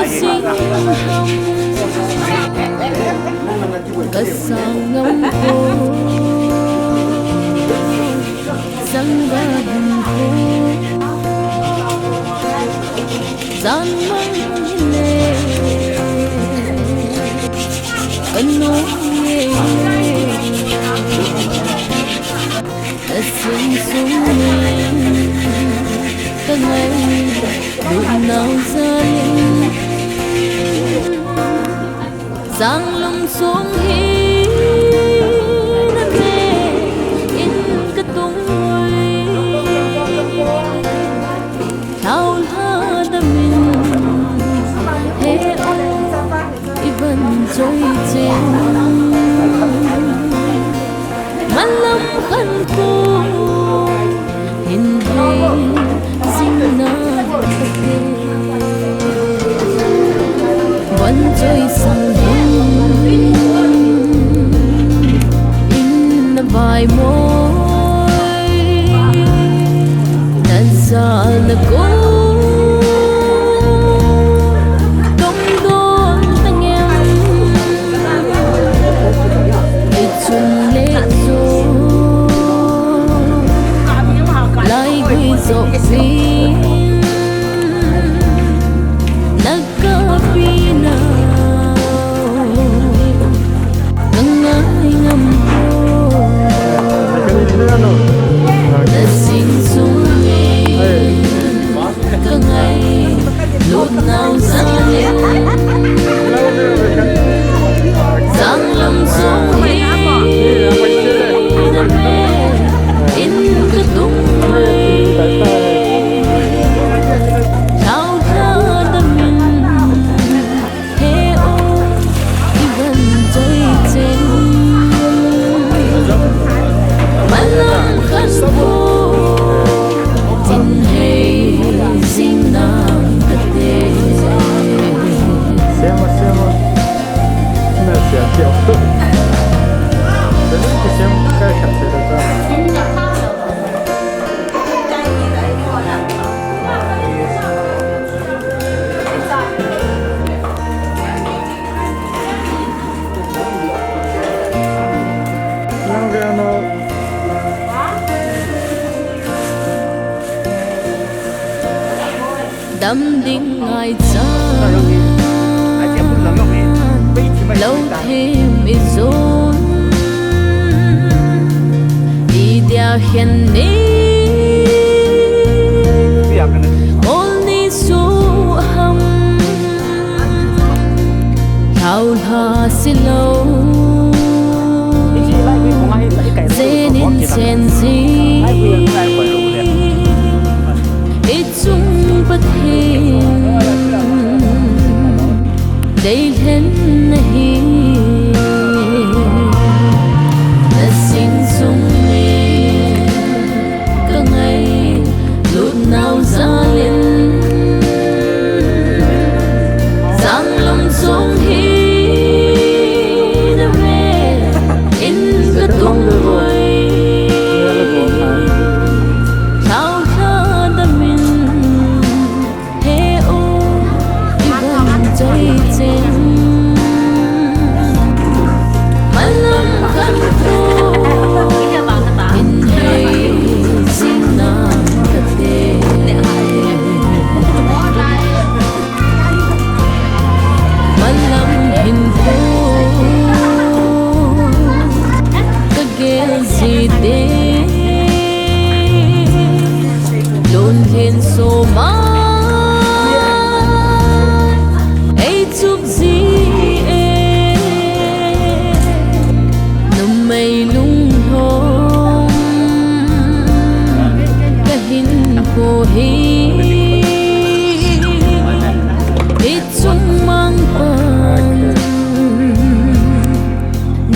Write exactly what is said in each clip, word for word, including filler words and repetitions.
Sing ham kasang ngam ko, sangga dum ko, jan mang le, anung ye, asing sung ye, kangai, lut nau jalin. Sang lum sung hi na me in ka tung oi. Thao lha da min he o i van choi cheng. Malam khan ko hin he jing na kate. Van choi sang hin in na vai moi na zal na ko. Tom don tangem. Ichun le chu lai gui zok zin na kapi na ka ngai ngam po. Na sing sung e. Ka ngai lut nau sang le. Sang lam sung hi na me in ka tung mai. Thao lha da min he o i van choi cheng. Malam khan ko tin he jing na kate. Siamo, siamo. Na sia ti o. Siamo kai khat te ta. Dam ding ngai chan lo them i zon i dia khen ni ol ni su ham. Thao lha si lo, zen in chen zi, i chung Pathen, dei lhen na hi, na sing sung ni. Ka ngai lut nau jalin, sang lam sung hi na me in ka tung oi. Thao lha da min he o i van choi cheng. Malam khan ko in he jing na kate. Malam hin ko ka gel ji te. Lun hin soma ei chup ji e. Numei lunglhom ka hin ko hi. I chung mang pan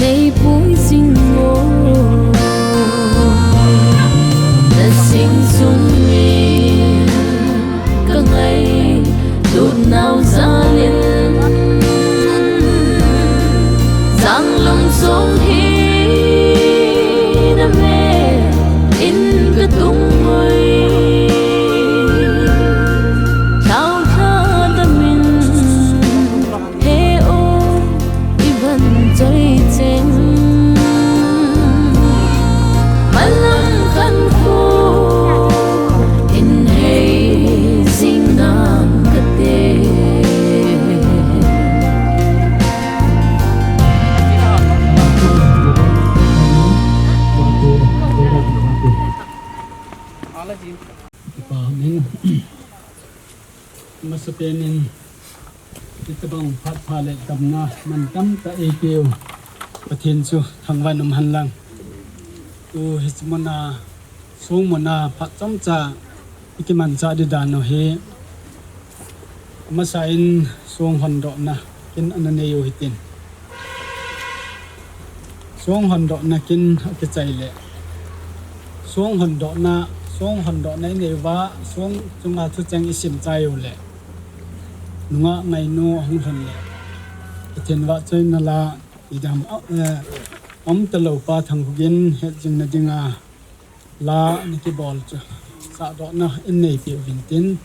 nei pui jing mo. Na sing sung ni Masapen in, hitabang phat pha le damna mantam tah eipeu Pathen chu thangvah in um henlang. Tu hiche muna, song muna phat chomcha ikimanchah ding dan u hi, amasa in song hondohna kin ana nei u hitin. Song hondohna kin akichai le, song hondohna, song hondohna inei uva, song chunga thucheng isim chai u le, nungah ngainu ahung lhun le, Pathen vahchoina la, idam, eh, umtalou Pa Thangkhogin hetjingna dinga la ana kibol chu, sahdohna inei peh uvin tin,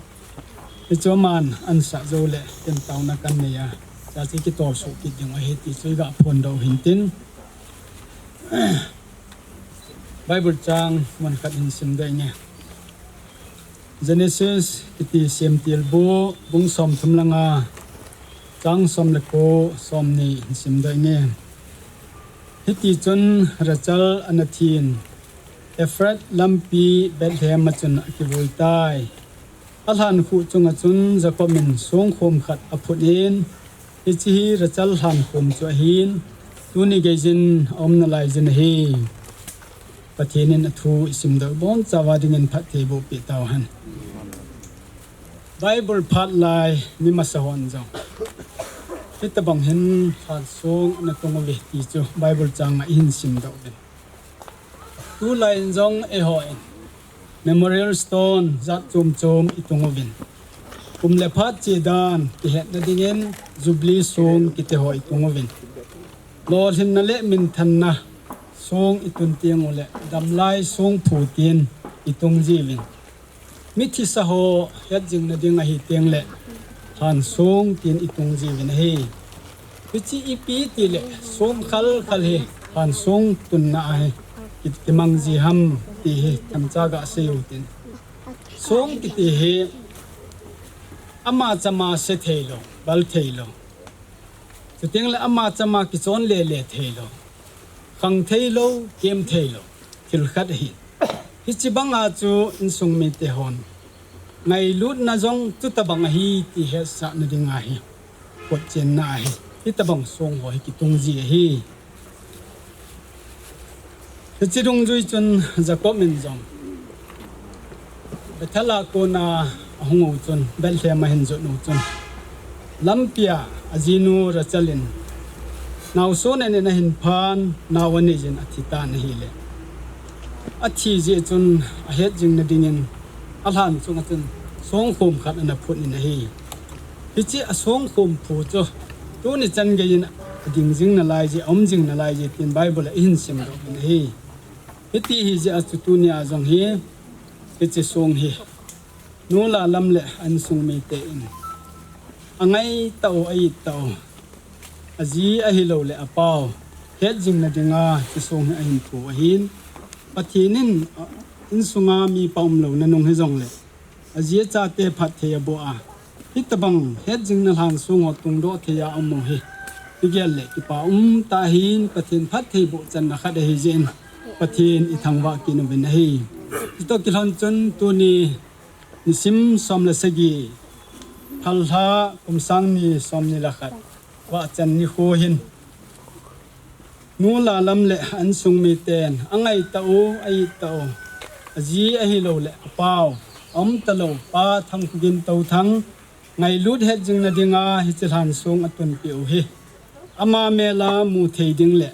hichu aman ansah jou le, ken taona kan nei a, hiche chu kitol soh kit ding ahi ti chu iga phondoh u hin tin, Bible chang mun khat hin simdoh inge. Genesis kiti Semtilbu bung somthum le nga, chang som le ko, somni hin simdoh inge. Hiti chun Rachel ana thin, Ephrath lampi Bethlehem a chun akivui tai. Alhankhuh chunga chun Jacob in songkhom khat aphut in, hiche hi Rachel lhankhom chu ahin, tuni geiyin aum nalaiyin ahi. Pathen in athu isimdoh u bonchauva dingin phatthei boh peh tauhen. Bible phat lai mi masa hon jong hitabang hin lhansong ana tung uve ti chu Bible chang a ihin simdoh uvin. Tulai in jong eihon Memorial Stone jat chom chom itung uvin, kum le phat che dan kihetna dingin Jubilee song kiti ho itung uvin, lolhinna le minthanna song itun teng ule, damlai songphu tin itung jiuvin, mithisa ho hetjingna ding ahi teng le lhansong tin itung jiuvin ahi. Hiche ipi tile song khal khal hi lhansong tunna ahi, ki-, kimang ji ham ti hi themcha gasei u tin. Song kiti hi ama chama se theilou, bal theilou, chuteng le ama chama kichon lele theilou, khang theilou, kem theilou thil khat ahi. Hiche banga chu insung mite hon ngailutna jong chutabang ahi ti hetsahna dinga hi, kotchenna ahi. Hitabang song ho hi kitung ji ahi. Hiche dungjui chun Jacob in jong Bethel a kona ahung u chun, Bethlehem ahin jot u chun, lampia ajinu Rachel in naosen in ahin phan, nao aneiyin athi tan ahile, athi jeh chun ahetjingna dingin alhan chunga chun songkhom khat ana phut in ahi. Hiche asongkhom phu chu tuni chan geiyin ading jing nalaiye, aum jing nalaiye tin Bible a ihin simdoh uvin ahi. Hiti ahijeh a chu tunia jong hi, hiche song hi nula lam le insung mite in angaitah u, aittah u, aji ahiloule apau hetjingna dinga hiche song hi ahin phu ahin, Pathen in, a, insunga mipa umlouna nung hijongle aji achate phatthei aboh a, hitabang hetjingna lhansong ho tungdoh thei a aum u hi, kigel le kipa umtah ahin, Pathen phatthei bohchanna khat ahijeh in Pathen ithangvah kit uvin ahi. Chutoh kilhon chun tuni nisim som le sagi, Thalha kum sang ni som ni le khat, vahchan nikho hin, nula lam le insung miten angaitah u, aittah u, aji ahiloule apau, aumtalou Pa Thangkhogin Touthang ngailut hetjingna dinga hiche lhansong atunpeh u hi, ama mela mu thei ding le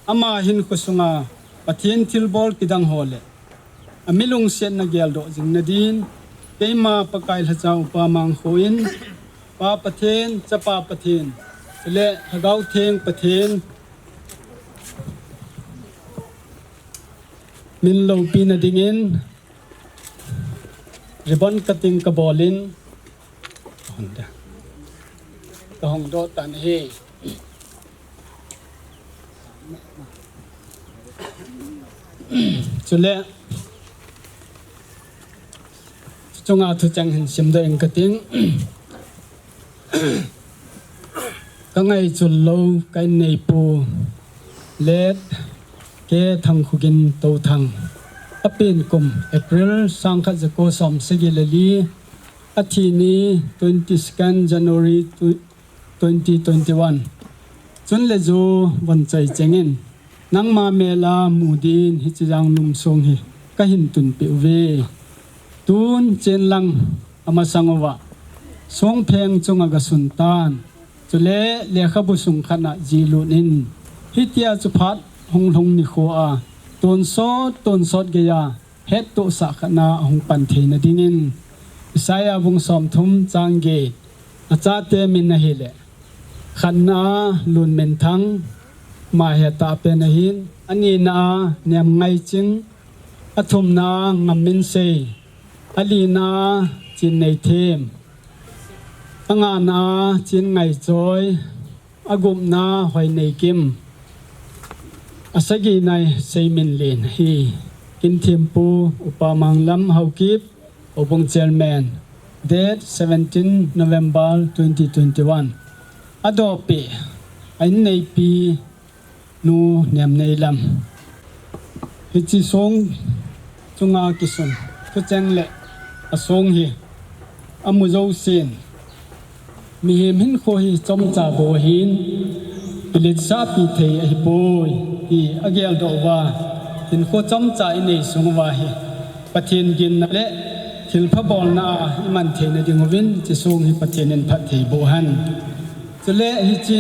ama hinkho sunga Pathen thilbol kidang ho le ami lungsetna geldoh jingna din, keima Pakai lhacha upa mangkho in, Pa Pathen, Chapa Pathen, chule Lhagao Theng Pathen min loupina dingin ribbon cutting kabol in, kahongdoh tan ahi. Chule, chunga thucheng hin simdoh ing kating. Kangaichul lou, ka inneipu, Late K Thangkhogin Touthang, Apen kum April sangkhat jako som sagi le li, athi ni twenty-second January twenty twenty-one. Chun le jo von chai chengin, nangma mel a mu din hiche jang num song hi kahin tunpeh uve. Tun chen lang amasang uva songpheng chunga gasun tan. Chule lekhabu sung khat a jih lut in, hitia chu phat hung lhung nikho a tonsot tonsot geiya hettohsah khat a hung pan theina dingin, Isaiah bung somthum chang get, achate min ahile, khatna a Lunminthang, ama hi atahpen ahin, anina a Nemngaiching, athumna a Ngamminsei, alina a Chinneithem, angana a Chingaichoi, agupna Hoineikim, asagina hi Seiminlen ahi. Kinthempu Upa Manglam Haokip, Houbung Chairman, date seventeen November twenty twenty-one. Adopi, a inneipi, Nu Nemneilam. Hiche song chunga kisun thucheng le asong hi amu jousen, mihem hinkho hi chomcha bou ahin, kiletsahpi thei ahipoi ti ageldoh uva, hinkho chomcha inei sung uva hi Pathen ginna le thilpha bolna a iman theina dinguvin, hiche song hi Pathen in phatthei boh hen. Chule hiche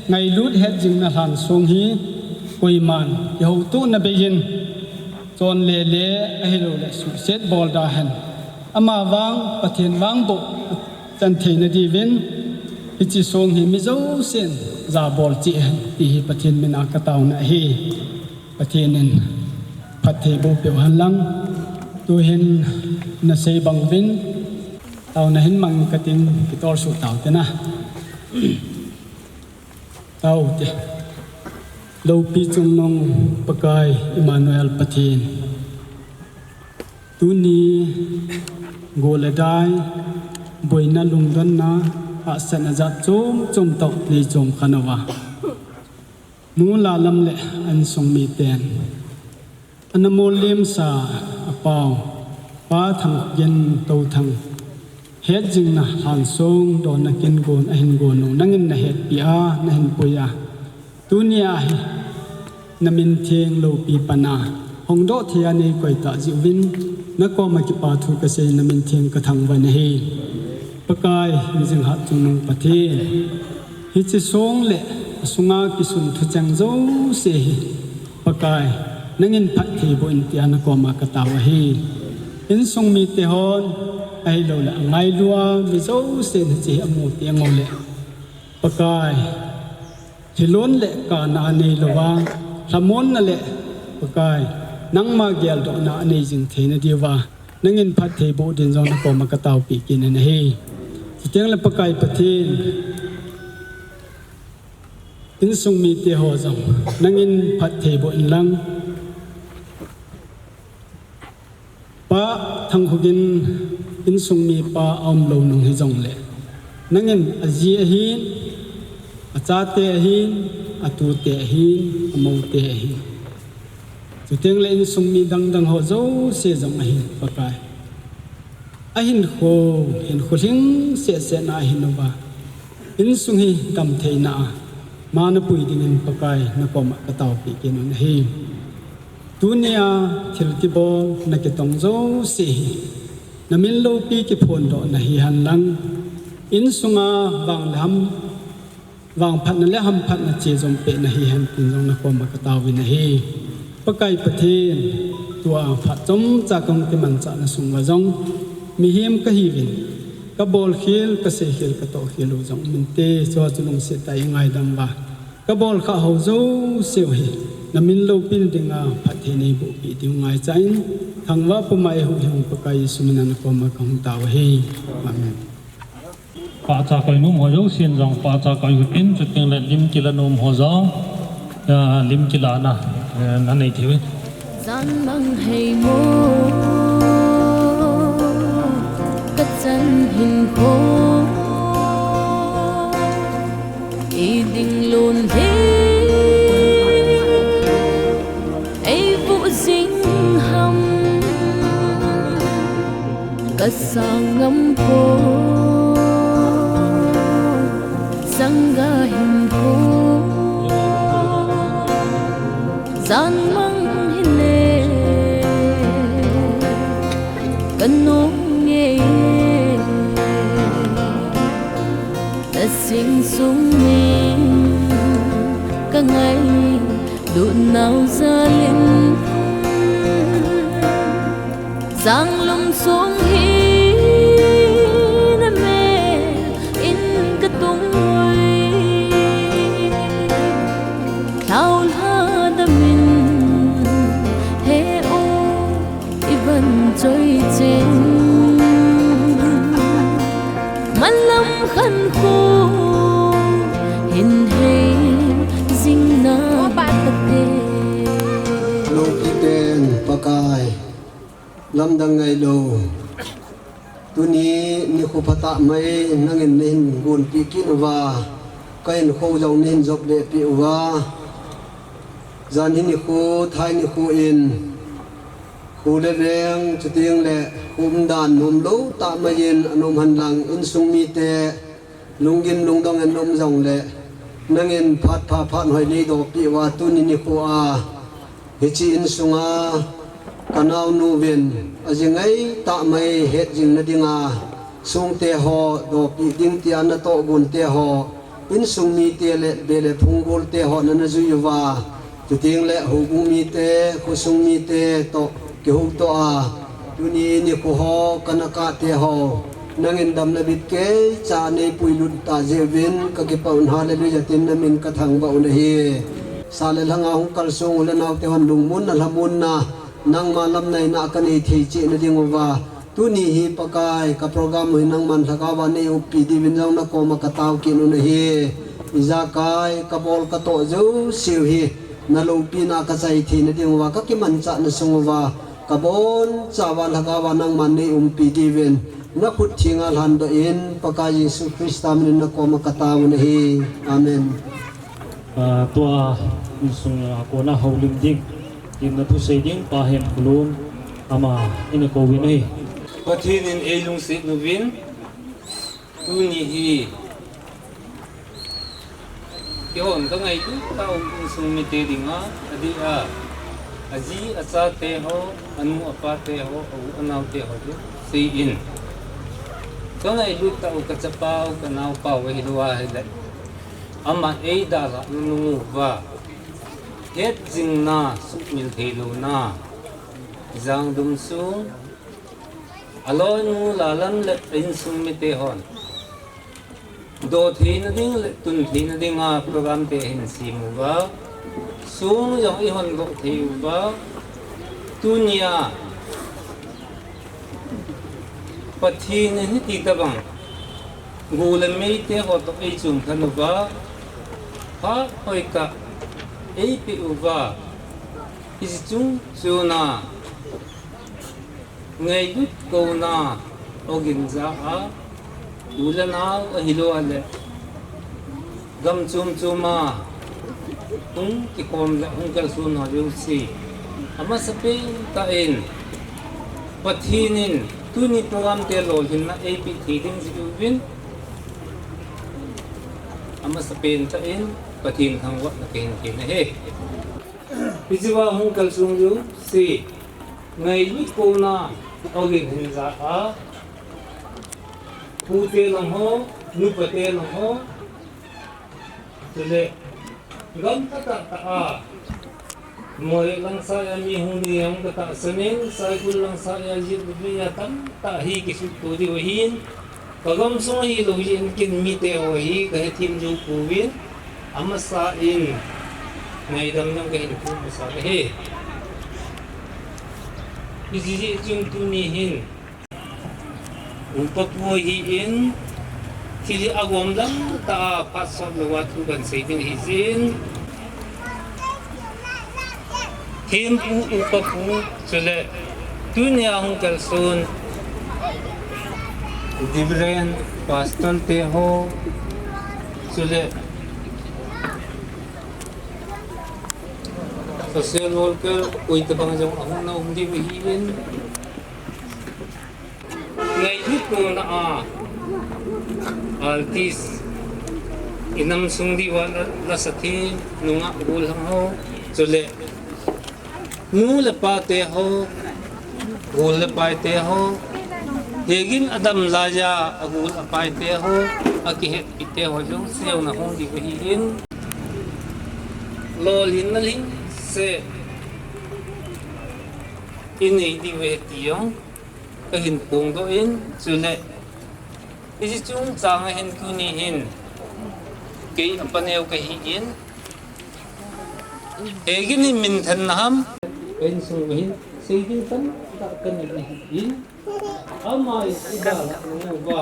ngailut hetjingna lhansong hi koiman kihoutohna beiyin chonle le ahilouleh suhset bol da hen. Amavang Pathen vang bou chan theina diuvin hiche song hi mi jousen jabol cheh hen ti hi Pathen mina kataona ahi. Pathen in phatthei boh peh hen lang. Tuhin nasei bang uvin taona hin mang kating, kitolsuh tau te na. Tau te. Loupi chungnung Pakai Emmanuel Pathen, tuni gol le dai, boina, lungdonna, hahsatna jat chom chom toh nei chom khan uva, Nu Lalam le insung miten ana mollimsa apau Pa Thangkhogin Touthang hetjingna lhansong donna kin gon ahin gon u nangin nahetpi a, nahin pui a, tunia hi namin theng loupi pana hongdoh thei a neikoi tah jeh uvin nakoma kipathu kasei, namin theng kathangvah in ahi. Pakai, hingjing hatchungnung Pathen, hiche song le asunga kisun thucheng jouse hi Pakai, nangin phatthei boh in tia nakoma katao ahi. Insung mite hon ahilouleh angailua mi jousen hiche hi amu tenguleh, Pakai, thilon le kana anei louva, lhamonna le, Pakai, nangma geldohna anei jing theina diuva nangin phatthei boh din jong nakoma kataopi kit in ahi. Chuteng le Pakai Pathen, insung mite ho jong nangin phatthei boh in lang, Pa Thangkhogin insung mipa aumlou nung hijongle, nangin aji ahin, achate ahin, atute ahin, amoute ahin, chuteng le insung mi dangdang ho jouse jong ahin, Pakai, ahinkho, hinkho lhing sehseh na ahin uva, insung hi damtheina a mana pui dingin, Pakai, nakoma kataopi kit un ahi. Tunia thil kibol, nakitong jouse hi namin loupi kiphondohna hihen lang, insunga vang le ham, vangphatna le hamphatna chejom pehna hihen tin jong nakoma kataovin ahi. Pakai Pathen, tua phat chomcha kahung kimanchahna sung uva jong mihem kahiuvin, kabolkhel, kaseikhel, katohkhel u jong uminte, chua chu lungset tah a eingaidam uva, kabolkhah ho jouseu hi namin loupina dinga phatthei neibohpeh diu ngaichain, thangvah puma eihuhhing Pakai Jesu mina nakoma kahung tao ahi. Amen. Pahcha koi nom ho jousen jong pahcha koi uhitin, chuteng le lim kila nom ho jong, ah, lim kilana, eh, nanei theiuvin. Jan mang hei mo, kachan hinkho, eiding lon le, eivuh jing ham. Ka sangam ko, sangga hin ko, zan mang hin le, ka nung nge, na sing sung ni, ka ngai, lut nau zalin. Zanglum sung hi na mel in ka tung ui. Thlau lha damin he o i van choi chen. Malam khan khu hin he zing na pate. Lo ki ten Pakai. Lamdang ngai lo. Tuni nikho phatah mai nangin nahin gonpeh kit uva, ka hinkho jong nahin jop lheh peh uva. Jan hi nikho, thai nikho in, kho le veng, chuteng le kho umdan nom lou tah mai in anom hen lang, insung mite, lunggim lungdong in um jong le, nangin phat pha phat hoi nei doh peh uva tuni nikho a, hiche insunga ka naonu vin, ajing ngai tah mai het jing na dinga, sungte ho, doh peh ding tia na tohgon te ho, insung mite le be le phung gol te ho nana jui uva, chuteng le houbung mite, khosung mite toh, kihou toh a, tuni nikho ho, ka na kah te ho, nangin dam le bit keicha nei puilut ta jeh uvin, ka kipah un, hallelujah tin na min ka thangvah un ahi. Sa le lhanga hung kalsong u le nao te hon lungmonna, lhamonna, nangma lamnaina ka nei thei cheh na ding uva, tuni hi Pakai, ka program u hi nangman lhagao va nei umpi diuvin jong na koma ka tao kit un ahi. Ijakai, ka bol ka toh jouse u hi, na loupina ka chai thei na ding uva, ka kimanchah na sung uva, ka boncha uva lhagao va nangman nei umpi diuvin, na khut thenga lhan doh in, Pakai Jesu Christa min in na koma ka tao un ahi. Amen. Ah, tua insung a kona houlim ding, tin na thusei ding, Pa Hemkholun, ama in a kou in ahi. Pathen in ei lungset uvin, tuni hi, keihon ka ngailut tah u insung mite dinga, adeh a, aji, achate ho, anu, apate ho, a u, anao te ho, jouse in. Ka ngailut tah u ka chapa u, ka naopa u ahilou ahile. Ama ei dalhah nung uva, het jing na, sumil thei louna, Zanglum sung, aloinu Lalam le insung mite hon, doh theina ding le tun theina dinga program te hin sem uva, sung jong i hon doh thei uva, tunia, Pathen in hiti tabang, go le mei te ho toh ei chom lhon uva, phat hoitah ei pe uva, hiche chung chuna, ngailut kouna, ogin ja a, u le nao ahilou le, gam chom chom a, hung kikhom le hung kalson ho jouse, amasapen tah in, Pathen in tuni program te lolhinna ei pe thei ding jeh uvin, amasapen tah in Pathen thangvahna kahin pen ahi. Hiche a hung kalsong jouse, ngailut kouna, ogin hin ja a, pu te lang ho, nupa te lang ho, chule, gam tah tah a, Moreh lang saiya mi hung ding jong ka tahsan in, Saikul lang saiya jeh a mi atamtah hi kisuhto diu ahin, ka gamsung ahilou jeh in ken mite ho hi ka hethem jou pouvin, amasa in ngaidam jong kahin thum masa ahi. Hiche jeh chun tuni hin, upa pu ahin, thil hi agom lam tah a phat sot louva thu kahin sei ding ahi jeh in, thempu upa pu, chule tunia hung kalson Reverend Pastor te ho, chule social worker, koi tabang jong ahung na um diu ahin, Ngailut nona a artist, inam sung diuva la, lasa thi, nungah gollhang ho, chule nu le pa te ho, gol le pai te ho, hegin adam laiya agol apai te ho, akihetpi te ho, jouse jong nahung diu ahin, lolhinna lhingset inei diu ahi ti jong kahin phongdoh in, chule hiche chungchang a hin tuni hin kei apa neo kahin, hegin hi minthanna ham, ka insung uva hin seiding tamtah kanei ahin, ama in idalhah nung uva,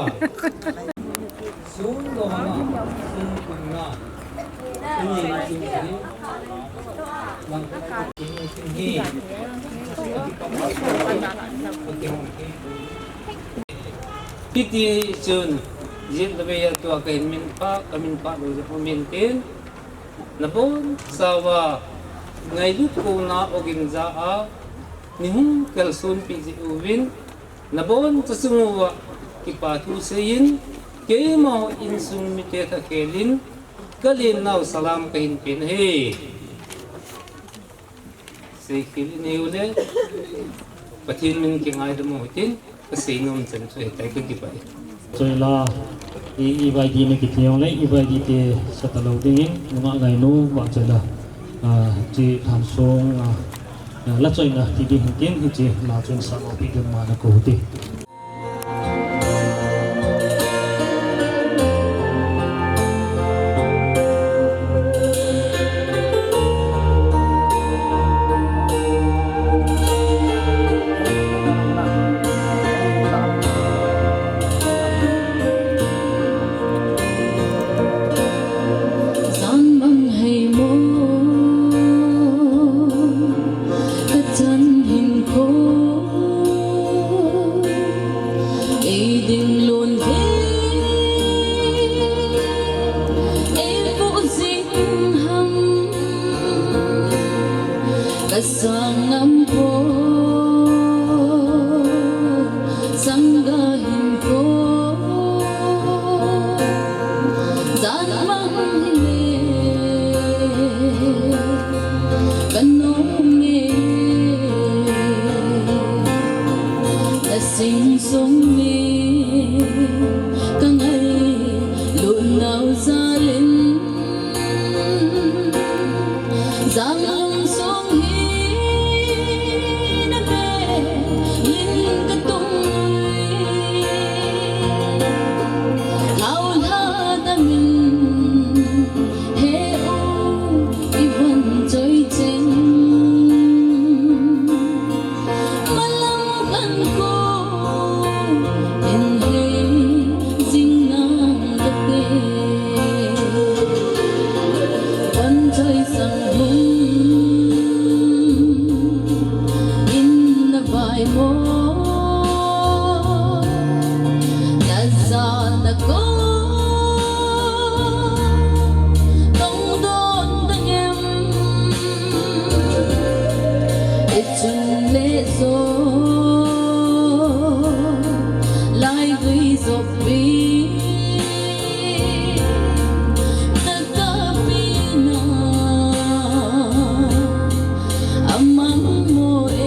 sun dona, sun kunna, hiti chun, jin la vei a tua kahin minphah, kaminphah lou jeh umin tin, nabonchauva ngailut kona ogin ja a neihung kalsonpi jeh uvin, nabonchauva chunga kipa thu seiyin, keima insung mite thakhelin, kalennau salam kahin pen ahi. Seikhel inei uleh, Pathen min kingaidam u hitin, kasei nom chan chu hitai, kakipah e. Choila, i, i vaidi na kiti jongle, i vaidi te sa talou dingin, nungah ngainu, vang choila. Ah, chi thamsong, ah, ah, la choina ti ding hitin, hiche la chun sa lo pi ding ma na ko ti. Jan mang hei mo, kachan hinkho, ei ding lon ve, ei vo jing ham, kasang ngam poi, sangga hinkho. Jan mang hile, kanung e, nasing sung e, kangailut nau jal in. Janglum sung hi na ve, nin katung e. Lhaulha damin, he u, i von choi cheng. Malam khan ko, in hei jing nang kate. Kan choi sang hung, in na vai mo, na ja na ko, tong don dang em. Ichun le jo, lai gui jo pi, na ka pi na, amang mo e.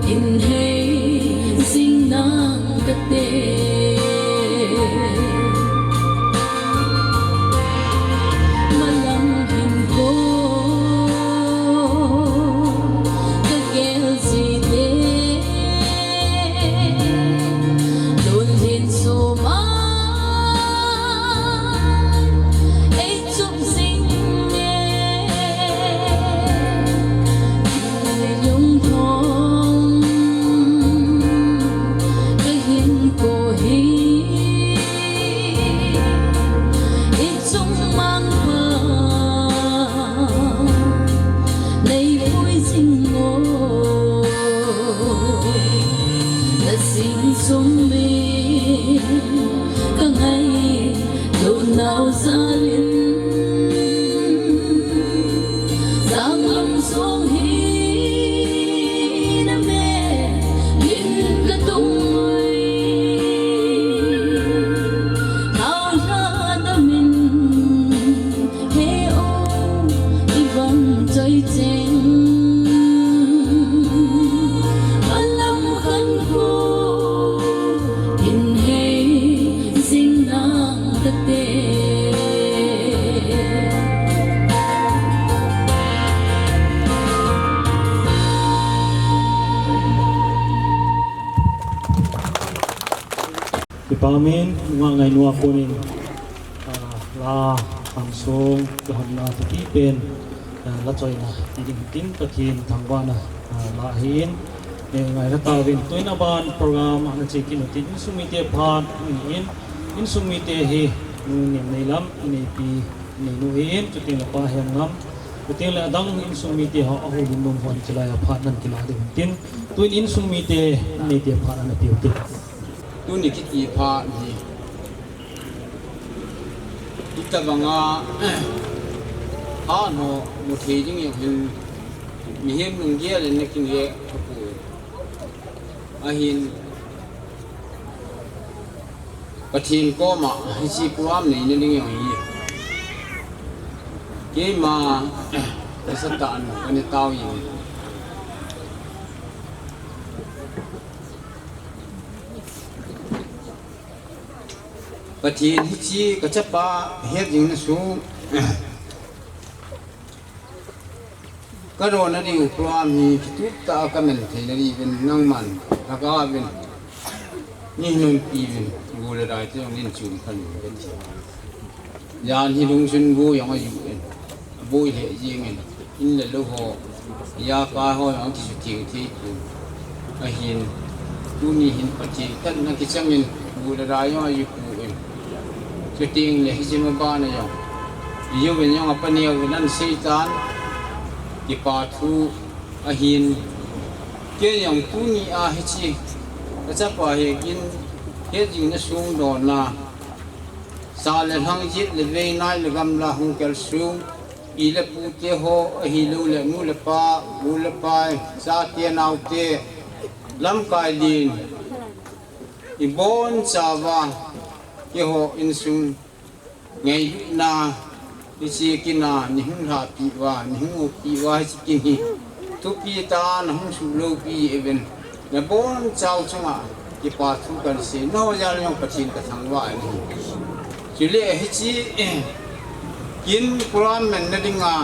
Inhei jing nang kate. Malam hinkho kagel jite. Lunghin suma ei chup jing e. Lungthong kahinkho hi ichung mangpha neipui jing o. Nasing sung min kangai lou nau jalin, Janglum sung hi namin katung ui. Thaohla namin he o, ibang choi cheng. Malam khankho inhei jing nang kate. Kipa min, nunga ngainu a konin, ah, la angsung, la honna thupi pen, ah, la choina, ti ding tin Pathen thangvahna, ah, la ahin, eh, ngaina tauvin, tuin aban program ana che kit u tin, insung mite phat, in, insung mite hi, nu Nemneilam, ineipi, ineinu hin, chuteng le Pa Henlam, chuteng le adang insung mite ho, ahoulim nom hon chilai a phat nan kila ding tin, tuin insung mite, neite phat ana pe u tin. Tuni kiti phat hi, itobanga, phat ho, mu thei ding jong hin, mihem lunggel in na kingai thapoi. Ahin, Pathen koma hiche program neina ding jong hi, keima, nasatah in kana tao e. Pathen hiche kachapa het jing na sung, kadon nadiu program hi kitup tah a kaman thei nadiuvin nangman lhagao vin, neihin umpi uvin, go le dai te jong nin chun khan uvin. Jan hi lungsun go jong ajui in, aboi lheh jeng in, in le lou ho, ijakai ho jong kisutheng thei pon. Ahin, tuni hin Pathen tah na kichang in, go le dai jong ajuipoi. Chuteng le hiche ma bana jong, ijouvin jong apaneo vin ana seitan, kipa thu ahin, kei jong tuni a hiche kachapa hekin, het jing na sung dona, sa le lhang, jet le vei, nai le gamla hung kal sung, pi le pu te ho, ahilou le nu le pa, u le pai, chate naote, lamkai lin, ibonchauva, keiho insung ngailutna, hiche kin a neihung lhahpeh uva, neihung oppeh uva, hiche kin hi thupi tah a nahung suhloupi uvin, nabonchau chunga kipa thu kahin sei, nangho jal jong Pathen kathangvah in ahi. Chule hiche, eh, kin program manna dinga,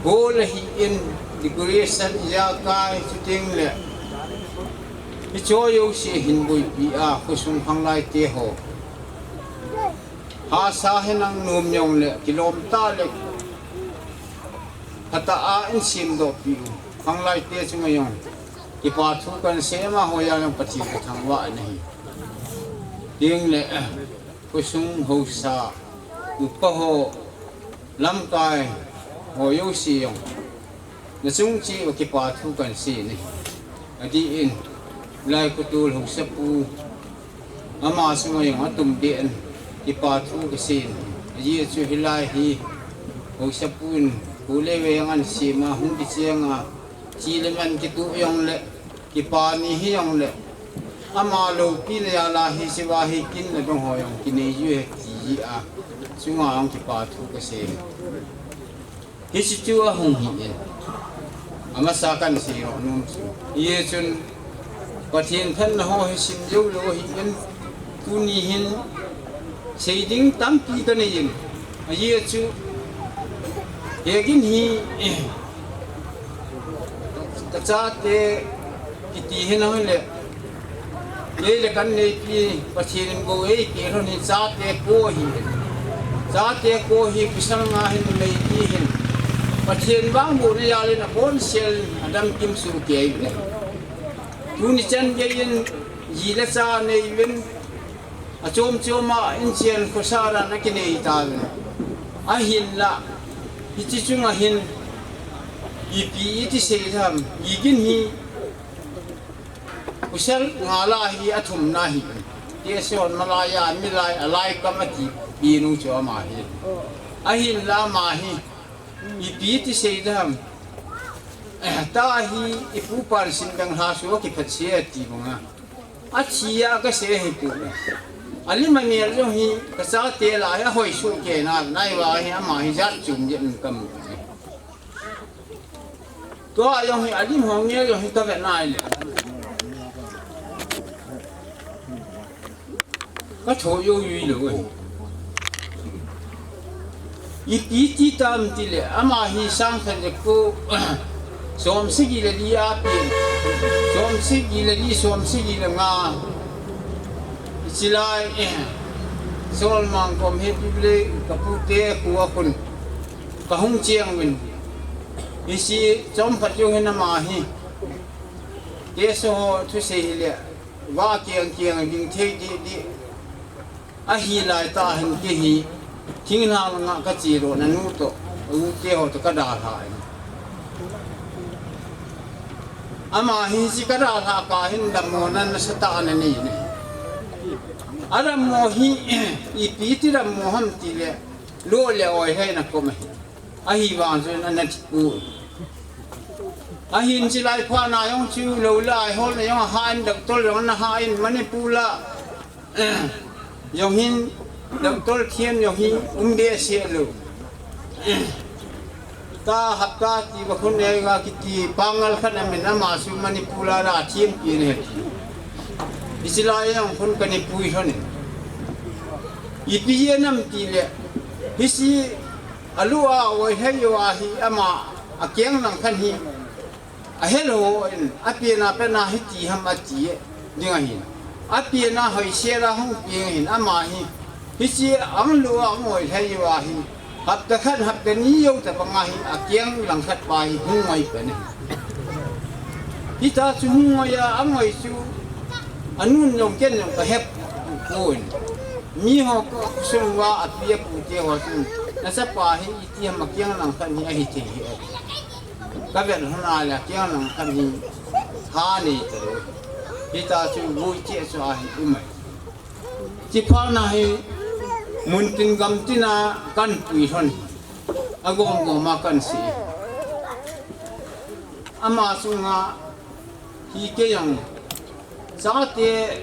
hall ahin, decoration, ijakai, chuteng le hicheho jouse hin boipi a, khosung khanglai te ho, hahsa henlang, nom jong le kilom tah le, phatah a eihin semdohpeh u, khanglai te chunga jong kipa thu kahin sei, amaho jal jong Pathen kathangvah in ahi. Chuteng le, eh, khosung haosa, upa ho, lamkai ho jouse jong, nachung cheh uva kipa thu kahin sei in ahi. Adih in, lai khotol haosapu, ama chunga jong atumbeh in kipa thu kasei in ahi. Ajeh chu hilai hi, haosapu in, kho le veng ana sem a, hung kicheng a, che le man kitoh jong le, kipa ni hijong le, ama loupina jal a hiche va hi kin le dong ho jong kinei jiu ahi ti jeh a, chunga jong kipa thu kasei in. Hiche chu ahung hi in, Amasa kan sei nom chu. Hichun Pathen phatna ho hi sim jou lou ahin, tuni hin sei ding tampi kanei in. Ajeh chu, hegin hi, eh, kachate kiti hin ahile, Nei le kan neipi Pathen in bou eipeh lhon hi chate ko ahi. Chate ko hi pasal nga hin numei ni hin. Pathen vangbohna jal in abonchauva adam kim sohkei ahi. Tuni chan geiyin ji le cha nei uvin, achom chom a inchen khosah dan akinei tauvin. Ahinla, hiche chunga hin ipi iti sei tham, igin hi Pasal nga lah hi athumna ahi. Ti asei hon malai a, milai, alai kam ati pi nu chu ama ahi. Ahinla ama hi, ipi ti sei dam. Eh, ta hi ipu pan sin dang ha su kiphat se ati banga. Athi a kasei hi pu. Alim anel jong hi kachate lah hi ahoi sohkei na, nai va hi ama hi jat chom jep in kamu. Tua jong hi alim hong nge jong hi kavet nai le. Katho jou jui lou e. Ipi ti tam ti le, ama hi sang khat le ko, som sagi le li a pen. Som sagi le li, som sagi le nga. Ichi lai, eh, Solmang kom he pi le kapute khu a khun. Kahung cheng uvin. Hiche chom khat jou hin ama hi. Teso ho thusei hi le. Va kiang kiang ding thei di di. Ahi lai ta hin kei hi. Thinglhang nga kache lou na nu toh. U te ho toh kadalha in. Ama hi hiche kadalha kah hin dammo nan nasatah a nanei ne. Adammo hi ipi ti dammo ham ti le. Lo le oi hei na kom ahi. Ahivang chun ana thi poi. Ahin chilai phat na jong chu lo lai hol na jong ahan doctor jong ana han Manipur a. Jong hin doctor thiam jong hi um behseh lou. Ta hapta ti va khun nei ga kiti pangal khat amin ama chu Manipur a da thiam pi ne. Ichilai jong khun kani pui lhon in. Ipi jeh ham ti le. Hiche Alu a oi hei jo ahi ama akeng lang khan hi. Ahel ho in, apen a pen a hiti ham ati ding ahin. Apen a hoi se la hung peng hin ama hi. Hiche ang lu a oi hei jo ahi. Hapta khat hapta ni jo ta bang ahi akeng lang khat pa hi hung oi pen. Hita chu hung oi a, ang oi chu. Anun jong ken jong ka hep pon. Mi ho ko kusung wa api apu te ho chu. Nachapa hi Ti ama kiang lang khat hi ahi thei hi. Ka vel hon a le kiang lang khat hi. Ha nei ta lo. Hita chu vui che chu ahi um e. Chi pha na hi mun tin gam tin a kan pui lhon. Agom gom a kan si. Ama sunga hi kei jong. Chate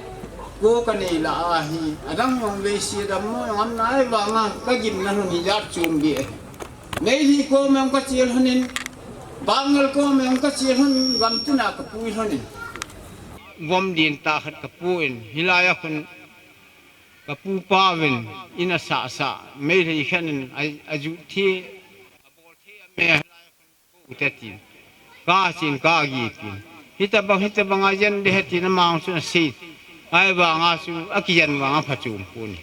ko ka nei la ahi. Adang jong vei si dam mo jong am nai vang a ka gimna lhon hi jat chom be. Meitei kom jong ka chel lhon in, Bangal kom jong ka chel lhon, gam tin a ka pui lhon in. Vom din ta khat ka pu in, hilai a khun ka pu pa vin, in a sa sa, Meitei khat in a, a ju thi, a bol thi a me, hilai a khun ko u te tin. Ka chin ka gi pin. Hita bang, hita bang a jen de he tin a mang chu a si. Ai vang a chu, a ki jen vang a pha chum pu ni.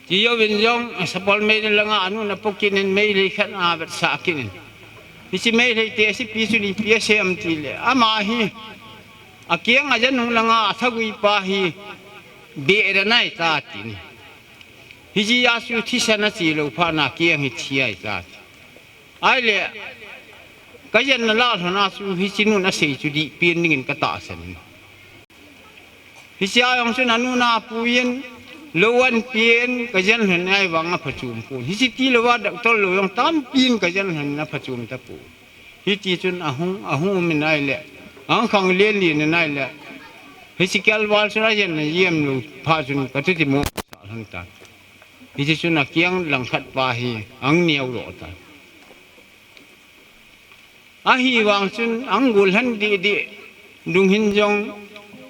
Ti jouvin jong, sapol Meitei langa anu na pu kit in Meitei khat a vetsah kit in. Hiche Meitei te si pi chu ni pi a sem ti le. Ama hi, a kiang a jen nung langa a thagui pa hi, be da nai ta ti ni. Hiche a chu thisan a chi lo pha na kiang hi thi ai ta ti. Ai le, ka jen na la lhon a chu hiche nun a sei chu di pin ding in ka ta sen. Hiche a jong chun anu na pu in, lo an pi in, ka jen lhon ai vang a pha chum pu. Hiche ti lo va doctor lo jong tam pin ka jen lhon a pha chum ta pu. Hiti chun ahung, ahung um in ai le. Ang khang le li na nai le. Hiche kel val chun a jen na yem lo pha chun ka tu ti mo sa lhon ta. Hiti chun a kiang lang khat pa hi ang neo lo ta. Ahivang chun angul hen didi, lunghin jong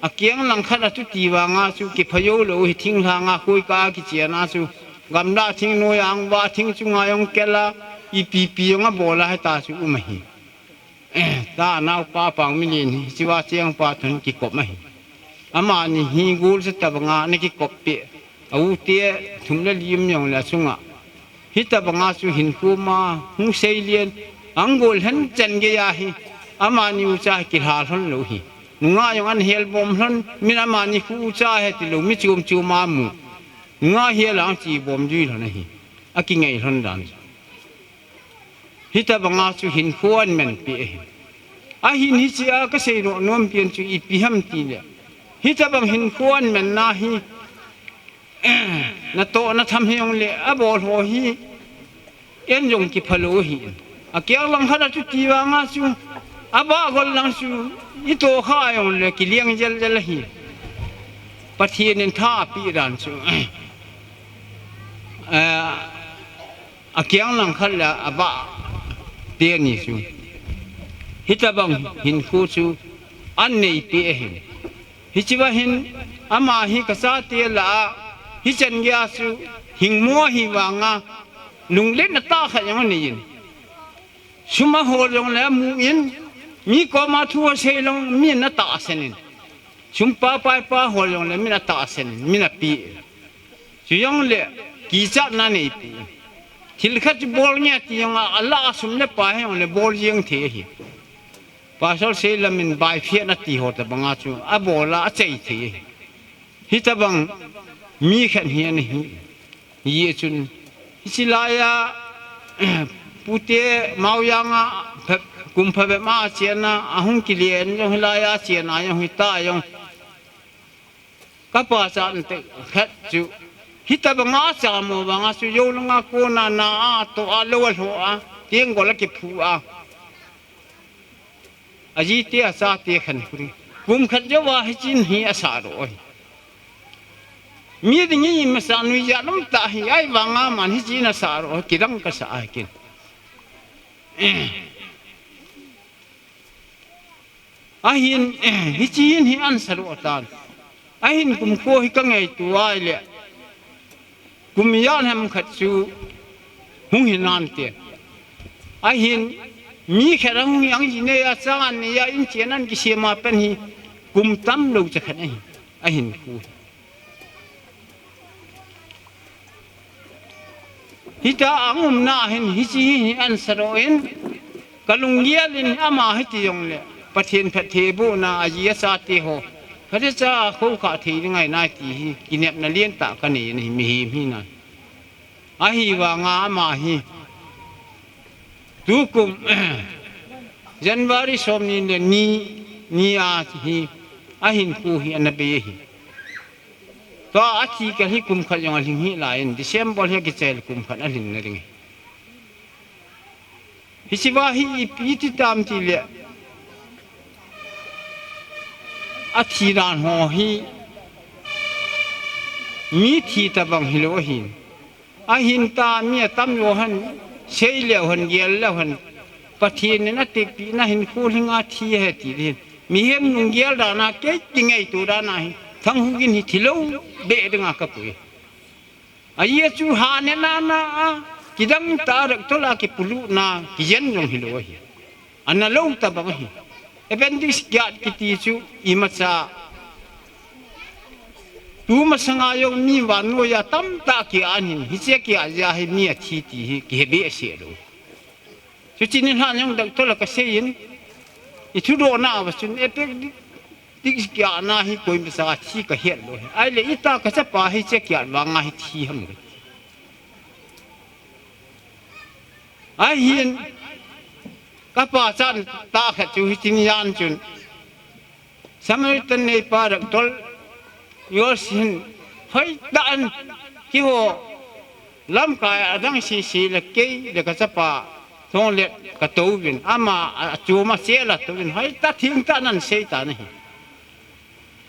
akiang langkhat a chuti vanga chu kiphayo lou hi, thinglhanga koi ka kichena chu, gamla thing noi ang va thing chunga jong kela, ipi pi jong abola heta chu um ahi. Ta naupa pang milen hi, chiva chiang pa thun kikop ahi. Amani hi gul sa tabanga na kikop pe. A u te thum le lim jong le sunga. Hitabanga chu hinkho ma hung seilian, angol hen chen gei ahi, amani ucha kilha lhon lou hi. Nunga jong an hel bom lhon, min amani khu ucha he tilou, mi chum chum a mu. Nunga hel ang chi bom jui lhon ahi. Akingei lhon dan. Hitabanga chu hinkho an men pe ahi. Ahin hichia kasei nom nom pian chu ipi ham tile. Hitabang hinkho an men na hi, natoh na tham hijongle, abol ho hi, en jong kiphalou hi. Akiang langkhat a chuti vanga chu, abah gol lang chu, itoh kha jongle, kiliang jel jel hi. Pathen in tha api dan chu. Eh, akiang langkhat le abah te ni chu. Hitabang hinkho chu, an nei pe ahi. Hichiva hin, ama hi kachate lah a, hichan gei a chu, hingmo hi vanga, lunglen na tah khat jong anei in. Sum ahol jongle amu in, mi koma thu asei long, mi na tahsan in. Sum pa pai pa hol jongle, mi na tahsan in, mi na pi. Chujongle, kichat na nei pi. Thil khat chu bol nge ti jonga, ala sum le pa he jongle, bol jeng thei ahi. Pastor sei lamin bai phiat na ti ho tabanga chu, abola achei thei. Hitabang mi khat hi ana hi. Hi chun, hichi laiya, pute Maojang a, phe-, kum phabep ma chena, ahung kilian jong hilaiya chena jong hita jong. Kapa chan te khat chu. Hitabanga chamo vanga chu jou langa kona na a to a lo a lho a. Tiang gola kiphu a. Ajite achate khan kuri. Kum khat jouva hichin hi asah ro ahi. Mi ding hi masa nuijat lom tah hi ahivanga man hichin asah ro ahi, kidang kasah ahi kin. Ahin, hichin hi an sa ro tan. Ahin kum kho hi kangaito a ile. Kum ijat ham khat chu hung hi nante. Ahin mi khat ahung hi ang ji neiya chang an neiya in chen an kisem a pen hi kum tamlou cha khat ahi. Ahin khu. Hita ang umna hin hichi hi, hi an sa ro in. Ka lunggel in ama hiti jongle, Pathen phattheibohna aji achate ho, phatechan kho kha thei ding ahi nai ti hi, kinepna lentah kanei in ahi, mihem hina. Ahivanga ama hi, tukum, January somni le ni, ni a hi, ahinkho hi ana bei ahi. Tua athi kal hi kum khat jong alhing hih laiyin, December hi akichai le kum khat alhin na ding ahi. Hichiva hi ipi ti tam tile, athi dan ho hi mithi tabang hilou ahin. Ahin ta mi atam lou hen, sei leu hen, gel leu hen, Pathen in atepina hin khulhinga thi ahi ti ding. Mihem lunggel dan a kei kingaito dan a hi, Thangkhogin hi thilou beh dinga kapui. Ajeh chu hanetna a, kidang tah a doctor a kipulutna, kijen jong hilou ahi. Ana lou tabang ahi. Appendix kiat kiti chu imacha. Tumasanga jong mi vannoiya tamtah kiat in, hiche kiat jeh a hi mi athi ti hi kihe behseh lou. Chuche nilhah jong doctor la kasei in, ithudohna uva chun appendix kiatna hi koimacha thi kahet lou ahi. Ahile ita kachapa hiche kiat vanga hi thi ham. Ahin, kapa chan tah khat chu hitin jan chun. Samaritan neipa doctor Josh hin, hoitah in, keiho, lamkai adang sese le kei le kachapa, thong le katouvin, ama a, achom a chel a touvin, hoitah thengtah in asei tan ahi.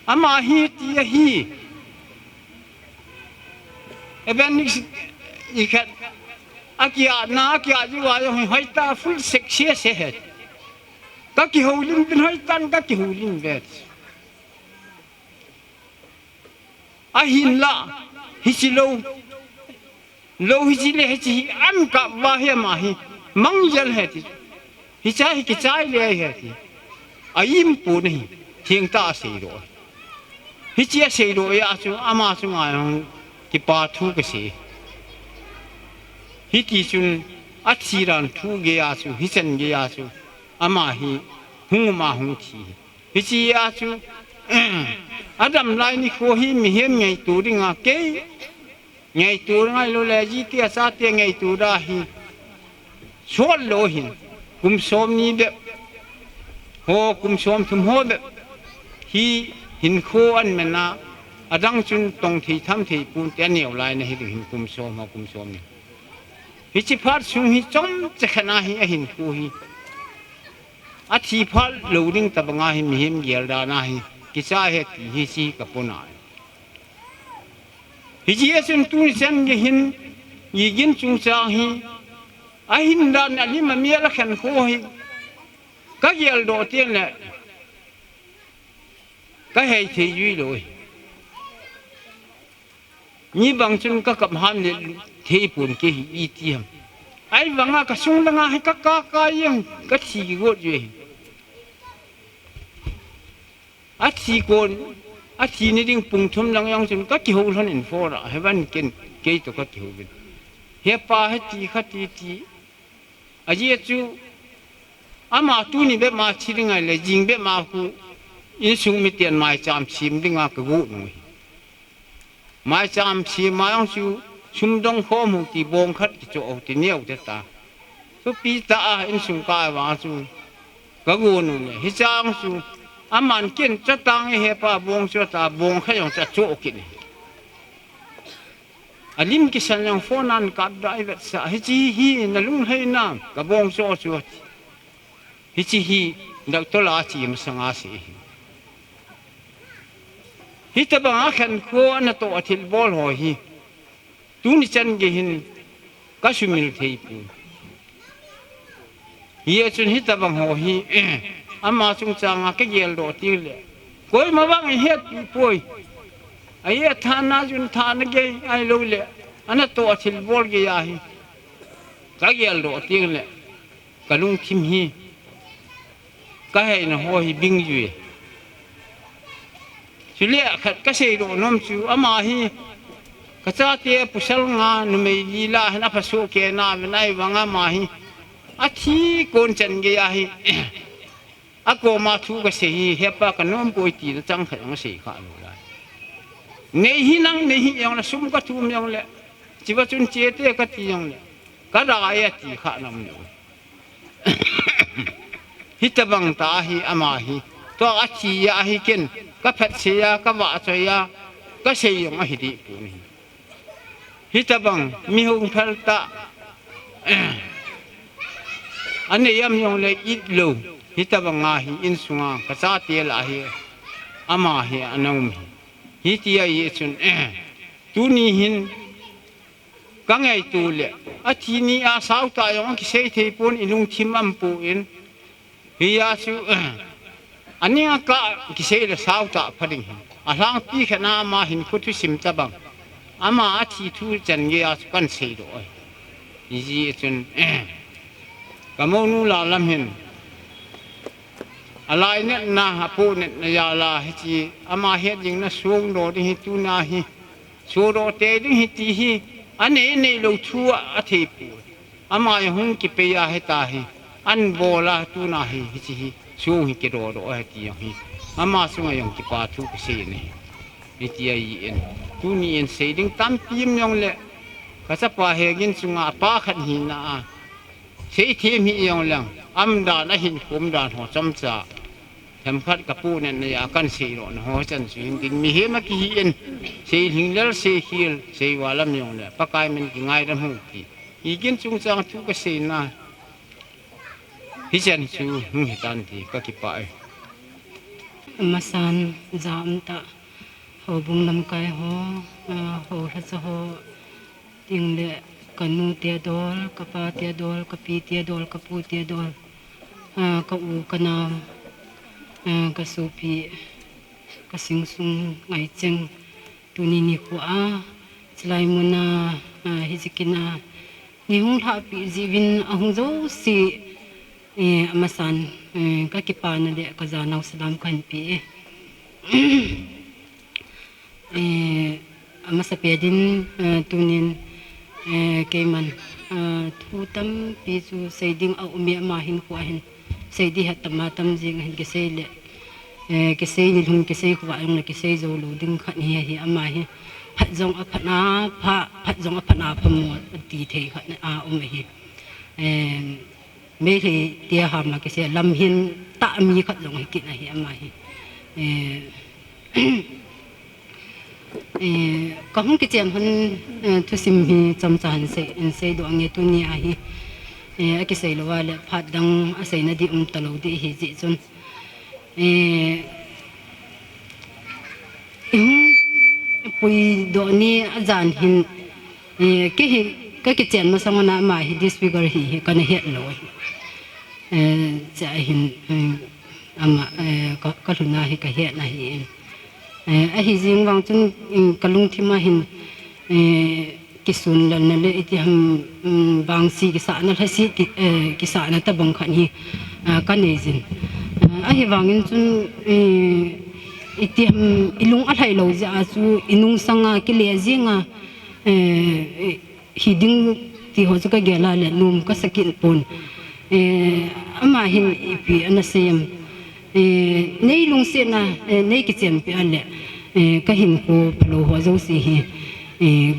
Ama hi ti ahi. Appendix ikhat. Akiatna, akiat jiuva jong hi hoitah full success ahi. Ka kihoulim uvin, hoitah in ka kihoulim uve. Ahinlah, hichi lou, lou hichi le hichi hi an kap uva hi ama hi mangjal ahi ti. Hicha hi kichai le ahi ti. A-im pon ahi, thengtah a seidoh. Hichi a seidoh a chu, ama chunga jong kipa thu kasei. Hiti chun, athi dan thu geiya chu, hichan geiya chu, ama hi hung um a hung thi. Hichea chu, adam lai nikho hi mihem ngaito dinga kei, ngaito ngailou le jite achate ngaito da hi, sot lou hin, kum somni bep ho, kum somthum ho bep hi hinkho an man a, adang chun tong thei tham thei ponte, aneo lai na hi ding hin kum som ho, kum somni. Hichi phat sung hi chomcha khat na hi ahinkho hi athi phat lou ding tabanga hi mihem gel dan a hi kichai ahi ti hi hichi ka pona. Hichea chun tuni chan gei hin igin chungchang hi ahin dan alim amel akhen kho hi ka geldoh teng le ka hei thei jui lou hi. Mi bang chun ka kap ham le thei pon kei hi iti ham. Ahivanga ka sung langa hi ka kaka jeng ka thi got jui hi. Athi kon, athi ni ding pung thum lang jong chun ka kihou lhon in fora, heaven ken kei toh ka kihou uvin. Hepa hiti kha ti ti. Ajeh chu, ama tuni bep ma thi ding ahile, jing bep ma khu, insung miten maicham sem dinga ka go nung hi. Maicham sem ma jong chu, sum dong khom u ti bong khat kichoh u ti neo te ta. Thupi tah a insung ka vang chu, ka go nung le. Hichang chu, aman ken cha tang e hepa bong chu ta bong khat jong cha choh kit ni. Alim kisan jong phone an kap da i vetsah. Hichi hi na lunglhai nam, ka bong cho chu. Hichi hi doctor a chi masanga sei hi. Hitabang a khen kho ana toh a thilbol ho hi. Tuni chan gei hin ka sumil thei poi. Hijeh chun hitabang ho hi, ama chungchang a ka geldoh teng le, koima vang i hetpi poi. Ahi a thana chun thana gei ahilou le, ana toh a thilbol gei ahi. Ka geldoh teng le, ka lungthim hi, ka heina ho hi bing jui. Chule khat ka seidoh nom chu ama hi, ka chate pasal nga numei li lah hin aphasoh kei na, ahivang ama hi athi kon chan gei ahi. Akoma thu ka sei hi, hepa ka nom poi tina chang khat jong asei kha lou lai. Nei hi nang nei hi jong le, sum ka thum jong le, chiva chun chete ka ti jong le, ka da e ati kha nom lou. Hitabang tah hi ama hi. Tua athi a hi ken ka phatsei a, ka vahchoi a, ka sei jong ahi deh pon ahi. Hitabang mi hung phal tah. Anei am jong le it lou. Hitabang a hi insunga ka chate lah hi ama hi ana um hi. Hiti ahi chun, tuni hin ka ngaito le, athi ni a sao tah jong kisei thei pon, i lungthim am pon. Hijeh chun, aning a ka kisei le sao tah pha ding hi. Alhangpi khat na ama hinkho thusim tabang, ama athi thu chan gei a chu kan seidoh ahi. Hijeh chun, ka mounu lah lam hin, alainatna, apohnatna jal a hichi, ama het ding na songdoh ding hi tuna hi. Sodoh tei ding hi ti hi, anei, anei lou thu a, athei poi. Ama jong hung kipei a hita hi, an bol a tuna hi, hichi hi, song hi kidoh doh ahi ti jong hi. Ama chunga jong kipa thu kisei ahi. Hiti ahi in, tuni in sei ding tampi um jong le, ka chapa hengin chunga apa khat hina a, sei them hi jong leng, um dan a hinkho um dan ho chomcha. Themkhat ka pohnatna a kan seidoh na ho chan chu hin ding mihem a kihi in, sei lhinglel, sei khel, sei val am jong le, Pakai min kingaidam hung ti. Igin chungchang thu ka seina, hichan chu hung hitan ti ka kipah e. Amasan ja um tah, houbung lamkai ho, a, hou lhacha ho, Tin le ka nu te dol, ka pa te dol, ka pi te dol, ka pu te dol. Ah, ka u, ka nao, ah, ka sopi, ka singsung ngaicheng, tuni nikho a, chilai muna, ah, hiche kin a, nei hung lhahpi jeh uvin ahung jouse, eh, amasan, eh, ka kipana le ka janau salam kahin pe e. Eh, amasapen in, eh, tunin, eh, keiman, eh, thu tampi chu seiding aum e, ama hinkho ahin. Seiding atam atam jing ahin kisei le. Eh, kisei nilhum kisei khovah jong le kisei jou lou ding khat hi ahi, ama hi. Phat jong aphat na pha, phat jong aphat na pha mo ati thei khat aum ahi. Eh, Meitei te ham a kisei lam hin tah mi khat jong hi kit ahi ama hi. Eh, eh, ka hung kichen hon, eh, thusim hi chomcha hin sei, hin seidoh nge tuni ahi. Eh, akisei lou a le phat dang aseina di um talou di hi jeh chun. Eh, i hung puidoh ni ajan hin, eh, kei hi ka kichen masang a ama hi disfigure hi, hi kana het lou. Eh, chua hin, eh, ama, eh, ka, ka lhun a hi ka het na hi. Eh, ahi jing vang chun, eh, ka lungthim a hin, eh, kisunlelna le iti ham, um, vangsi kisahna lhasi ki, eh, kisahna tabang khat hi, ah, ka nei jin. Ah, ahivangin chun, eh, iti ham i lung alhai lou jeh a chu i nungsang a kile jing a, eh, hiding ti ho chu ka gel a le nom kasa kit pon. Eh, ama hin ipi ana sei em. Eh, nei lungsetna, eh, nei kichenpi a le, eh, ka hinkho phalou ho jouse hi, eh,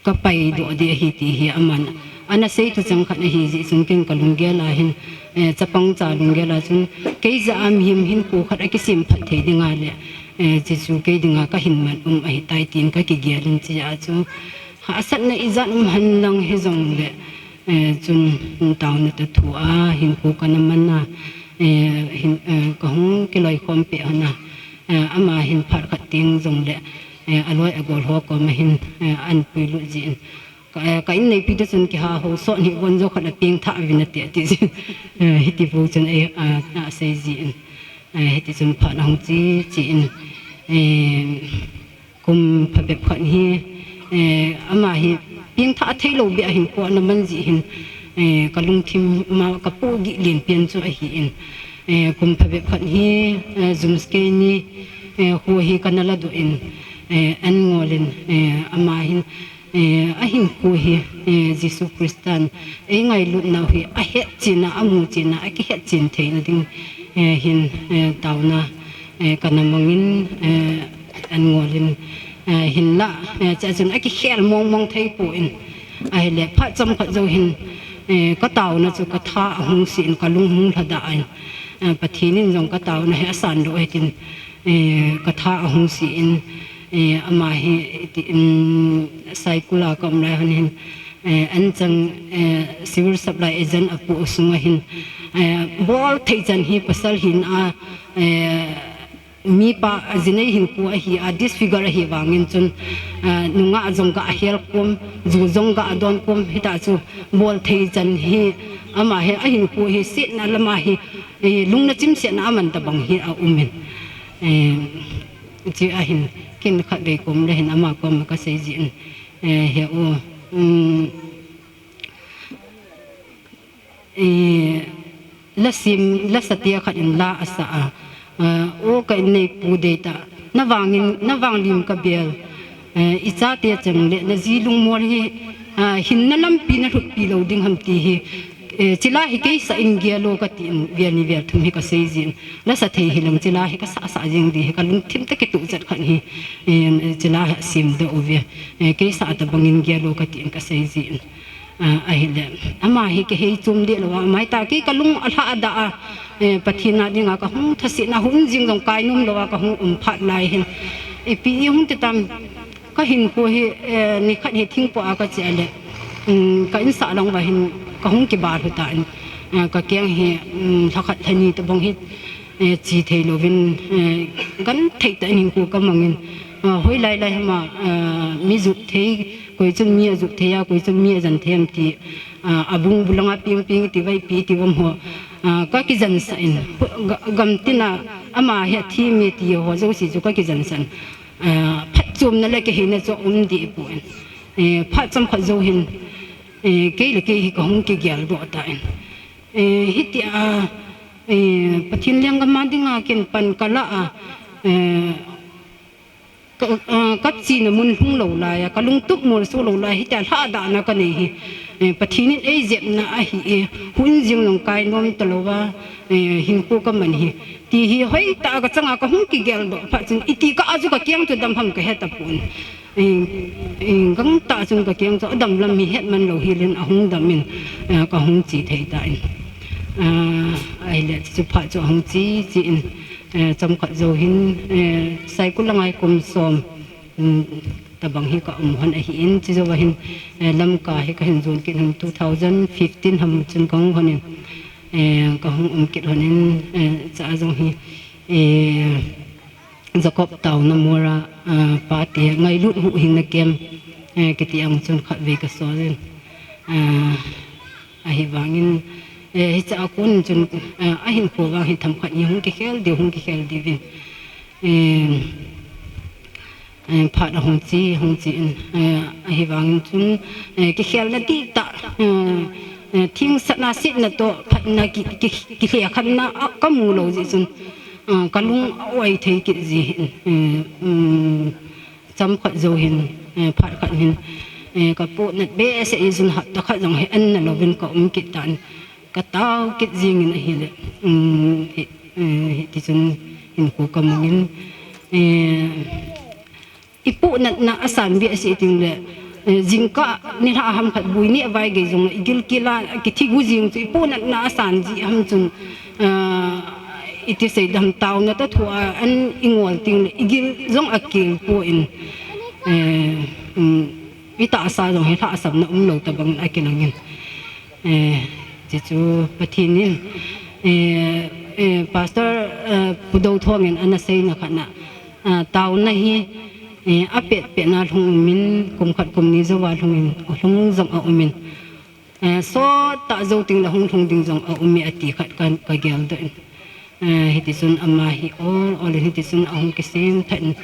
ka paidoh di ahi ti hi aman ana sei thucheng khat ahi jeh chun ken ka lunggel a hin, eh, chapang cha lunggel a chun kei jeh a mihem hinkho khat akisem phat thei ding a le, eh, chuchu kei ding a ka hin man um ahitai tin ka kigel in chua chu hahsatna ijat um hen lang hijong le, eh, chun taona toh thu a hinkho kana man a, eh, hin, eh, ka hung kiloikhom peh hon a, eh, ama hin phat khat teng jong le, eh, aloi agol ho koma hin, eh, ahin puilut jin. Ka, eh, ka inneipi te chun kiha ho sot hi von jo khat a pengthah uvin ati, ati jin. Eh, hiti bou chun, eh, a, asei jin. Eh, hiti chun phat ahung che, che in. Eh, kum phabep khat hi, eh, ama hi pengthah thei lou beh a hinkho ana man jeh hin, eh, ka lungthim ma ka pohgih len pen chu ahi in. Eh, kum phabep khat hi, eh, Jumskei ni, eh, kho hi kana ladoh in, eh, an ngol in, eh, ama hin, eh, ahinkho hi, eh, Jesu Christan eingailutnau hi ahet chen a, amu chen a, akihet chen theina ding, eh, hin, eh, taona, eh, kana mang in, eh, an ngol in, eh, hinlah, eh, chua chun akikhel mong mong thei pon. Ahile phat chomkhat jou hin, eh, ka taona chu ka tha ahung se in ka lung hung lhadah in, eh, Pathen in jong ka taona hi asan doh e tin, eh, ka tha ahung se in, eh, ama hi, iti, um, Saikul a ka um lai hon hin, eh, anchang, eh, civil supply agent apoh sung a hin, eh, bol thei chan hi pasal hin a, eh, mipa ajinei hinkho ahi a, disfigure ahi vangin chun, eh, nungah jong ga ahel kom, ju jong ga adon kom, hita chu bol thei chan hi ama hi ahinkho hi setna lam a hi, eh, lungna chimsetna aman tabang hi aum in. Eh, chua hin ken khatvei kom le hin ama koma ka sei jin, eh, he u, um, eh, la sim, la sa tia khat in la asa a, eh, o ka inneipu deitah, na vangin, na vang lim ka bel, eh, i chate cheng le na ji lungmol hi, ah, hinna lampi na lhutpi lou ding ham ti hi, eh, chila hi kei sa in gel o ka tin, vel ni vel thum hi ka sei jin. La sa thei hi leng chila hi ka sa sa jing di hi ka lungthim tah kituh chat khat hi, eh, chila hi sim doh uve, eh, kei sa tabang in gel o ka tin ka sei jin. Ah, ahile, ama hi kei hei chom deh lou a, mai ta kei ka lung alha dah a, eh, Pathen a dinga ka hung thasetna hun jing jong kai nom lou a ka hung um phat lai hin. Ipi i hung ti tam, ka hinkho hi, eh, nikhat hi thingpoh a ka che a le, um, ka insah lang uva hin ka hung kibal lhu tan, eh, ka keng hi, um, lhakhat lhani tabang hi, eh, che thei louvin, eh, gan thei tah in hinkho ka mang in, ah, hoilai lai hama, ah, mi jot thei, koi chun mi ajot thei a, koi chun mi ajen thei em ti, ah, abung bulanga ping ping ti vai pi ti vom ho, Ah, ka kijansah in, ga-, gamtina ama hi athi me ti ho jouse chu ka kijansah in, ah, phatchomna le kihina chu um deh pon. Eh, phat chomkhat jou hin, eh, kei le kei hi ka hung kigel doh tan. Eh, hitia, eh, Pathen lenggam a dinga ken pan ka la a, eh, ka, ah, ka chena mun lhung lou lai a, ka lungtup molso lou lai, hitia lhadahna ka nei hi, eh, Pathen in ei jepna ahi e, hun jing jong kai nom talou a, eh, hinkho ka man hi, ti hi hoitah a ka chang a ka hung kigel doh phat chun, iti ka a chu ka keng chu dam ham ka he tapon. Eh, eh, gangtah chun ka keng chu adam lam hi het man lou hel in ahung dam in, eh, ka hung che thei tan. Ah, ahile chu phat chu ahung che che in, eh, chomkhat jou hin, eh, Saikul a ngai kum som, um, tabang hi ka um hon ahin, chujou a hin, eh, Lamka hi ka hin jon kit hon two thousand fifteen ham chun ka hung hon in, eh, ka hung um kit hon in, eh, cha jong hi, eh, Jacob Taona Mora, ah, pate Ngailut Huhhingna Camp, eh, kiti ang chun khatvei ka sol in. Ah, ahivangin, eh, hiche a kon chun, eh, ahinkho vang hi themkhat hi hung kikhel diu, hung kikhel diu vin. Eh, eh, phat ahung che, hung che in, eh, ahivangin chun, eh, kikhelna dihtah, eh, eh, themsatna, setna toh phatna ki, ki, kilhekhenna a ka mu lou jeh chun, ah, ka lung a oi thei kit ji hin, eh, um, chomkhat jou hin, eh, phat khat hin, eh, ka pohnat behseh jeh chun hapta khat jong hi an na louvin ka um kit tan, ka tao kit jing in ahile, um, hi, eh, hiti chun hinkho ka mang in, eh, i pohnatna asan behseh teng le, eh, jingkah nilhah ham khat bui neh vai gei jong le i gilkel a kithi gu jing chu i pohnatna asan ji ham chun, ah, iti sei dam, taona toh thu a an i ngol teng le i gil jong akel pon, eh, um, i tahsa jong hi lhahsamna um lou tabang in akilang in. Eh, chuchu Pathen in, eh, eh, Pastor, eh, Pu Douthong in ana seina khat na, ah, taona hi, eh, apet pet na lhung um in, kum khat kum ni jou a lhung in, lhung jong aum in. Eh, sottah jou teng le hung lhung ding jong aum e ati khat ka, ka gel doh in. Eh, hiti chun ama hi ol ol in hiti chun ahung kisem tah in,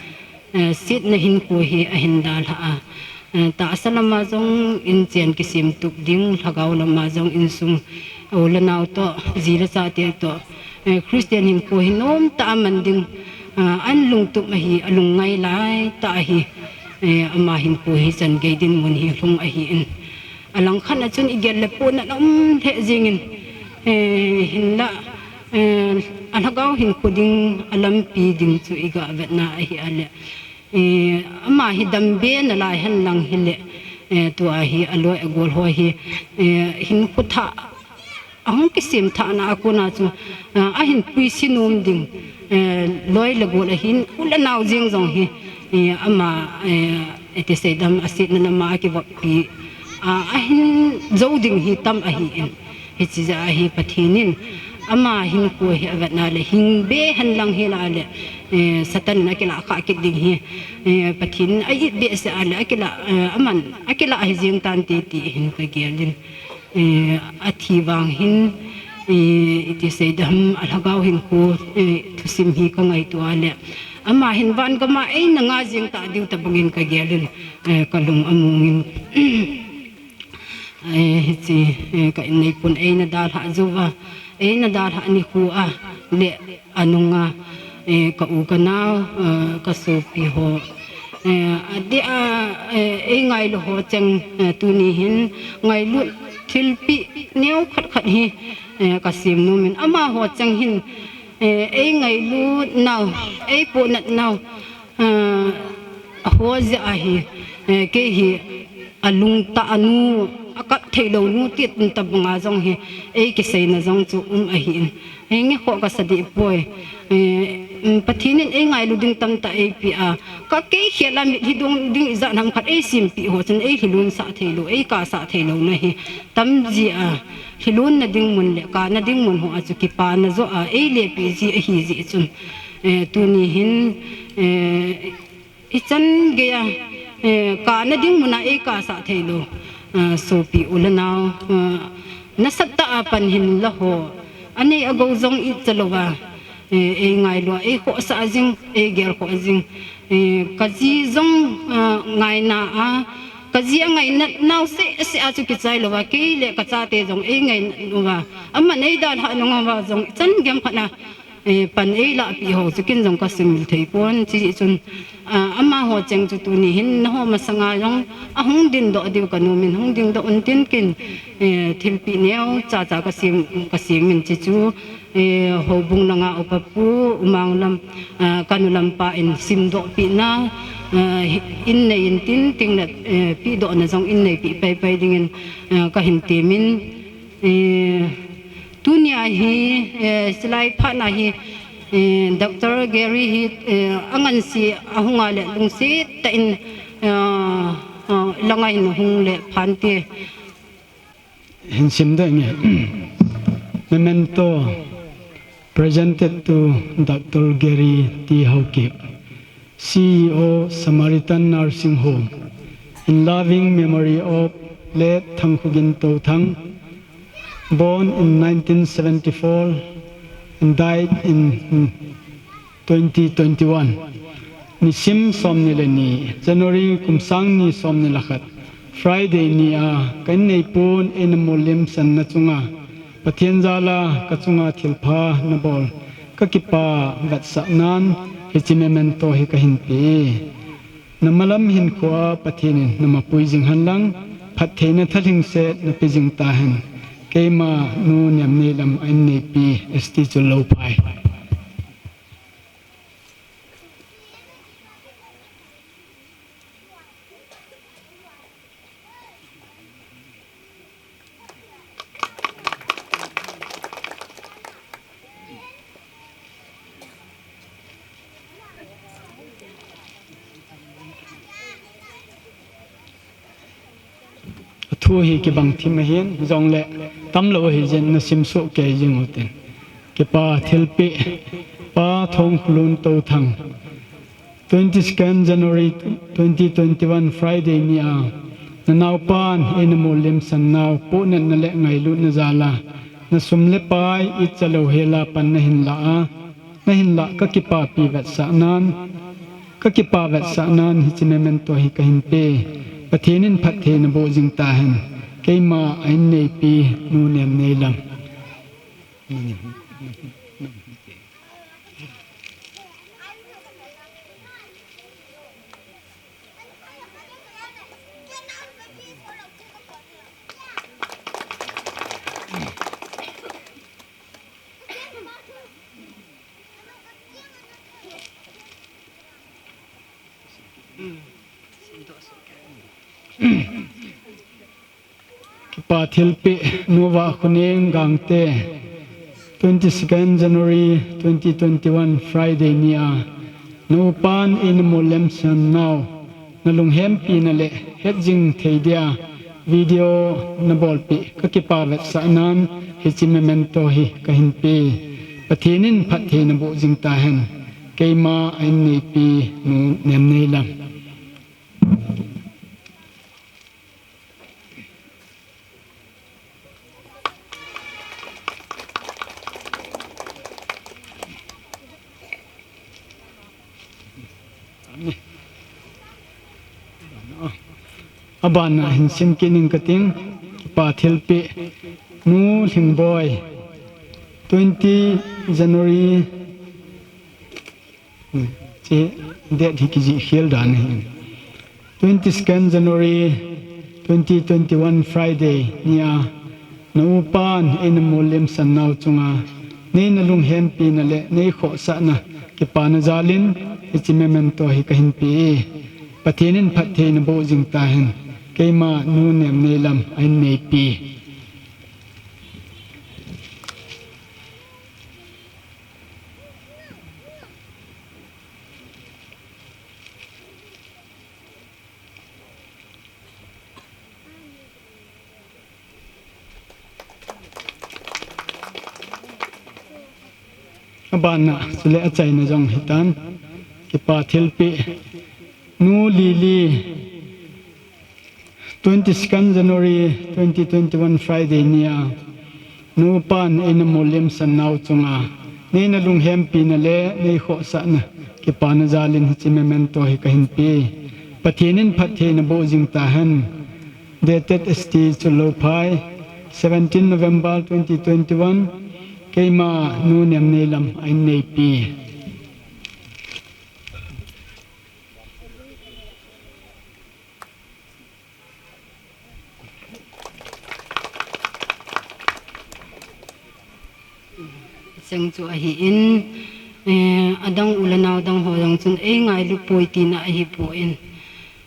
eh, setna hinkho hi ahin dalha a. Eh, tahsa lama jong inchen kisem tup ding, lhagao lama jong insung u le nao toh, ji le chate toh, eh, Christian hinkho hi nomtah a man ding, ah, an lungtup ahi, alungngai lai tah ahi, eh, ama hinkho hi chan gei dinmun hi lhung ahin. Alangkhat a chun i gel le pohnat um lheh jing in, eh, hinlah, eh, alhagao hinkho ding, alampi ding chu i ga vetna ahi a le. Eh, ama hi dambe nalai hen lang hile, eh, tua hi aloi agol ho hi, eh, hinkho thah, ahung kisem thah na a kona chu, ah, ahin puise nom ding, eh, loi le gol ahin, u le nao jeng jong hi, eh, ama, eh, iti sei dam, asetna lama akivoppi, ah, ahin jou ding hi tam ahin. Hiche jeh a hi Pathen in ama hinkho hi avetna le hing be hen lang hila le, eh, Satan in akilah khah kit ding hi, eh, Pathen in a-it behseh a le akilah, eh, aman akilah hi jeng tante ti hin ka gel in, eh, athi vang hin, eh, iti sei dam, alhagao hinkho, eh, thusim hi ka ngaito a le ama hin van gam a eina nga jeng ta diu tabang in ka gel in, eh, ka lung among in. Eh, hiche, eh, ka innei pun eina dalhah jou va, eina dalhah nikho a le anung a, eh, ka u ka nao, eh, ka sopi ho, eh, adeh a, eh, ei ngailu ho cheng, eh, tuni hin ngailut thilpeh neo khat khat hi, eh, ka sem nom in, amaho cheng hin, eh, ei ngailut nau, ei pohnat nau, ah, ho jeh a hi, eh, kei hi alungtah a nu, akap thei lou nu ti tabang a jong hi, ei kiseina jong chu um ahin. Henge kho ka sa deh poi. Eh, um, Pathen in ei ngailu ding tamtah ei pe a. Ka kei khel a mitlhi dong ding ijat ham khat ei sempeh ho chun ei lhilon sah thei lou, ei kasah thei lou na hi tam ji a. Lhilon na ding mun le kana ding mun ho a chu kipana jo a ei lepeh ji ahi jeh chun. Eh, tuni hin, eh, ichan gei a, eh, kana ding mun a ei kasah thei lou. Ah, sopi u le nao, ah, nasatah a pan hin la ho, Anei agou jong icha louva, eh, ei ngailua, ei khohsah jing, ei gelkhoh jing. Eh, kaji jong, ah, ngaina a, kaji angaina nau seh seh a chu kichai louva, kei le kachate jong ei ngaina uva, aman ei dalhah nung uva jong, chan gem khat na, eh, pan ei lahpeh ho chu ken jong kasimil thei pon, chuti chun, ah, amaho cheng chu tuni hin nangho masanga jong ahung dingdoh diu kanom in, hung dingdoh untin ken, eh, thilpeh neocha cha kasem, kasem in, chuchu, eh, houbung langa upa pu, umang lam, ah, kanu lampa in simdoh pehna, ah, in nei intin, tin le, eh, pehdohna jong in neipeh paipai dingin, ah, kahin temin, eh, tunia hi, eh, silai phatna hi, eh, Doctor Gary hi, eh, angansi ahunga le lungset tah in, ah, ah, langa hin hung le phante. Hin sim ding e. Memento presented to Doctor Gary T Haokip, C E O, Samaritan Nursing Home, in loving memory of late Thangkhogin Touthang, born in nineteen seventy-four and died in twenty twenty-one. Nisim somni le ni, January kum sang ni somni le khat, Friday nia ka inneipun eina molhemsanna chunga Pathen jal'a ka chunga thilpha nabol, ka kipa vetsahnan hiche memento hi kahin pe. Namalam hinkhoa Pathen in namapui jing henlang, phattheina thalhingset nape jing tahen. Keima Nu Nemneilam a inneipi S T Chullouphai. Athu hi kibang thim ahin, jongle tamlou ahi jeh in nasim soh kei jing uvin tin. Kipa thilpeh, Pa Thongkholun Touthang. Twenty-second January twenty twenty-one Friday nia, nanaopan eina molhemsan nau, pohnatna le ngailutna jal'a, nasum le pai icha lou hel'a pan nahin lah a, nahin lah ka kipapi vetsahnan, ka kipa vetsahnan hiche memento hi kahin pe. Pathen in phatthei naboh jing tahen. Keima a inneipi Nu Nemneilam. Kipa thilpeh, Nu Vahkhoneng Gangte, twenty-second January twenty twenty-one Friday nia, naupan eina molhemsan nau, nalunghempina le hetjing thei dia video nabolpeh, ka kipa vetsahnan hiche memento hi kahin pe. Pathen in phatthei naboh jing tahen. Keima a inneipi Nu Nemneilam. Abana hin sim kit ning kating, kipa thilpeh, Nu Lhingboi, twenty January, Hmm, hiche date hi kijih khel dan ahi. Twenty-second January twenty twenty-one Friday nia, naupan eina molhemsan nau chunga, neina lunghempina le neikhohsahna kipana jalin, hiche memento hi kahin pe e. Pathen in phatthei naboh jing tahen. Keima Nu Nemneilam a inneipi. Abana, chule achaina jong hitan. Kipa thilpeh, Nu Lily, twenty-second January twenty twenty-one Friday nia, Nupa in eina molhemsan nau chunga neina lunghempina le neikhohsahna kipana jalin hiche memento hi kahin pe. Pathen in phattheina boh jing tahen. Dated S T Chulhouphai, seventeen November twenty twenty-one, keima Nu Nemneilam a inneipi. Cheng chu ahin, eh, adang u le nao dang ho jong chun eingailu poi tina ahipon,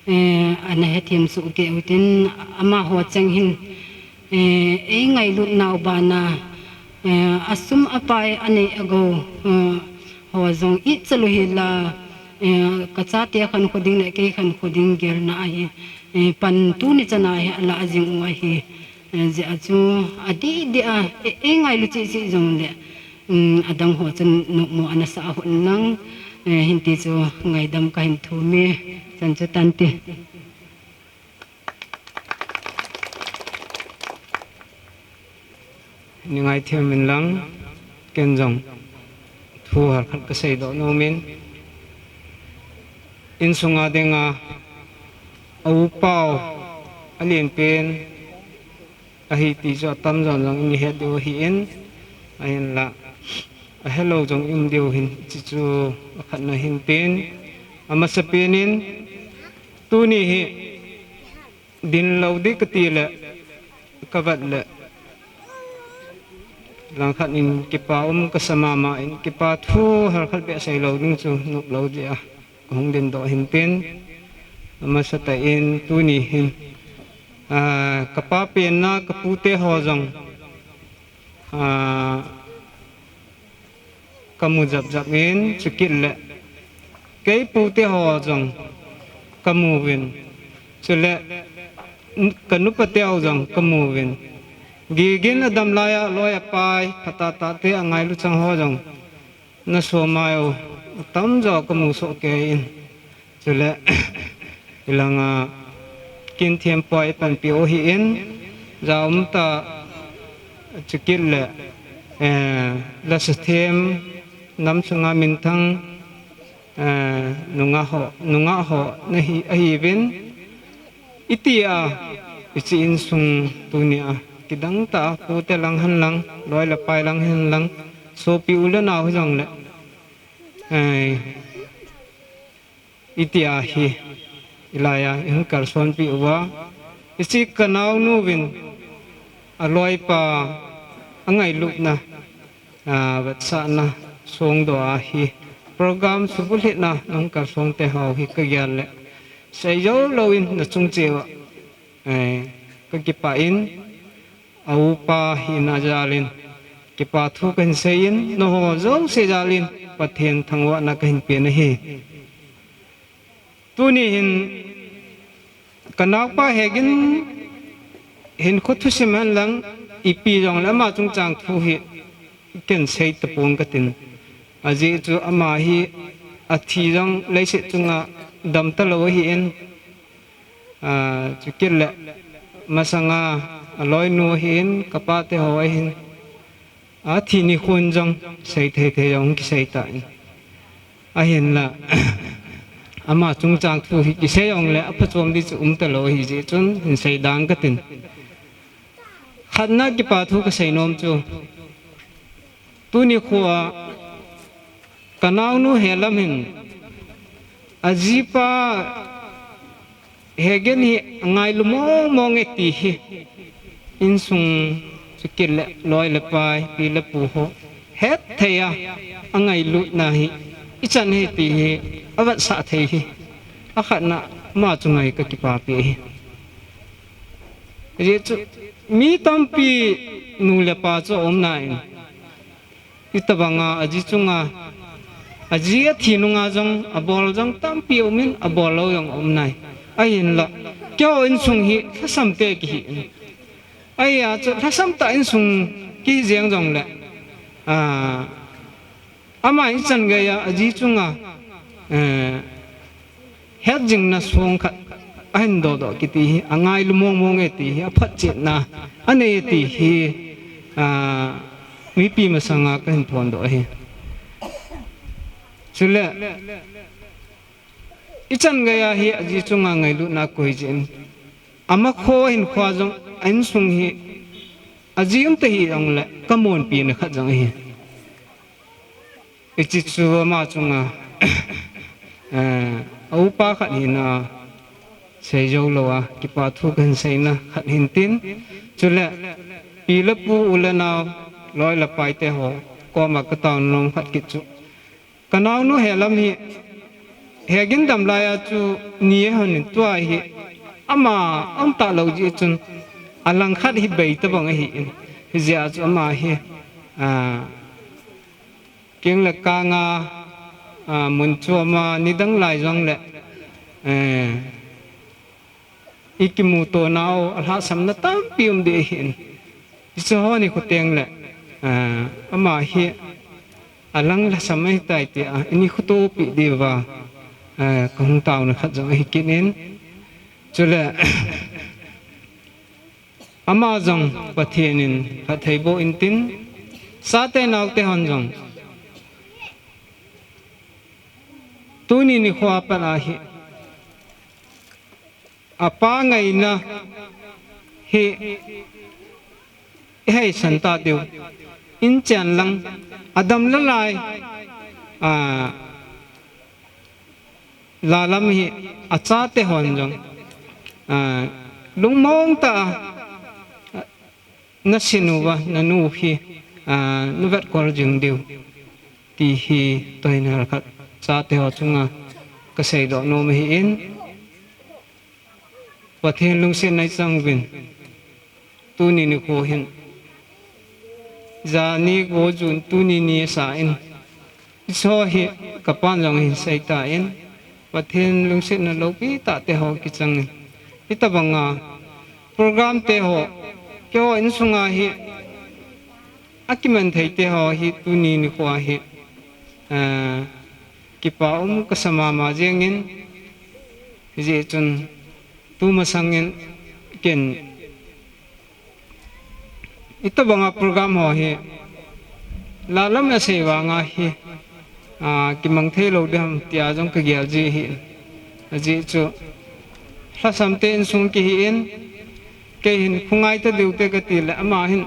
eh, ana hethem soh kei utin amaho cheng hin, eh, eingailut nau bana, eh, asum apai anei agou, eh, ho jong ichalu hila, eh, kachate khankho ding le kei khankho ding gelna ahi, eh, pan tuni chana hi alah jing u ahi. Eh, jeh a chu adih dih a, e, eingailu cheh cheh jongle, um, adang ho chun nopmo ana sah hon lang, eh, hinti chu ngaidam kahin thum e, chan chu tante. Nei ngaithem in lang, ken jong thu halkhat kasei doh nom in, insunga dinga, a upa u, alen pen, ahi ti chu atamjon jong nei het diu ahin, ahinla, ahelou jong um diu ahin, hiche chu akhatna ahin tin, amasapen in, tuni hi, dinlou ding kati le, kavet le, langkhat in kipa um kasa mama in, kipa thu halkhat beh seilou ding chu noplou jeh a kahung dindoh ahin tin, amasatah in tuni hin, ah, kapa penna kapute ho jong, ah, kamu japjap in, chukit le kei pute ho jong kamu uvin, chule kanupate ho jong kamu uvin, gigin adam laiya loi apai, phatah tahte angailu chang ho jong nasomai u, atamjo kamu soh kei in. Chule, hilanga, kin thempu a eipanpi u ahin, ja umtah, chukit le, eh, lasa them, nam sunga minthang, eh, nungah ho, nungah ho, nahi, ahiuvin, itia, hiche insung tunia, kidang tah a, pute lang hen lang, loi le pai lang hen lang, sopi u le nao hijongle, eh, itia hi, ilaiya, ihung kalsonpi uva, hiche kanaonu vin, aloipa, angailutna, ah, vetsahna, songdoh a hi, program subulhitna, nahung kalsonte ho hi kagel le, seijou louvin nachung cheh uva, eh, kakipah in, a upa hina jalin, kipa thu kahin seiyin, nangho jouse jalin, Pathen thangvahna kahin pen ahi. Tuni hin, kanaopa Hegin hinkho thusim hen lang, ipi jongle ama chungchang thu hi, ken sei tapong katin. Ajeh chu ama hi, athi jong leiset chunga damtalou ahin, ah, chukit le masanga aloinu ahin, kapate ho ahin, athi nikhon jong seithei thei jong kisei tan. Ahinla, ama chungchang thu hi kisei jongle aphachom ding chu umtalou ahijeh chun hinsei dang katin. Khatna kipa thu kaseinom chu, tuni khoa kanaonu Helam hin ajipa Hegen hi angailu mongmong e ti hi, insung chukit le loi le pai, pi le pu ho hetthei a, angailutna hi ichan ahi ti hi avetsah thei hi, akhatna ama chunga hi kakipapi ahi. Ajeh chu mi tampi nu le pa chu aumnan, hitobanga aji chunga, aji athi nunga jong abol jong tampi aumin, abollou jong aumnai. Ahinla, keiho insung hi lhasam te kihi in, ahia chu lhasam tah insung kihi jeng jongle, ah, ama ichan geiya aji chunga, eh, hetjingna song khat ahin dohdoh kiti hi, angailu mongmong e ti hi, aphatchetna anei e ti hi, a, mipi masanga kahin phondoh ahi. Chule, ichan geiya hi aji chunga ngailutna kahi jin. Ama kho hinkho jong, a insung hi, aji umtah hijongle, kamonpina khat jong ahi. Hiche chu ama chunga, eh, a upa khat hina seijou louva, kipa thu kahin seina khat hintin. Chule, pi le pu, u le nao, loi le paite ho koma kataona nom khat kit chu, kanaonu helam hi, hegin damlaiya chu ni ahon in tua hi, ama aumtah lou jeh chun, alangkhat hi bei tabang ahin, hijeh a chu ama hi, a, keng le kanga, a, mun choma nidang lai jongle, eh, ikimuto nau, alhahsamna tampi um ding ahin. Hiche ho nikho tengle, a, ama hi alang lhasam ahitai tia, inikhotopi diuva, a, kahung taona khat jong ahi kit in. Chule, ama jong Pathen in phatthei boh intin, chate naote hon jong, tuni nikho a pat ahi, apa ngaina hi iheisan ta diu, inchen lang, adam lalai, a, lalam hi achate hon jong, a, lungmong tah a, nasin uva, nanu hi, a, navetkol jing diu, ti hi tuhin khat chate ho chunga kaseidoh nom ahin. Pathen lungsetna ichang uvin, tuni nikho hin, jani go June tuni ni asan, hiche ho hi kapan jong ahin seitan, Pathen lungsetna loupi tahte ho kichang in, hitabanga program te ho, keiho insunga hi akiman theite ho hi tuni nikho hi, a, kipa um kasa mama jengin, hijeh chun tumasangin ken hitabanga program ho hi lalam asei vanga hi, a, kimang thei lou ding ham tia jong kagel ji ahi. Ajeh chu lhasamte insung kihin, kei hin khongai ta diu te katile, ama hin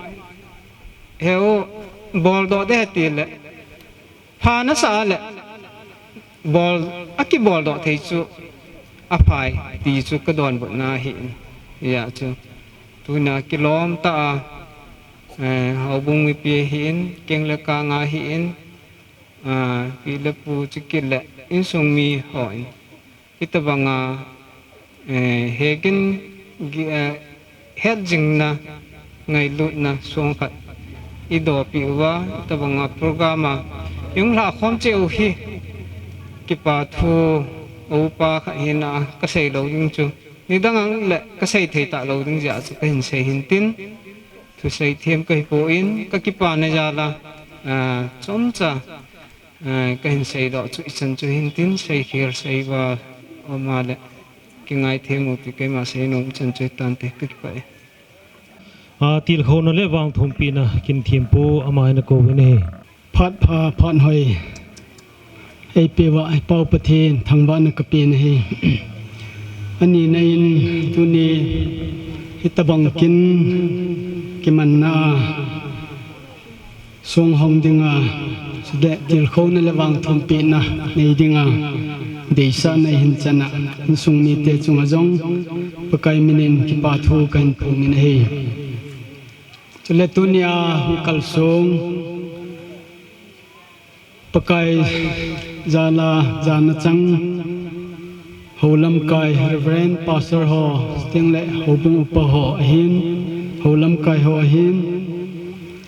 heu boldoh ding ahi tile, pha nasah le, bol, akiboldoh thei chu aphai ti chu kadonbutna ahin. Hijeh chu tuna kilom tah a, eh, houbung mipi ahin, keng le kang ahin, a, pi le pu chukit le insung mi hon, hitabanga, eh, hegin, eh, hetjingna, ngailutna song khat idohpeh uva, hitabanga program a ihung lhahkhom cheh u hi, kipa thu, upa khat hina kasei lou ding chu, nidang ang le kasei thei talou ding jeh a chu kahin sei hintin, thusei them kahipon, kakipana jal a, a, chomcha, a, kahin seidoh chu ichan chu hintin, seikhel seival um a le kingai them u ti keima seinom chan chu hitante, kakipah e. A, tilkhouna le vangthumpina kin thempu ama hin akouvin ahi. Phat pha, phat hoi. Eipeuva, eipau Pathen, thangvahna kapen ahi. Anina in, tuni, hitabang kin, kimanna, songhong dinga, chule tilkhouna le vangthumpina, nei dinga, deisahna ihin chana, insung mite chunga jong, Pakai minin kipa thu kahin phongin ahi. Chule tunia hung kalsong, Pakai jal a, jana chang, hou lamkai Reverend Pastor ho, chutengle houbung upa ho ahin, hou lamkai ho ahin,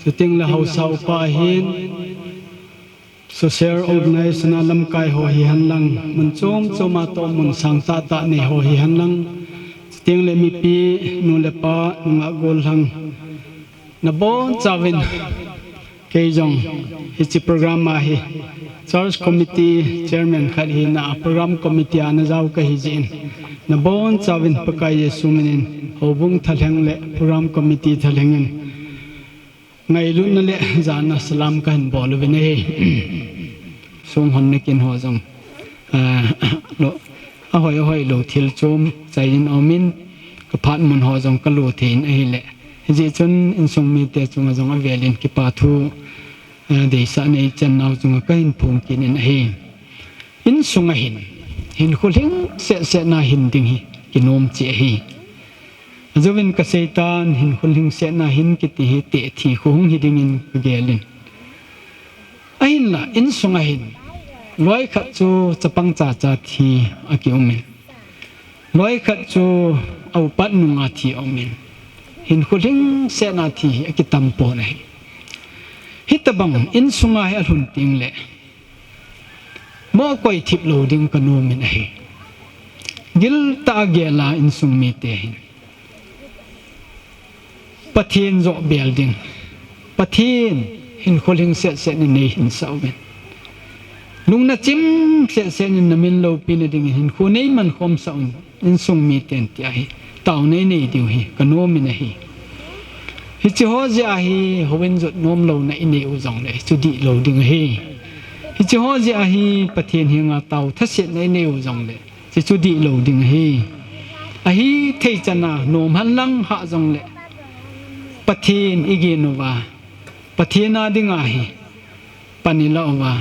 chutengle haosa upa ahin, social organization a lamkai ho hihen lang, mun chom chom a toh mun sang tah tah nei ho hihen lang, chutengle mipi, nu le pa, nungah gollhang, nabonchauvin, kei jong, hiche program a hi, Church Committee Chairman khat hina a, Program Committee a najao kahi jeh in, nabonchauvin Pakai Jesu minin, houbung thalheng le Program Committee thalheng in, Ngailutna le jana salam kahin bol uvin ahi. Sung honna kin ho jong, ah, lo, ahoi ahoi lo thil chom chaiyin aumin, kaphat mun ho jong kalu thei in ahile, hijeh chun insung mite chunga jong avelin kipa thu, ah, deisah neichan nau chunga kahin phong kit in ahi. Insung ahin, hinkho lhingset set na hin ding hi kinom cheh ahi. Ajouvin kaseitan, hinkho lhingset na hin kiti hi tehthi khu hung hi dingin kagelin. Ahinla, insung ahin, loikhat chu chapang chacha thi akiumin, loikhat chu aupat nunga thi aumin, hinkho lhingset na thi hi akitam pon ahi. Hitobang insunga hi alhun tengle, mohkoi thip lou ding kanomin ahi. Giltah a gel a insung mite hin Pathen joh bel ding, Pathen hinkho lhingset set in neihinsah uvin, lungna chim set set in namin loupina dingin hinkho neiman khomsah un, insung miten, tia hi taona inei diu hi kanomin ahi. Hiche ho jeh a hi houin jot nom louna inei u jongle, chu dihlou ding ahi. Hiche ho jeh a hi Pathen henga tao thasetna inei u jongle, chu chu dihlou ding ahi. Ahithei chana nom henlang hah jongle, Pathen igin uva, Pathen a dinga hi pan ilah uva,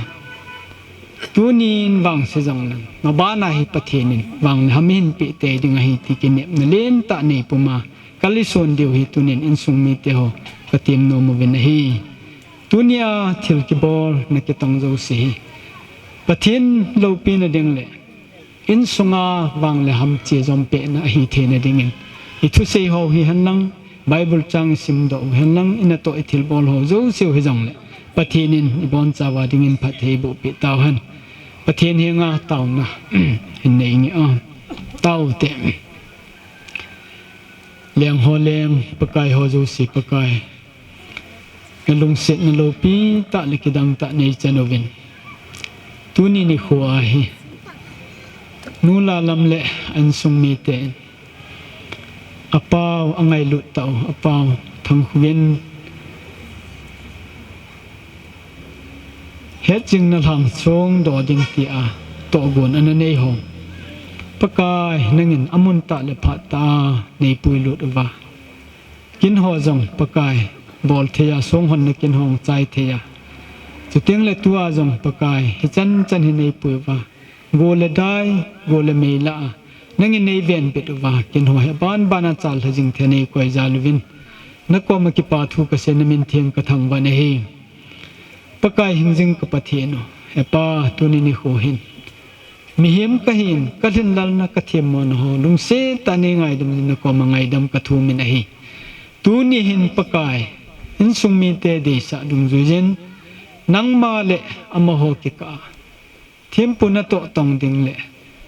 tunin vangse jongleng, mabana hi Pathen in vang le ham eihin peh tei ding ahi ti kinepna lentah neipuma kal ison diu hi tunin insung mite ho katem nom uvin ahi. Tunia thil kibolna kitong jouse hi Pathen loupina ding le insunga vang le ham chejom pehna ahitheina dingin, ithusei ho hihenlang, Bible chang isimdoh u henlang, inatoh ithilbol ho jouseu hijongle, Pathen in ibonchauva dingin phatthei eibohpeh tauhen. Pathen henga taona hin nei nge a, taute. Lengho leng, Pakai ho jouse Pakai, nalungsetna loupitah le kidangtah neichan uvin, tuni nikho a hi, nu Lalam le insung miten, apau angailut tah u, apau Thangkhovin hetjingna lhang songdoh ding tia tohgon ana nei ho, Pakai nangin amun tah le phat tah a neipuilut uva, kin ho jong Pakai bol thei a, songhonna kin ho chai thei a, chutengle tua jong Pakai hichan chan hi neipui uva, go le dai, go le mei lah a nangin neivenbit uva, kin ho hi abanbana challha jing thei a neikoi jal uvin, nakoma kipa thu kasei, namin theng kathangvah in ahi. Pakai hingjing ka Pathen u, Hepa, tuni nikho hin mihem kahin, kalhinlelna kathemmona ho lungset tah a neingaidam in nakoma ngaidam kathumin ahi. Tuni hin Pakai, insung mite deisah dungjuiyin, nangma le amaho kikah a thempu natoh tong ding le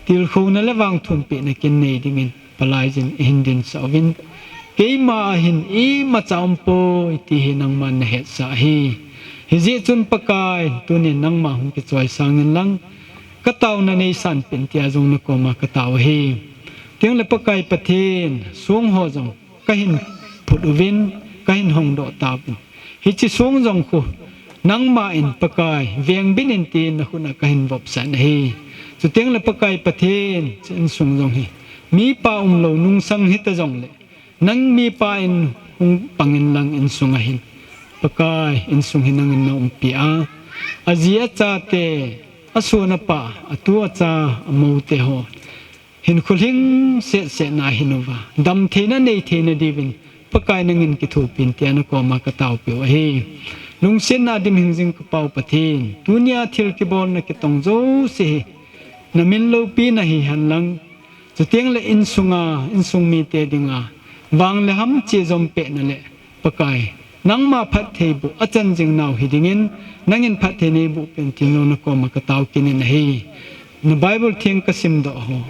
tilkhouna le vangthumpehna kin nei dingin palaiyin eihin dinsah uvin, keima a hin imacha aumpoi ti hi nangman nahetsah ahi. Hijeh chun Pakai, tunin nangma hung kichoisang inlang, kataona neisanpeh in tia jong nakoma katao ahi. Chutengle Pakai Pathen, songho jong kahin phut uvin, kahin hongdoh tauvin, hiche song jong khu nangma in Pakai vengbit in tin nakhut a kahin vopsah in ahi. Chutengle Pakai Pathen, insung jong hi mipa umlou nungsang hita jongle, nang mipa in hung pang inlang insung ahin, Pakai, insung hi nangin naumpi a, aji achate, ason apa, atu acha, amoute ho hinkho lhingset set na hinuva, damtheina neitheina diuvin Pakai nangin kithopin tia nakoma kataopiu ahi. Lungsetna dim hingjing kapau Pathen, tunia thil kibolna kitong jouse hi namin loupina hihenlang, chutengle insunga, insung mite dinga vang le ham chejompehna le Pakai, nangma phattheiboh achan jing nau hidingin, nangin phatthei neiboh peh in tin jong nakoma katao kit in ahi. Na Bible theng kasimdoh ho,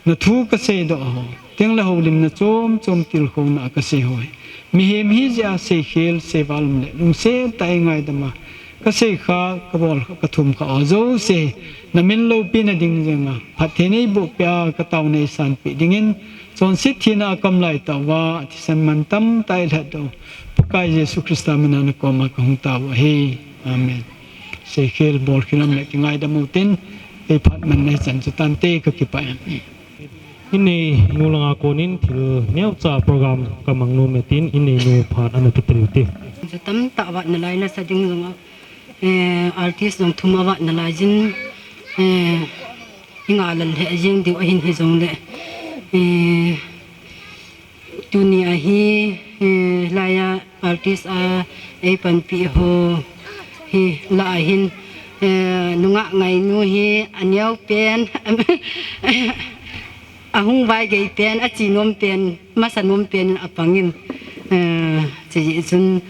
nathu kaseidoh ho, chutengle houlimna chom chom tilkhouna a kasei ho hi, mihem hijeh a seikhel seival umle lungset tah a eingaidam a, kaseikha, kabolkha, kathumkha ho jouse namin loupina ding jenga phatthei neibohpeh a, katao neisanpeh dingin, chonset thina a kamlai tah uva thisan mantam tah a eilhatdoh u Pakai Jesu Christa mina nakoma kahung tao ahi. Amen. Seikhel bolkhel um le kingaidam utin, ei phat manna hichan chu tante, kakipah e. Inneinu langa konin thil neocha program kamang nom e tin inneinu phat ana petel ute. Chu tamtah vatna lai nasa ding jong a, eh, artist jong thum avatna lai jin, eh, inga lal he jing diu ahin hijongle, eh, Tuni ahi, eh, laiya artist a eipanpi ho hi la ahin, eh, nungah ngainu hi aneo pen, ahung vaigei pen, achi nom pen, masa nom pen apangin, eh, chuti chun,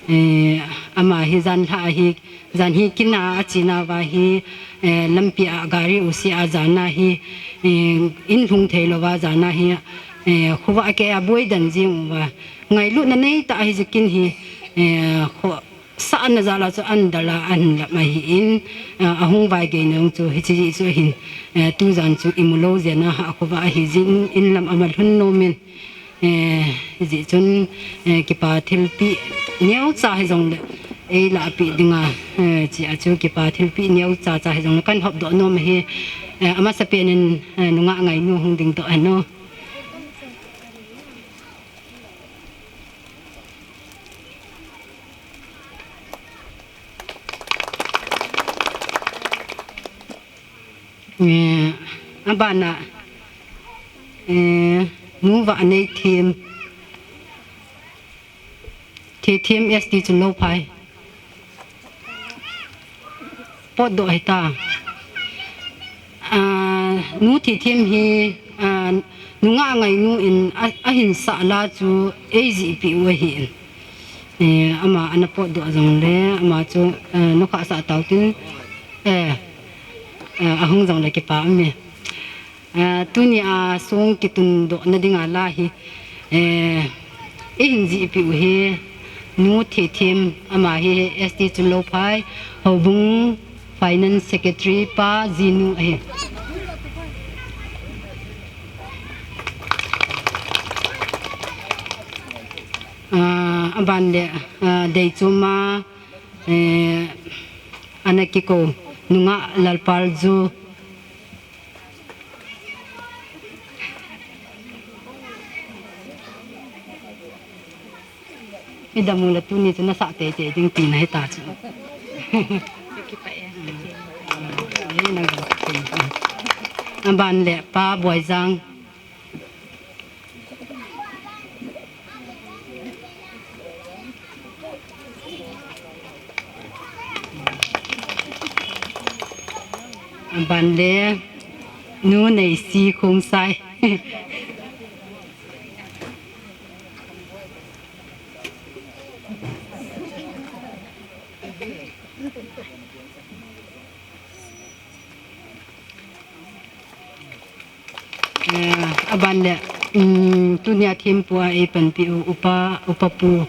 eh, ama hi jan lha ahi, jan hi kin a, achi nauva hi, eh, lampi a gari usi a jan a hi, eh, in lhung thei louva jan a hi, eh, khovah a kei a boi dan jing uva. Ngailutna neitah a hi jikin hi, eh, kho, sa ana jal a chu an dal a an lam ahin, eh, ahung vaigei nung chu hichi chu hin, eh, tujan chu imu lou jeh a ha khovah a hi jin in lam ama lhun nom in. Eh, hijeh chun, eh, kipa thilpeh neocha hijongle, ei lahpeh dinga, eh, chia chu kipa thilpeh neocha cha hijongle kan hopdoh nom ahi, eh, amasapen in, eh, nungah ngainu hung dingdoh hen o. Eh, abana, eh, Nu Vaneithem, Theithem S T Chunlopha. Potdoh hita. Ah, Nu Theithem hi, ah, nungah ngainu in a, ahin sah la chu ei jihpeh u ahi. Eh, ama ana potdoh jongle, ama chu, eh, nukhah sah tau tin, eh, eh, ahung jongle kipa um e. Eh, tuni a song kitundohna dinga la hi, eh, eihin jihpeh u hi, Nu Theithem, ama hi S T Chunlopha, Houbung Finance Secretary pa jinu ahi. Ah, aban le, ah, Deichom a, eh, ana kikou, nungah Lalpalju. Idam u le tuni chu nasah teitei ding tina hita chu. Aban le Pa Boijang. Aban le Nu Neisi Khongsai. Eh, aban le, um, tunia thempu a eipanpi u, upa, upa pu.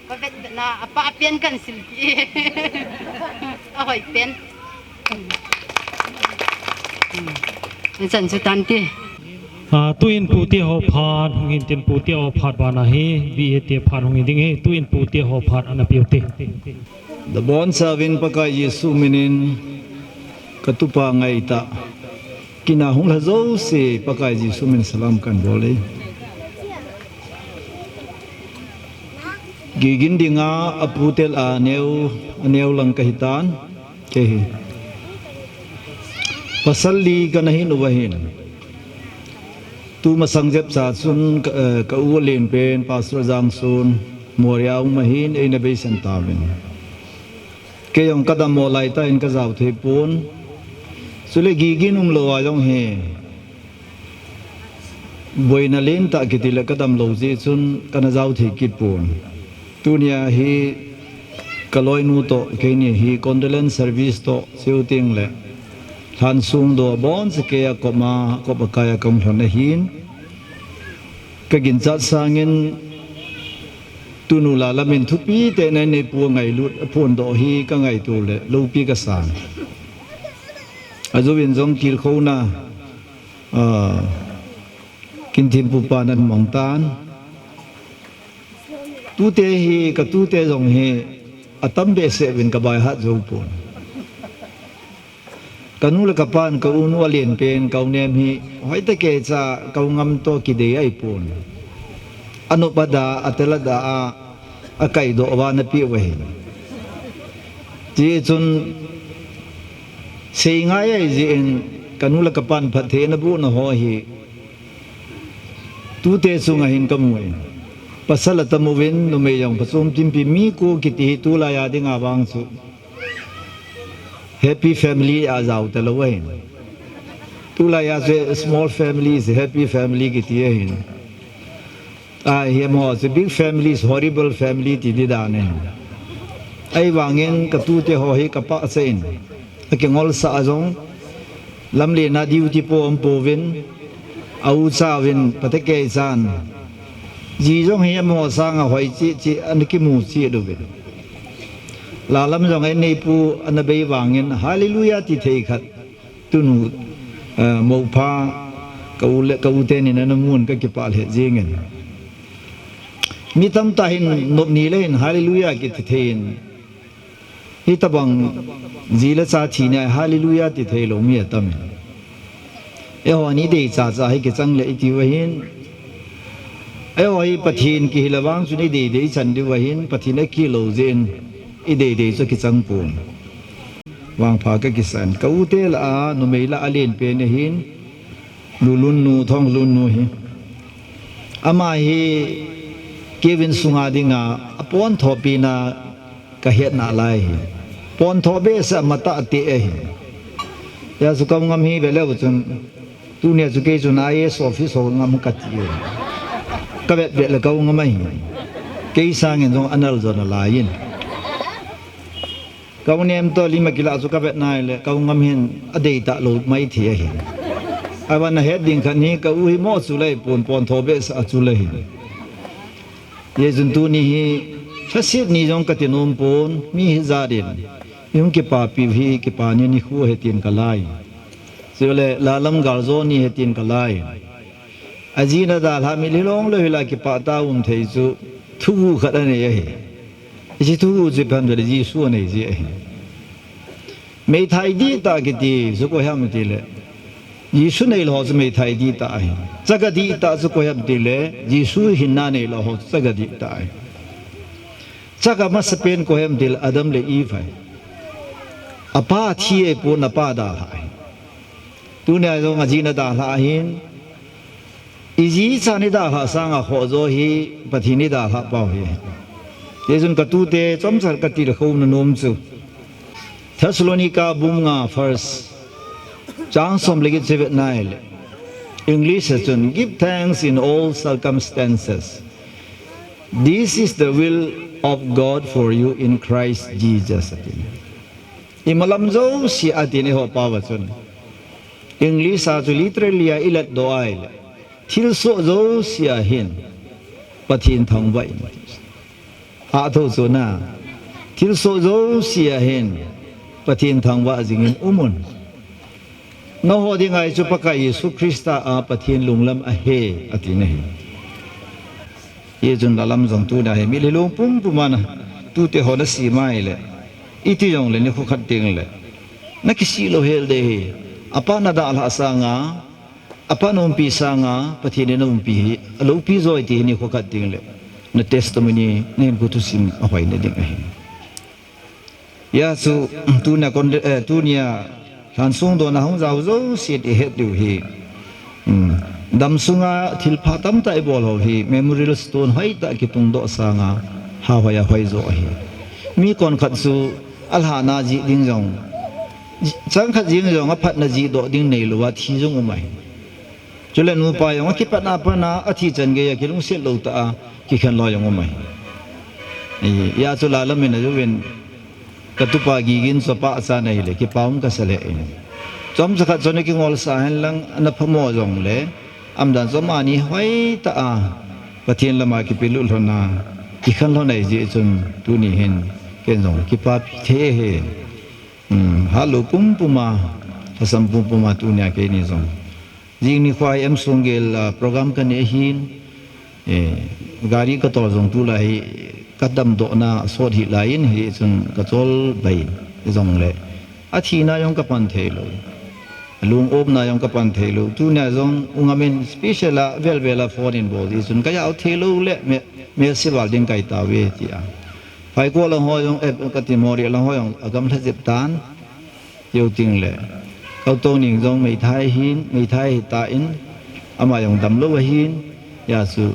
Ka vet vet na, apa pen kan silpi. Ahoi pen. Chan chu tante. Ah, tuin pute ho phat hung hin tin pute ho phat bana hi, B A te phat hung hin ding hi, tuin pute ho phat ana peh u te. Nabonchauvin Pakai Jesu minin katupa ngaitah. Kin a hung lha jouse Pakai Jesu min salam kan bol e. Gigin dinga apu tel a neo, aneo lang kahitan. Kei hi. Pasal li kana hin uva hin. Tumasang jep cha chun ka, eh, ka u alen pen Pastor Jangsun Moria um ahin eina beisan tauvin. Kei jong kadammo laitah in kajao thei pon. Chule gigin umlou a jong hi. Boina lentah kiti le kadamlou jeh chun kana jao thei kit pon. Tunia hi kaloinu toh, keini hi condolence service toh, cheu teng le. Lhansong doh aboncha kei a koma, kop a kai a kahung lhon ahin. Kaginchat sangin Tunu Lalam in thupi tah in aneipu angailut aphondoh hi kangaito le loupi kasan. Ajouvin jong tilkhouna, ah, Kinthempu pan ahin mang tan. Tute hi, katute jong hi atam behseh uvin kabaihat jou pon. Kanu le kapan, ka u nu alen pen, ka u nem hi hoitah kei cha, ka u ngam toh kidei ahipon. Anop ada, atel ada a, akaidoh uva ana peh uva ahi. Hichun, seingai ahi jeh in, kanu le kapan phattheina bohna ho hi tute chunga hin kamu in. Pasal atam uvin, numei jong phachom timpi, mi ko kiti hi tulai a dinga vang chu happy family a jao talou ahin. Tulai a chu small family is happy family kiti ahin. Ahi, amaho chu big family is horrible family ti di dan ahin. Ahivangin katute ho hi kapachat in, akingolsah a jong, lamlen a duty po um pouvin, a u cha uvin phatah kei chan, ji jong hi amaho sanga hoi cheh cheh, ana kimu cheh uvin. Lalam jong aneipu ana bei vangin, Hallelujah ti thei khat. Tunu, eh, moupha, ka u le, ka u tenin ana mun kakipah lheh jengin. Mi tamtah hin nop ni le hin Hallelujah kiti thei in. Hitobang ji le cha thina Hallelujah ti thei lou mi atam in. Eiho hi deicha cha hi kichang le iti uva hin. Eiho hi Pathen kihil a vang chun idei dei chan diu ahin, Pathen akilou jeh in idei dei chu kichang pon. Vangpha kakisan. Ka u te lah a, numei lah a alen pen ahin, Lulun nu, Thonglun nu hi. Ama hi kei vin sunga dinga, apontho pen a kahet nalai hi. Pontho behseh a matah tah ahi. Hijeh chun ka u ngam hi veleu chun, tunia chu kei chun I A S office ho ngam kati. Kavet vet le ka u ngam ahi. Kei sangin jong anal jo nalai in. Ka u nem toh lim akilah chu kavet nai le, ka u ngam hin adei talou mai thei ahi. Ahivangin ahet ding khat hi ka u hi mo chu lei pon, pontho behseh a chu lei hi. Hijeh chun tuni hi, lhaset ni jong kati nom pon, mi hijat in. Ihung kipapi u hi, kipa ni nikho ahi tin kalai. Chule, Lalam gal jo ni ahi tin kalai. Ajin adalhah mitlhi long lou hila kipah tah a um thei chu thuguh khat anei ahi. Hiche thuguh chu ipi ham itile Jesu anei jeh ahi. Meithai dihtah kiti chu koi ham itile Jesu neilou ho chu meithai dihtah ahi. Chaga dihtah chu koi ham itile Jesu hinna neilou ho chu chaga dihtah ahi. Chaga masapen koi ham itile Adam le Eve ahi. Apa thi ahipon apa dalhah ahi. Tunia jong ajin adalhah ahin, iji chan idalhah sanga khoh jo hi Pathen idalhah pau ahi. Hijeh chun ka tute chomcha katilkhouna nom chu Thessalonica bung nga first chang som le get chu ivet nai le, English a chun, "Give thanks in all circumstances. This is the will of God for you in Christ Jesus," ati. Imalam jousea ati eiho pao a chun. English a chu literally a ilat doh ahile, thilsoh jousea hin Pathen thangvah in. Athou chu na, thilsoh jousea hin Pathen thangvah jingin umun. Nangho dinga chu Pakai Jesu Christa a Pathen lunglam ahi, ati nahi. Hijeh chun Lalam jong tuna hi mitlhi long pumpum a na, tute ho nasim ahile, iti jongle nikho khat tengle nakisih lou hel ding ahi. Apa nadalhah sanga, apa naumpi sanga Pathen in aumpi hi aloupi joi ti hi nikho khat tengle na testimony, nahinkho thusim ahoina ding ahi. Hijeh chun, tuna kon, eh, tunia lhansong dona hung jao jouse ihet diu hi. Hmm. Damsunga thilpha tamtah ibol ho hi Memorial Stone hoitah kitungdoh sanga hahoi a hoijo ahi. Mi konkhat chu alhahna jih ding jong, changkhat jeng jong aphatna jihdoh ding neilouva thi jong um ahi. Chule nupa jong akipatna patna athi chan geiya kilungset lou tah a kikhen lou jong um ahi. Hijeh chun Lalam in ajouvin, katupa Gigin chu apachat ahile kipa um kasa lheh in. Chomcha khat chun akingolsah henlang, ana phamo jongle, amadan chu amani hoitah a Pathen lama kipelut lhon a, kikhen lhon ahi jeh chun tuni hin ken jong kipapi thei ahi. Hmm, halo pumpum a, lhasam pumpum a tunia keini jong jing nikho hi M. Songgel, ah, program kanei ahin, eh, gari katol jong tulai hi kadamdohna sot hih laiyin, hijeh chun kachol bai jongle athina jong kapan thei lou, alung omna jong kapan thei lou. Tunia jong U Ngam in special a velvel a phone in bol jeh chun kajao thei lou le me, melse val ding kahi tauve tia. Phaikol lang ho jong, eh, kati Moreh lang ho jong agamlha jep tan. Tiu ting le, Kau Tongning jong meithai hin, meithai hita in, ama jong damlou ahin, hijeh chun,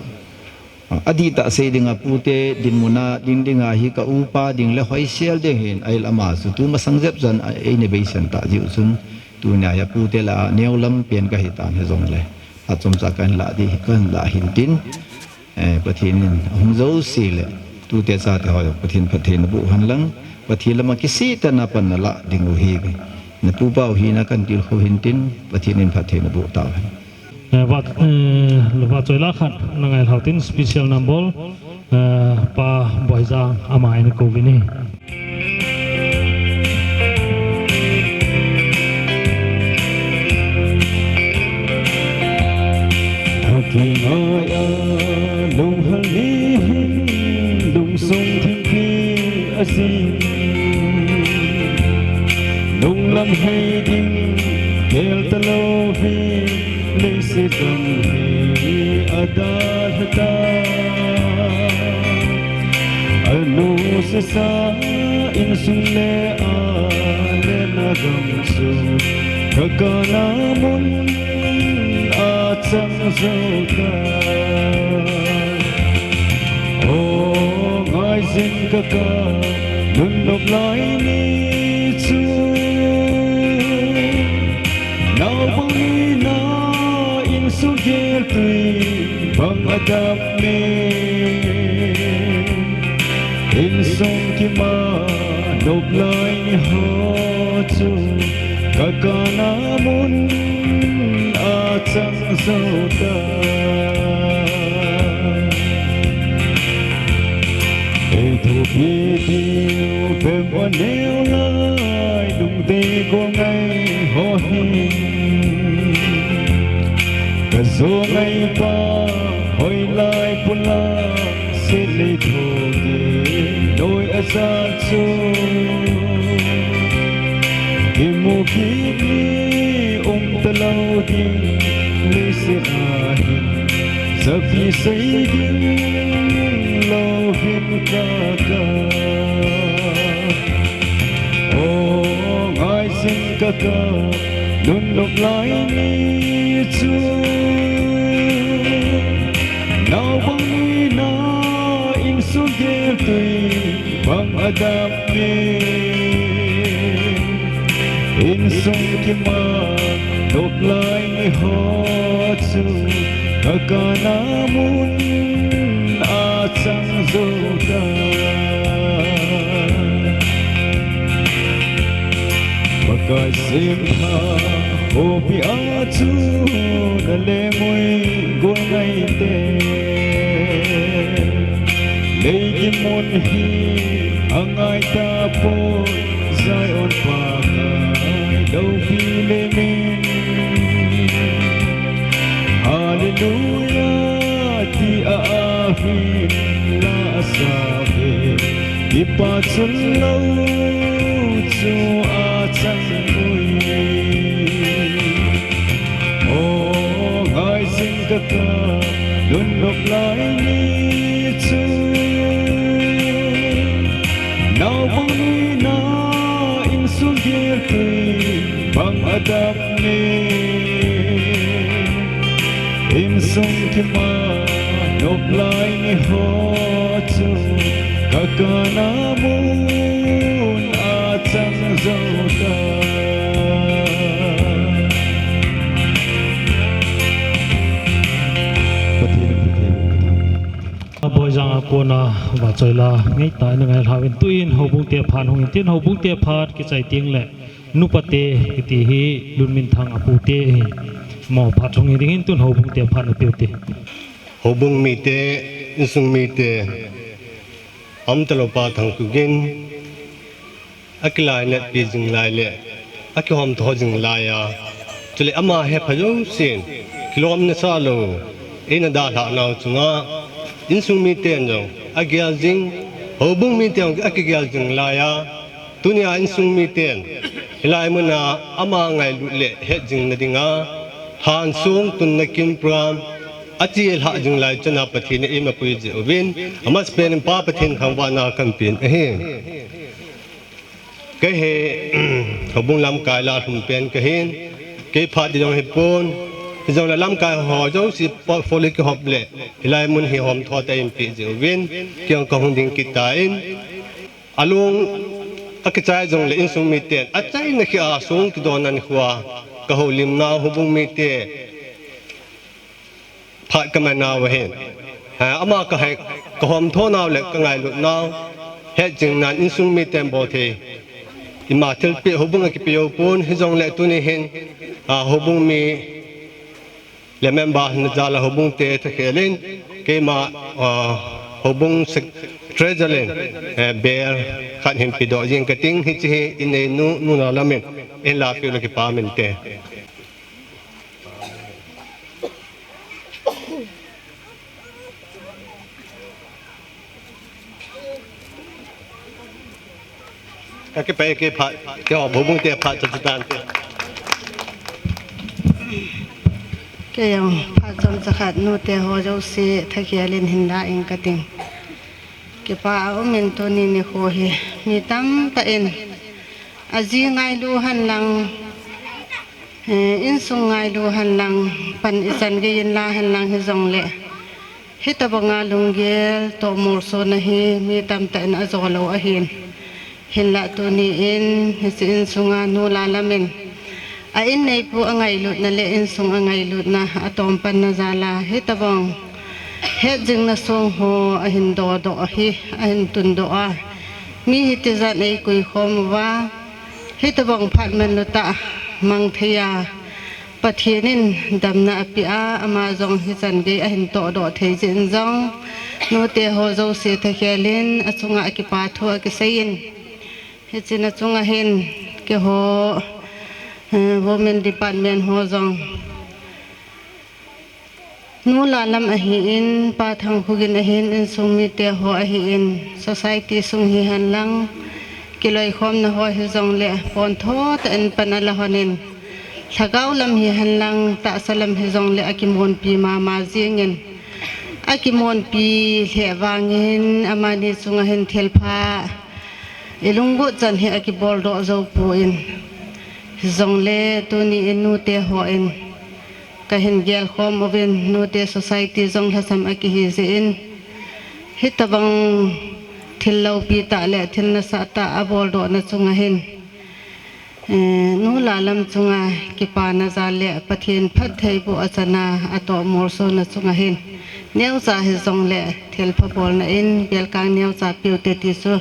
ah, adihtah sei dinga pute dinmun a ding dinga hi ka upa ding le hoisel ding hin, ahile ama chu tu masang jep chan a, eina beisan tah jeh chun, tunia hi apute lah a neo lam pen kahi tan hijongle, achomcha kahin lah ding, kahin lah hin tin, Eh, Pathen in ahung jouse le, tute chate ho jong Pathen phatthei naboh hen lang, Pathen lama kisih tah a pan nalah ding u hiuve. Napupa u hina kahin tilkhou hin tin, Pathen in phatthei naboh tauhen. Eh, va, eh, vachoi la khat, nangai lhau tin special number, eh, Pa Boijang ama eina kouvin ahi. Thakingai a lunghel ni hin lungsung thingpi ajin, nunglam hei ding gel talou hi leiset gam hi adalha ta. Anusisa insung le alen a gam chu kakana mun a chang jou tai. O ngaijin kakap nunnop lai ni chu, naobang nina insung gel tui bang adap me. Insung kima nop lai ni ho chu kakana mun a chang jou tai. Eithopi diu bep aneo lai lungdei gol ngai ho hin, kajo ngai pa hoilai pula. Sele thoge noi aja chu kimu kit ni um talou ding, leiset a hin japi sei ding lou hin kakap. O ngaijin kakap nunnop lai ni chu, naobang nina insung gel tui bang adap me. Insung kima nop lai ni ho chu kakana mun a chang jou tai. Pakai sempha khopi a chu nalengui gol ngai te. Leikimun hi angai tapoi, Zion Pakai loupi le min. Hallelujah ti a ahin la asave, kipah chun lou chu achang ui. O ngaijin kakap nunnop lai ni chu, naobang nina insung gel tui bang adap me. Insung kima nop lai ni ho chu kakana mun a chang jou tai. Pathen, Pathen, Pathen. Boijang a kona vachoi la ngeitah in angai lhauvin, tuin houbung te phat hung in tin, houbung te phat kichai teng le nupa te kiti hi Lunminthang a pu te hi mo phat hung hi ding hin, tun houbung te phat na peu te. Houbung mite, insung mite, Aumtalou Pa Thangkhogin, akilainatpi jing lai le akihomtho jing lai a, chule ama hepha jousen kilomna salou eina dalhah nau chunga, insung miten jong agel jing, houbung miten jong akigel jing lai a, tunia insung miten hilai muna ama ngailut le hetjingna dinga, Thansung Tunna Kin program achelhah jing lai chana Pathen in eimapui jeh uvin, amasapen in Pa Pathen thangvahna kahin pen ahi. Kei hi houbung lamkai lalhum pen kahin, kei phat ding jong hipon, hijongle lamkai ho jouse portfolio kihop le hilai mun hi homtho tah in peh jeh uvin, kei jong kahung ding kit tan, alung akichai jongle insung miten achaina kheh a song kidon a nikhoa kahoulimnau houbung mite phat kamanau ahin. Ha, ama kahe, kahomthonau le kangailutnau hetjingnan insung miten bolthei ima thilpeh houbung a kipeh jou pon, hijongle tuni hin, a, houbung mi le member hina jal a houbung te thakhel in, keima, a, houbung sec-, treasurer in, eh, bel khat hin pedoh jing kating, hiche hi ineinu, Nu Lalam in eihin lapiu le kipah inte. Kakipah e, kei phat, keiho houbung te phat chomcha tante. Kei jong phat chomcha khat nute ho jouse thakhel in hin la ing kating. Kipah a um in tuni nikho hi mi tamtah in aji ngailu henlang, eh, insung ngailu henlang, pan ichan gei in la henlang hijongle, hitobanga lunggel toh molsona hi mi tamtah in ajo lou ahin. Hinlah tuni in hiche insunga Nu Lalam in a inneipu angailutna le insung angailutna atompanna jal a hitobang hetjingna song ho ahin dodoh hi, ahin tundoh a, mi hitijat eikoi khom uva, hitobang phat manlutah mang thei a, Pathen in damna apeh a, ama jong hichan gei ahin tohdoh thei jeh in jong, nute ho jouse thakhel in achunga akipa thu akisei in, hiche achunga hin keiho, eh, Women Department ho jong, Nu Lalam ahin, Pa Thangkhogin ahin, insung mite ho ahin, society sung hihen lang, kiloikhomna ho hijongle, pontho tah in pan ala lhonin, lhagao lam hihen lang, tahsa lam hijongle, akimonpi mama jingin, akimonpi lheh vangin, amani chunga hin thilpha ilunggot chan hi akiboldoh jou pon, hijongle tuni in nute hon kahin gelkhom uvin, nute society jong lhasam akihi jeh in, hitobang thil loupi tah le thil nasatah aboldohna chunga hin, eh, Nu Lalam chunga kipana jal le Pathen phattheiboh achana atoh molsona chunga hin, neocha hijongle thilpha bolna in, velkang neocha peute ti chu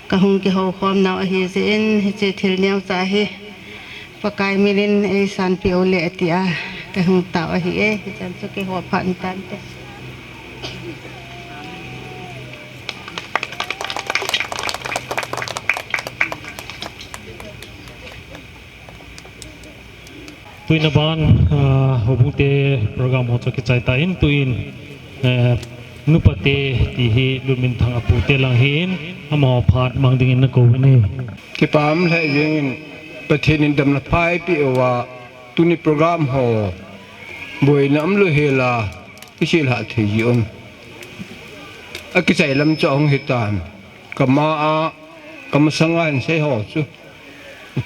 kahung kihoukhom nau ahi jeh in, hiche thil neocha hi Pakai min in eisanpeh u le tia kahung tao ahi e, hichan chu keiho phat tante. Tuin aban, ah, houbung te program ho chu kichai tan, tuin, eh, nupa te ti hi Lunminthang apu te lang hin, amaho phat mang dingin nakou uve. Kipah lheh jengin, Pathen in damna pha eipeh uva, tuni program ho boina umlou hel a, isilhah thei ji um. Akichai lam chu ahung hitan. Kama a, kamasanga hin sei ho chu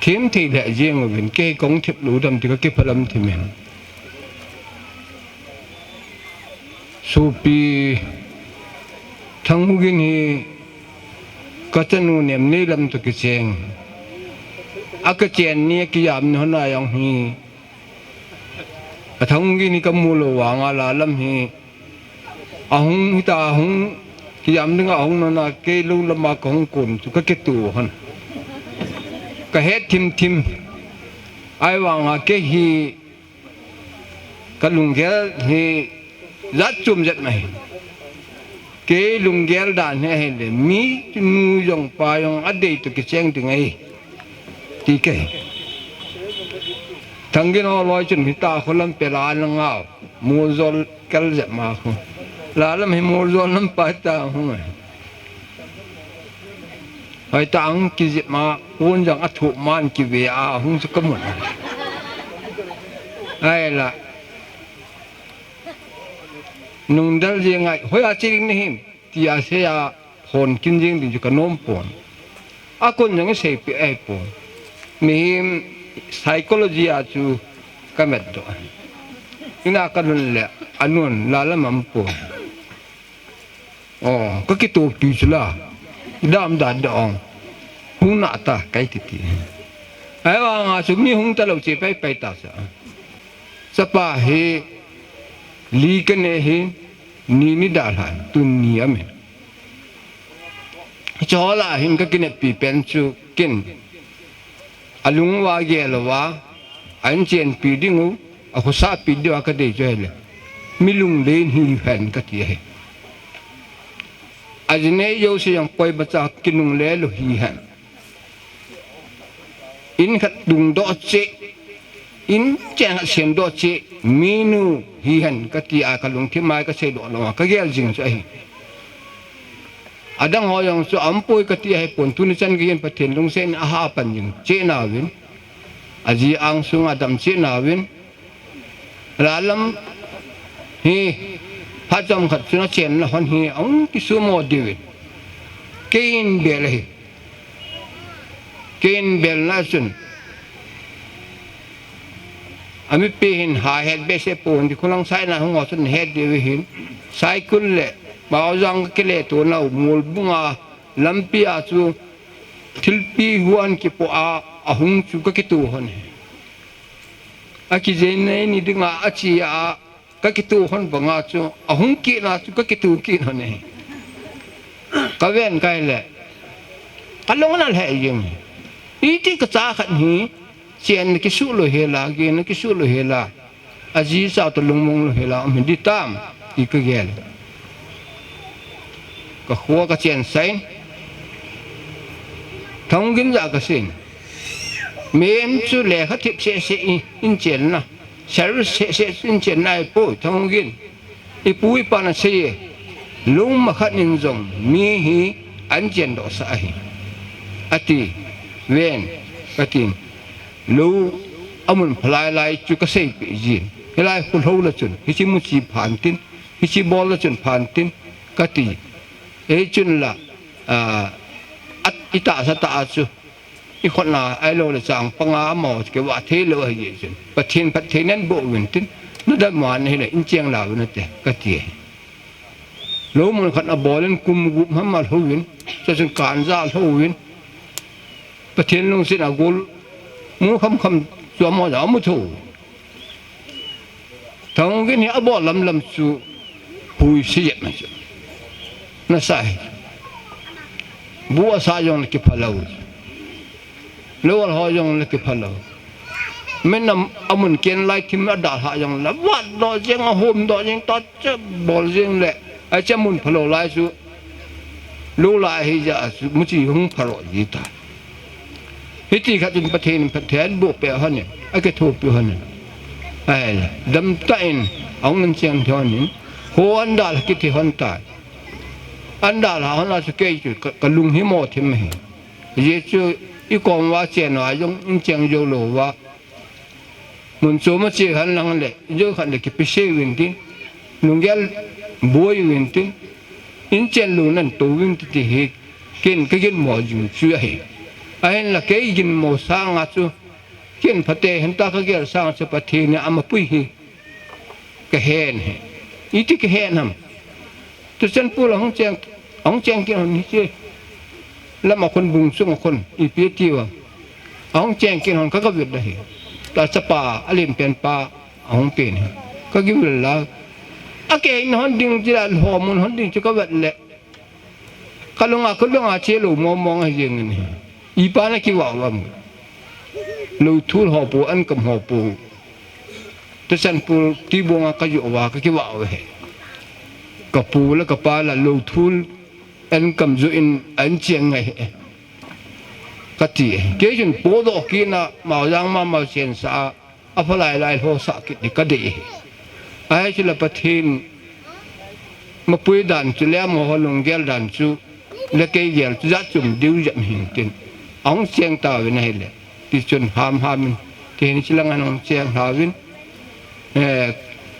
thim thei lheh jeng uvin, kei kahung thip lou dam ti kakiphalam thim in. Sopi Thangkhogin hi kachanu Nemnei lam toh kicheng. Akachen ni akijam ni hon a jong hi, a Thangkhogin hi kamu lou vanga Lalam hi ahung hita, ahung kijam dinga ahung nona, kei lou lama kahung kon chu kakituh hon. Kahet thim thim. Ahivanga kei hi kalunggel hi jat chom jat mai. Kei lunggel dan hi ahile, mi nu jong pa jong adei toh kicheng ding ahi. Ti kei. Thang Gin ho loi chun hitia kho lam pela lang a. Muljol kal jep ma kho. La lam hi muljol lam pa ta hung e. Hoi ta ang kijep ma, kun jang athu man kive a hung chu kamun. Ai la. Nungdal jeng ngai, hoi a chi ding nahim, tia sei a hon kin jeng ding chu kanom pon. Akon jong isei pi ai pon. Mihem psychology a chu kamet doh. Ina kalhun le, anun la lam am pon. O, kakitopi chu la. Dam dan da ong. Hung na ta, kai titi. Ai vang a chu mi hung talou che pai pai ta sa. Chapa hi li kanei hi, ni ni dalhan, tun ni amin. Chola hin kakinepi pen chu kin. Alung uva gel uva, ahin chenpi ding u, akhosapi diu a kadei chu ahile. Mi lunglen hihen kati ahi. Ajinei jouse jong koimacha kinungle lou hihen. In khat dungdoh cheh, in cheng khat semdoh cheh, minu hihen kati a kalungthim a kasei doh lou a, kagel jing chu ahi. Adang ho jong chu aumpoi kati ahi pon, tuni chan gei in Pathen lungset in aha pan jing cheh nauvin, aji angsunga dam cheh nauvin, la lam hi phat chomkhat chun achenna hon hi ahung kisumo diuvin. Kei in bel ahi. Kei in belna chun. Amipi hin ha het behseh pon ti, khulang saina hung ho chun het diu hin. Saikul le Maojang kile to nau Molbung a lampi a chu thilpi huan kipoh a ahung chu kakitoh hon. Akijei nei ni dinga achi a kakitoh hon banga chu, ahung kit na chu kakitoh kit hon e. Kaven kai le. Kalung ana lheh jeng. Iti kacha khat hi, chen kisuh lou hela, gen kisuh lou hela. Aji cha toh lungmong lou hela, um hi di tam, ti kagel. Kakho kachen sain. Thang Gin ja kasin. Mihem chu lekha thip seh seh in, in chenna. Service seh seh in chenna ahipoi, Thang Gin. Ipu ipan asei e, lou ma khat in jong mi hi ahin chen doh sah ahi. Ati, ven, katin. Lou amun phalai lai chu kaseipeh jin. Hilai khu lhou la chun, hichi muchi phan tin, hichi bol la chun phan tin, kati. Ei chun la, a, at itahsa tah a chu. Ikhotna ahilou le chang panga amaho kivah thei lou ahi jeh chun. Pathen phatthei nen boh uvin tin, nadam man ahile in cheng lauvin ate, kati ahi. Lou mun khat abol in kum gup ham alhou vin, chuchun kanja alhou vin. Pathen lungset a gol mu kham kham chu amaho jong amu thou. Thang Gin hi abol lam lam chu hui se jep mai chu. Nasa hi. Bu asa jong le kipha lou. Lou al ho jong le kipha lou. Min am, amun ken lai thim adalha jong le. Vat doh jeng, ahom doh jeng, ta che bol jeng le. Ache mun phalou lai chu. Lou lai hi ja chu muchi hung phalou ji ta. Hiti khat in Pathen in phatthei aboh peh hon in, akithopi hon in. Ahile, damtah in, ahung in cheng thei hon in, ho andalha kithei hon tai. Andalha hon a chu kei chu ka, kalung hi mo thim ahi. Ajeh chu ikom uva chen uva jong in cheng jou lou uva. Mun chom a che hen lang le, jou khat le kipe sei uvin tin, lunggel boi uvin tin, in chen lou nan tou uvin tin ti hi, ken kaginmo jing chu ahi. Ahinla kei ginmo sanga chu, ken phatthei hen ta kagel sanga chu Pathen in amapui hi, kahen hi. Iti kahen ham. Tuchanpur ahung cheng, ahung cheng kin hon hiche. Lam a khun bung sung a khun, ipi ati uva. Ahung cheng kin hon ka, kavil ahi. Ta chapa, alen pen pa, ahung pen hi. Kagivil la. Akei in hon ding chu la, lhomun hon ding chu kavet le. Kalunga, kalunga che lou mong mong ahi jeng in hi. Ipa nakivah uvam. Lou thul ho po, ankam ho po. Tuchanpur tibong a kajoh uva kakivah uve. Ka pu le ka pa la lo thul en kam ju in an chiang ngai he. Ka ti. Kei chun po do ki na mau jang ma mau chen sa a phalai lai ho sa ki ti ka de. Ai chu la Pathin ma pui dan chu le mo ho lung gel dan chu le kei gel chu ja chum diu jam hin tin. Ang chiang ta ve na he le. Ti chun ham ham in. Ti hin chi lang an ang chiang ha vin. Eh,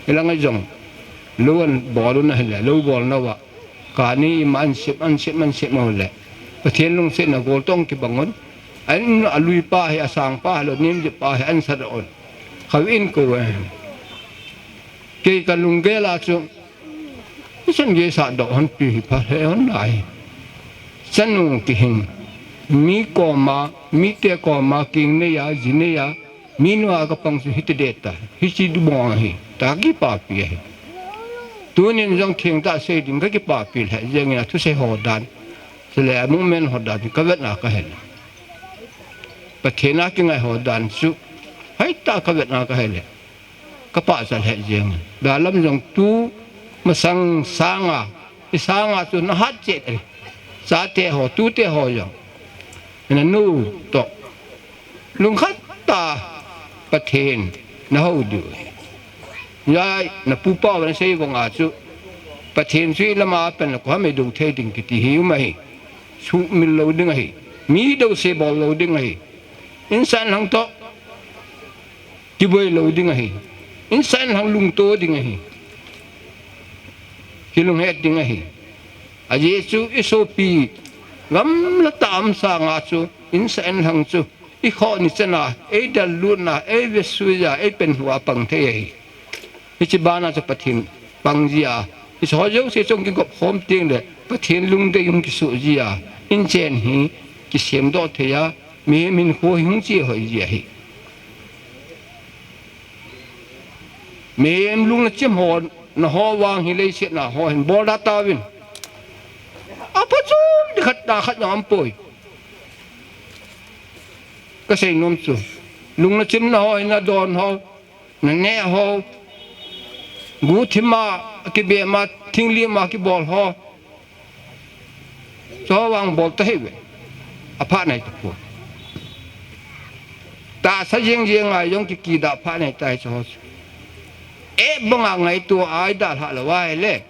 ilang a jong. Lo an bol un a hile, lo bol na va. Kani ima an sep, an sep, an sep na le. Pathen lungsetna gol tong kibang un. An a lui pa hi, a sang pa hi, lo nim je pa hi, an sat un. Khau in ko ve. Kei ka lunggel a chu. Isan ge sa do hon pi hi pha he hon lai. Chanu kihing. Mi koma, mi te koma, king ne ya, ji ne ya. Mi nua ka pang chu hiti de ta, hichi du bong ahi, ta kipapi ahi. Tunin jong theng ta sei ding ka kipapi le, jeng ina thusei ho dan, chule a movement ho dan, ka vet na ka hel. Pathen a kingai ho dan chu, hai ta ka vet na ka hel. Ka pa cha le jeng. Da lam jong tu, masang sanga, i sanga chu na hat che, chate ho, tute ho jong. Na nu to. Lungkhat ta Pathen na ho diu. Ya na pupa van sei vang a chu. Pathen sui lama pen la ko ha me dong thei ding kiti hi um ahi. Su mil lo ding ahi. Mi do se bol lo ding ahi. Insan hang to. Kiboi lo ding ahi. Insan hang lungto ding ahi. Kilunghet ding ahi. A Jesu i sopi gamla ta am sanga chu, insa en hang chu, i kho ni chana, ei dal lutna, ei vesuija, ei pen hua pang thei ahi. Hichi bana chu Pathen pang jia. I so jo se chong ki gop khom ting le, Pathen lungdei hung kisu jia. In chen hi, kisem do thei a, mi min kho hi hung chi hoi jia hi. Mihem lungna chim ho, na ho vang hi leiset na ho hin bol da tauvin. A pha chom di khat da khat na am poi. Ka sei nom chu. Lungna chim na ho hin na don ho, na ne ho. Gu thima, kibe ma, thingli ma, kibol ho. Cho vang bol ta hei ve. A pha nai ta poi. Ta sa jeng jeng a jong ki ki da pha nai ta cho. E bang a ngai tu ai da la la vai le.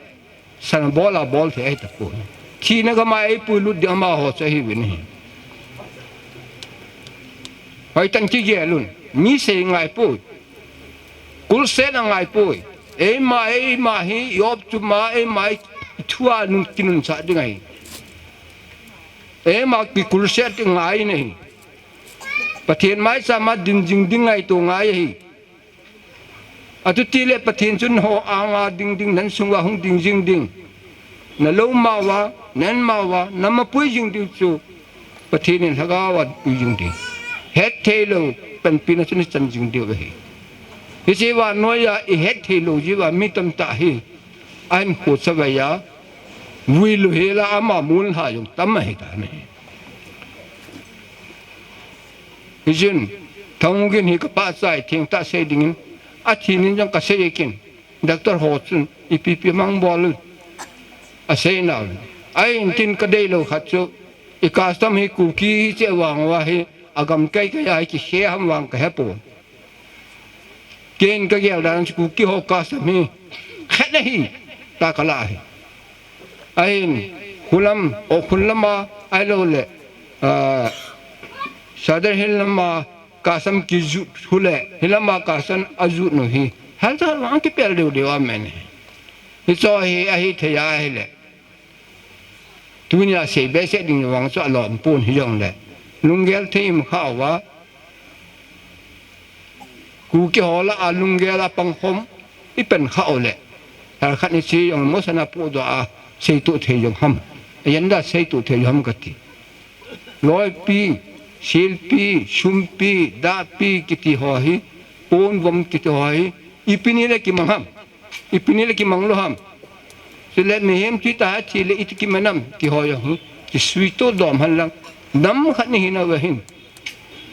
San bol a bol the ai ta poi. Thi na ga ma ei pui lut di ama ho cha hi ve ni. Hoi tan ki ge lun. Mi sei ngai poi. Kulse na ngai poi. Eima, eima hi, yop chu ma, eima hi, thua nun kinun sa ding ahi. Eima ki kulse ti ngai nei. Pathen mai sa ma din jing ding ngai to ngai ahi. Atu ti le Pathen chun ho anga ding ding nan sung wa hung ding jing ding. Na lo ma wa, nan ma wa, na ma pui jing ding chu. Pathen in lhagao a pui jing ding. Het thei lo, panpi na chun chan jing ding ve hi. Hi chi wa noya i het thei lo ji wa mi tam ta hi. An khu sa va ya. Vui lo he la ama mun ha jong tam ma hi ta ne. Hi jin, thong gin hi ka pa chai thing ta sei ding in. A thi nin jong ka sei kin. Doctor ho chun, ipi pi mang bol un. A sei na un. Ai in tin ka dei lo khat chu. I custom hi Kuki hi che vang va hi. A gam kai kai ai ki he ham vang ka he po. Ken ka gel dan chu Kuki ho custom hi. Khat na hi. Ta ka la hi. Ahin, hulam, o khun lama, ai lo le, ah, Sadar Hill lama, kasam ki jut hule, hilama kasam a jut no hi. Hal ta wang ki pel deu deu amen. Hi cho hi, ahi thei a hi le. Tunia sei be se ding wang cho a lom pun hi jong le. Lunggel thei im kha wa. Kuki ho la a lunggel a pang khom i pen kha o le. Thar khat ni si jong mo sana pu do a sei tu thei jong ham. Yan da sei tu thei jong ham ka ti. Loi pi, sil pi, sum pi, da pi ki ti ho hi. Pon vom ki ti ho hi. I pi ni le ki mang ham. Ipi ni le ki mang lo ham. Chule mihem thi ta ha thi le iti ki manam ki ho jong hi. Ki sui to dom han lang. Nam khat ni hi na ve hin.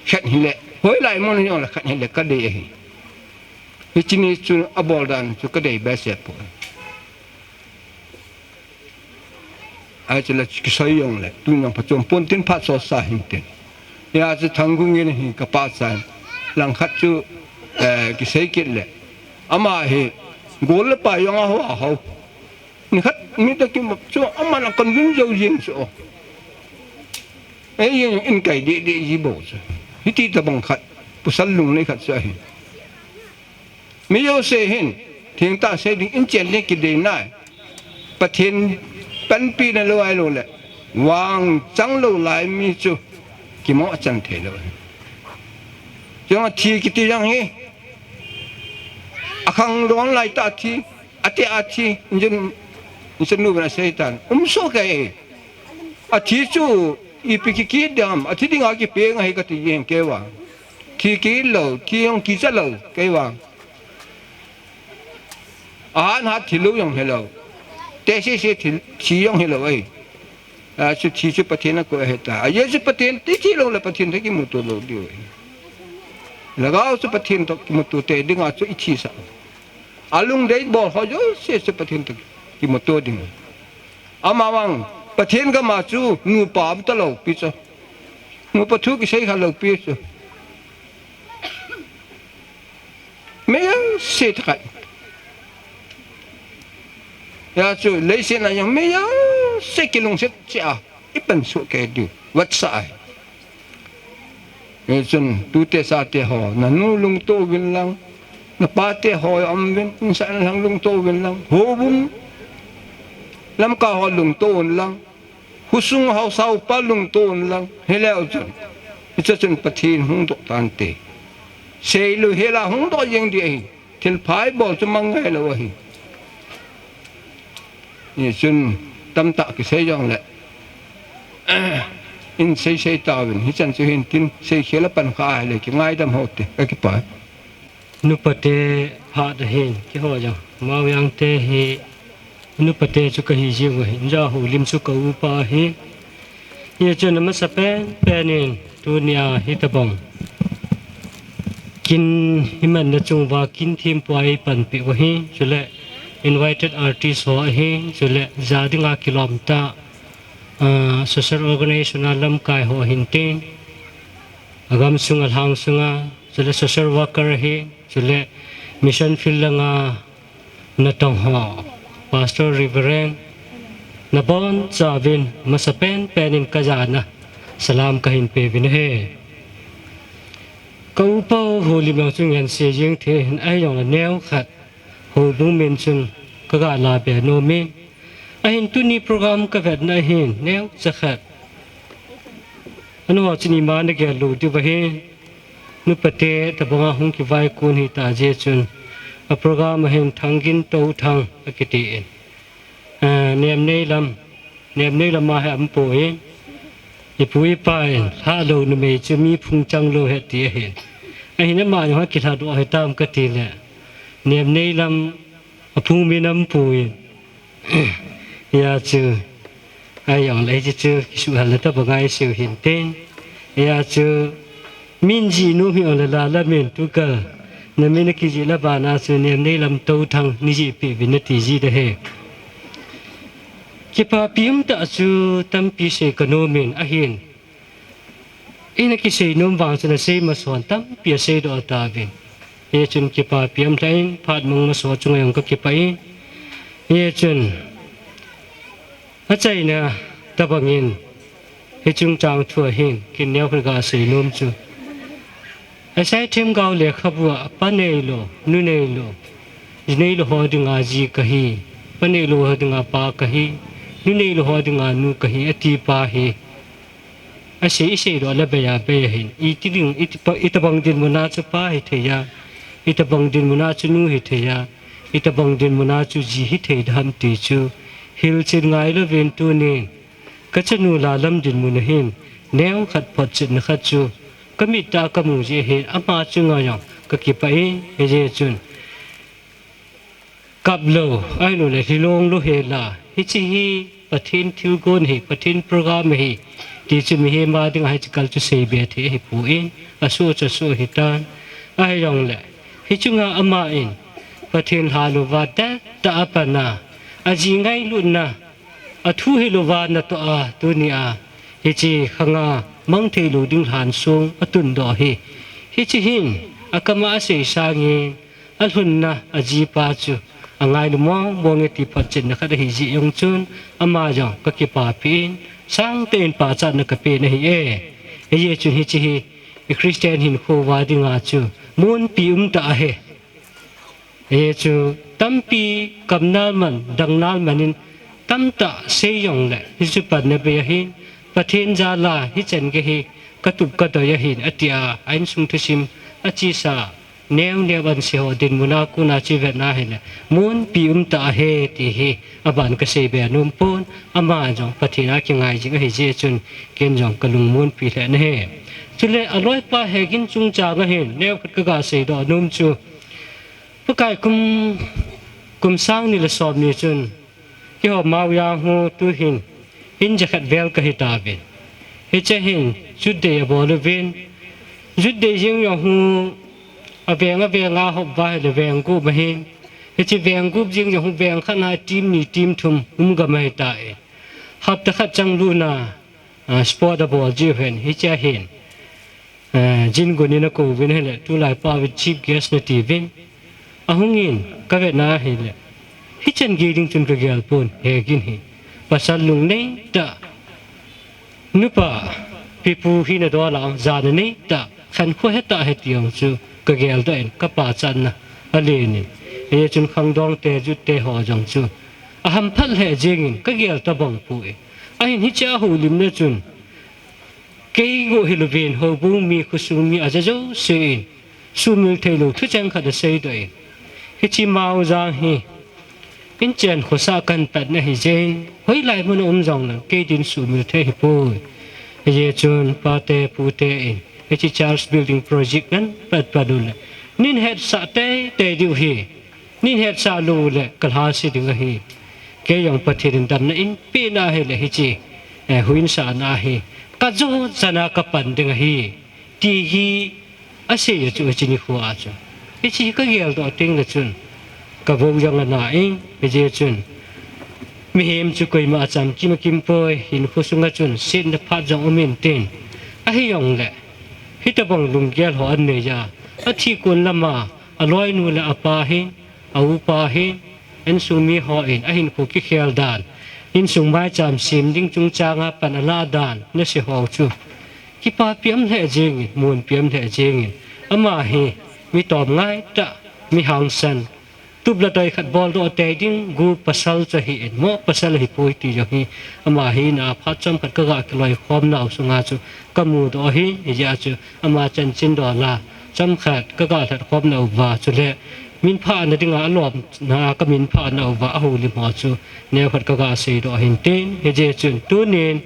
Khat hi le. Hoi lai mo ni jong le khat hi le ka dei ahi. Hi chi ni chu a bol dan chu ka dei be se po. Ai chu le kisei jong le, tun jong phachom pon tin phat so sa hin tin. Hia chu Thangkhongin hi ka pachat. Langkhat chu, eh, kisei kit le. Ama hi, gol le pai jong a ho a ho. Nikhat mi ta kimu chu ama la kon vin jo jing chu. Ei, in, in kai di, di ji bo chu. Hiti tabang khat, pasal lungnei khat chu ahi. Mi jouse hin, thengtah sei ding in chen ding kidei nai. Pathen panpina lou ahilou le, vangchang lou lai mi chu kimoh chan thei lou. Chujong a thi kiti jong hi, akhang don lai tah thi, ati a thi, injun, injun nu bana sei tan. Um so kei. A thi chu, ipi kikit ding ham, a thi dinga kipeng ahi kati jeng kei vang. Thi kit lou, thi jong kicha lou, kei vang. Ahan hat thi lou jong hilou. Te sese thi, thi jong hilou ahi. A chu thi chu Pathen a koi ahi ta. A Jesu Pathen ti thi lou le Pathen toh kimuto lou diu ahi. Lhagao chu Pathen toh kimuto te dinga chu i thi sah. A lungdei bol ho jouse chu Pathen toh kimuto ding. Ama vang, Pathen gam a chu nupa um talou pi chu. Nupa thu kisei kha lou pi chu. Mi jouse thakai. Hia chu, leiset a jong mi jouse kilungset cheh a, i pan suh kei diu, vetsah ahi. Hichun, tute sate ho, na nu lungto uvin lang, na pate ho um uvin, insahna lang lungto uvin lang, houbung, lamkai ho lungto un lang, khosung haosa upa lungto un lang, hileu chun, hiche chun Pathen hung doh tante. Seilou hela hung doh jeng ding ahi. Thil pha i bol chu mang ngai lou ahi. Hichun tamtah kisei jong le, in sei sei tauvin, hichan chu hin tin, seikhel a pan kha ahile kingaidam hou te, ka kipah. Nupate phat ahin, keiho jong, Maoyang te hi, nupate chu kahi jing u ahi, inja houlim chu ka upa ahi. Hichun amasa pen pen in, tunia hitabang kin imanna chunguva kin thempu a eipanpi u ahi, chule invited artist ho ahi, chule ja dinga kilom tah, ah, social organization a lamkai ho ahin tin, agamsung alhangsunga, chule social worker ahi, chule mission field langa natong ho, Pastor, Reverend, nabonchauvin masa pen pen in kajana salam kahin peuvin ahi. Ka upa u houlim jong chu ngense jeng thei ahin, ahijongle neokhat houbung min chun kaga la be nom in, ahin tuni program kavetna ahin neocha khat, anuho chun ima nagel lou diu ahin, nupate tabanga hung kivaikon hita jeh chun, a program ahin Thangin Touthang akiti in, ah, Nemnei lam, Nemnei lama hi aumpoi, ipu ipa in lhahlou numei chu mi phung chang lou ahi ti ahin, ahin ama jong akilhadoh hitam katile, Nemnei lam aphung min aumpoi. Hia chu, ahijongle hiche chu kisuhhalna tabang a iseiu hinte. Hia chu, min jih nom hijongle la lamin tukal namin akijih la bana chu Nemnei lam Touthang neijih peh uvin nati ji ding ahi. Kipapi umtah chu tampi sei kanomin ahin, ina kisei nom vang chun asei mason tampi aseidoh tauvin, hichun kipapi umtah in phat mang maso chunga jong kakipah in, hichun achaina tabangin hiche chungchang thua hin kin neokhat gasei nom chu, Isaiah themgao lekhabua pa neilou, nu neilou, ji neilou ho dinga ji kahi, pa neilou ho dinga pa kahi, nu neilou ho dinga nu kahi ati pa hi, asei iseidoh le abeiya bei ahin, iti ding, iti pa, itobang dinmuna chu pa hithei a, itobang dinmuna chu nu hithei a, itobang dinmuna chu ji hithei dem ti chu hilchet ngailouvin tunin kachanu la lam dinmun ahin neokhat photchetna khat chu kamit a kamu jeh ahin, ama chunga jong kakipah in, hijeh chun kaplou, ahiloule lhilong lou hela, hiche hi Pathen thilgon ahi, Pathen program ahi ti chu mihem a dinga hiche kal chu seibe thei ahipoi, asoh chu asoh ahitan. Ahijongle hichunga aman Pathen lhalouva dettah a apana, aji ngailutna, athu hilouva natoh a, tunia hiche khanga mang theilou ding lhansong atundoh hi. Hiche hin akama asei sangin, alhunna ajipa chu angailu mong mong e ti photchenna khat ahijeh jong chun, ama jong kakipapi in, sangtah in pachatna kapen ahi e. Hijeh chun hiche hi Christian hinkho uva dinga chu monpi umtah ahi. Hichu tampi kamnal man, dangnal man in tamtah sei jongle, hichu panna bei ahin, Pathen jal a hichan gei hi katup kadoi ahin, atia, a insung thusim achesa neo neo anse ho dinmun a kona chu ivet na hile, monpi umtah ahi ti hi aban kasei be nom pon, ama jong Pathen a kingai jing ahijeh chun, ken jong kalung monpi lheh in ahi. Chule aloipa Hegin chungchang ahin, neo khat kaga seidoh nom chu, Pakai kum, kum sang ni le som ni chun, keiho Maoyang ho tuhin, in jakhat vel kahi tauvin. Hiche hin, Youth Day abol uvin. Youth Day jing jong hi, aveng aveng a hop uva hile veng gup ahin. Hiche veng gup jing jong hi veng khat na team ni team thum um gam ahitai. Hapta khat chang luna, ah, sport abol jiu hin, hiche hin. Eh, Jin Gun in akouvin ahile, tulai pa uvin chief guest nati uvin. Ahungin, kavet na hile, hichan gei ding chun kagel pon, Hegin hi. Pasal lungnei tah, nupa, pipu hina dol a, jana nei tah, khankho hetah ahi ti jong chu, kageldoh in, kapachatna alen in. Hichun khangdong te, Youth te ho jong chu, ahamphat lheh jengin, kagel tabang poi. Ahin hiche a houlimna chun, Kei go hilouvin, houbung mi, khosung mi aja jousen, sumil theilou thucheng khat aseidoh in. Hiche Maoyang hi, inchen khosah kahin patna hijeh in, hoilai mun a um jongleng, kei din sumil thei hipoi. Hijeh chun, pate, pute in, hiche Church Building Project nan pat pat uleh, nin hetsah teitei diu hi. Nin hetsah lou uleh kalhase ding ahi. Kei jong Pathen in damna eipeh na hile hiche, eh, huhhingsa na hi, kajot chan a kapan ding ahi, ti hi asei a chu, hiche nikho a chu. Hiche kageldoh tengle chun, kavou jong ana e, hijeh chun. Mihem chu koima achamkim akim poi, hinkho sunga chun, setna phat jong um intin. Ahijongle, hitobang lunggel ho anei a, athi kon lama, aloinu le apa hin, a upa hin, insung mi hon, ahinkho kikhel dan, insung maicham sem ding chungchang a pan ala dan, nasei ho chu. Kipapi um lheh jengin, monpi um lheh jengin. Ama hi, mi tomngai tah, mi hangsan. Tup le toi khat boldoh tei ding, gu pasal chu ahin, mo pasal ahipoi ti jong hi. Ama hi na phat chomkhat kaga kiloikhom nau sunga chu, kamudoh ahi, hijeh a chu, ama chanchin dol a, chomkhat kaga lhatkhom nauva, chule, minphatna dinga alom na, kaminphat nauva, ahoulim ho chu, neokhat kaga seidoh ahin tin, hijeh chun, tunin,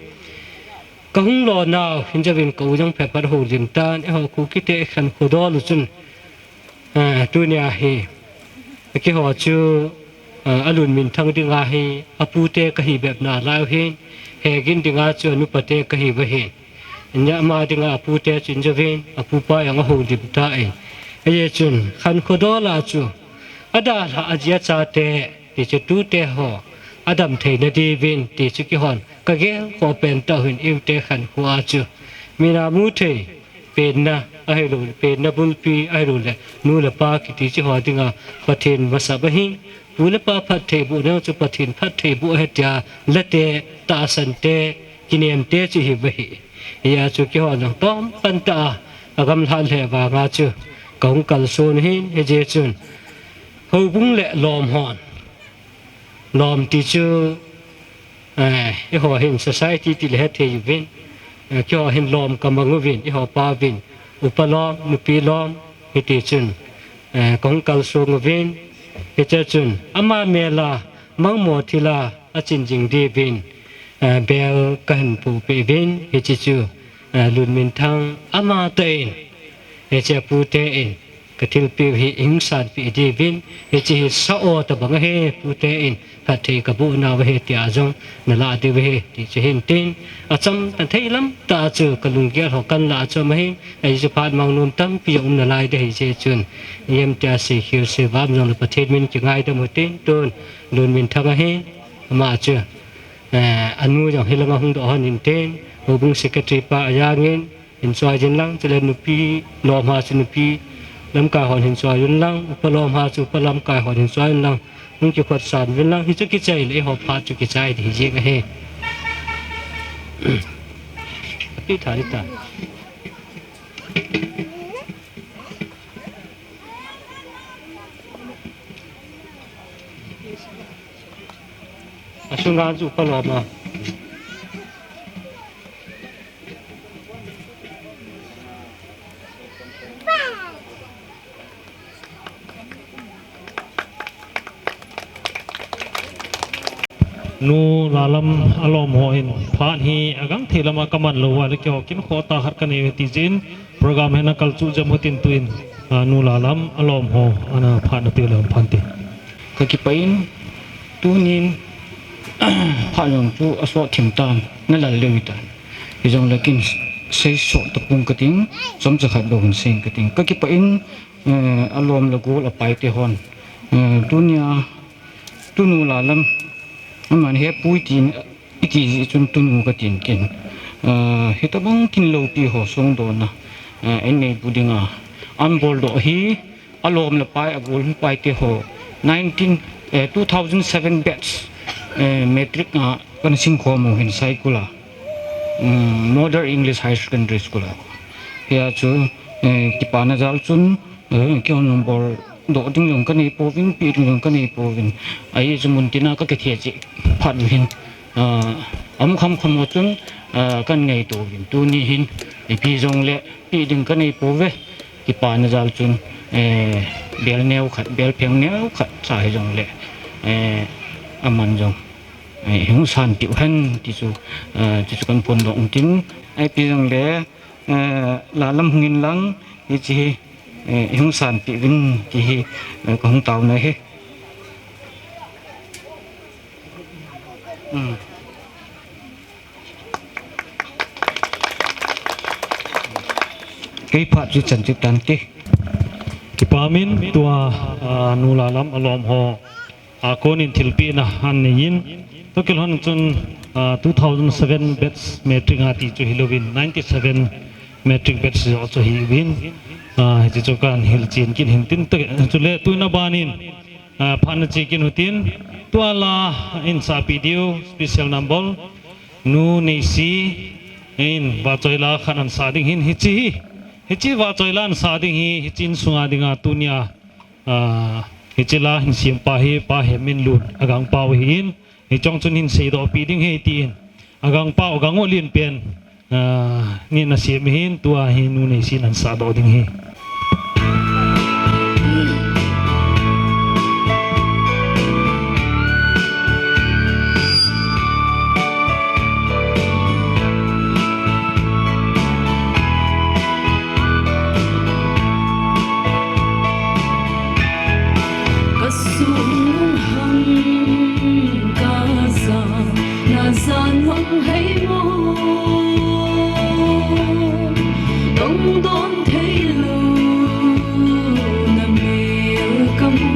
kahung lonau, hinjouvin ka u jong phabep houlim tan, eiho Kuki te khankho dol u chun, eh, tunia hi, keiho chu, eh, alunminthang dinga hi, apute kahi bep nalai u hin, Hegin dinga chu anupate kahiu ahin. Nia ama dinga apute chu injouvin, apupa jong ahoulim tan. Hijeh chun, khankho dol a chu, adalhah aji achate, ti chu tute ho, adam theina diuvin, ti chu keihon, kagel khoh pen tah u hin, eite khankho a chu. Mina mu thei, penna, ahilou, penna bulpi, ahilou le, nu le pa kiti chu ho dinga, Pathen masap ahi, pu le pa phattheiboh nau chu Pathen phattheiboh ahi tia, late, tahsan te, kinem te chu hiuva ahi. Hia chu keihon jong tom pan tah a, agamlhat lheh vanga chu, kahung kalson ahin, hijeh chun, houbung le lom hon. Lom ti chu, eh, eiho hin society tile hethei uvin, eh, keiho hin lom kamang uvin, eiho pa uvin, upa lom, nupi lom, hiti chun, eh, kahung kalsong uvin, hiche chun, ama mel a, mangmo thil a, achin jing diuvin, eh, bel kahin pohpeh uvin, hiche chu, eh, Lunminthang, amatah in, hiche apute in, kathilpeh u hi ihung sanpeh diuvin, hiche hi sa-o tobang ahi, pute in, phatthei kaboh nauva ahi tia jong, nalah diu ahi, ti chu hin tin, achom tan thei lam tah a chu, kalunggel ho kanlah achom ahi, ahi chu phat mang nom tampi jong um nalai ding ahi jeh chun, ijem tia seikhel seivam jongle Pathen min kingaidam u tin, tun, Lunminthang ahi, ama chu. Eh, anu jong hilanga hung doh hon in tin, houbung secretary pa ajangin, hin choi jin lang, chule nupi, lom ha chu nupi, lamkai hon hin choi jin lang, upa lom ha chu upa lamkai hon hin choi jin lang, hung kikhot san jin lang, hichu kichai le, eiho phat chu kichai ding hi jing ahi. Api tha ni ta. Asunga chu paloma. Nu Lalam alom ho in phat hi agang thei lama kaman lou va le keiho kin khoh tah khat kanei ve ti jin program hi ana kal chu jam hotin tuin, a, Nu Lalam alom ho ana phat na pe lou phan te. Ka kipah in tunin phat jong chu asot thim tan, na lal leu tan. Hijong le kin sei sot tapung kating, chomcha khat bou hin sei kating. Ka kipah in, eh, alom le gol apai te hon. Eh, tunia, tunu Lalam, aman he pui tin, iti ji chun tunu katin kin. Eh, hitabang kin loupi ho song dona, eh, en nei bu dinga. An bol doh hi, alom le pai, agol le pai te ho. Nineteen, eh, two thousand seven batch, eh, matric a kana sing khom u hin Saikul a. Mm, Model English Higher Secondary School a. Hia chu, eh, kipana jal chun, eh, keiho number doh ding jong kanei pouvin, pe ding jong kanei pouvin. Ahi chu mun tina ka kithia cheh phat u hin, ah, um kham kham u chun, ah, kan ngei tou vin. Tuni hin, ipi jong le, pe ding kanei pouve. Kipana jal chun, eh, bel neo khat, bel pheng neo khat sa hijong le, eh, aman jong, eh, hung san tiu hen ti chu, eh, ti chu kan phongdoh ung tin, ipi jong le, eh, Lalam hung in lang, hichi hi, eh, hung san tiu vin ti hi, eh, ka hung tao na hi. Hmm. Kei phat chu chan chu tan te. Kipah in tua, ah, Nu Lalam alom ho, ah, konin thilpeh na anei in. Tukil hon chun, ah, two thousand seven batch matric a ti chu hilouvin, ninety-seven matric batch jo chu hiuvin. Ah, hichi chu kan hilchen kin hin tin te, chule tuina banin, ah, phat na che kin u tin, tua la in sapi diu, special number, Nu Neisi in vahchoi la khat an sa ding hin hichi hi. Hichi vahchoi la an sa ding hi, hichi insunga dinga tunia, ah, hichi la hin siam pa hi, Pa Heminlun, agangpau ahin, hichong chun hin seidoh pi ding hi tin. Agangpau, agang u lien pen, ah, ni na siam hin tua hi Nu Neisi in an sadoh ding hi. Ka sung hang ka za na zan mang hei mo. Dong don thei lou na mel ka mu.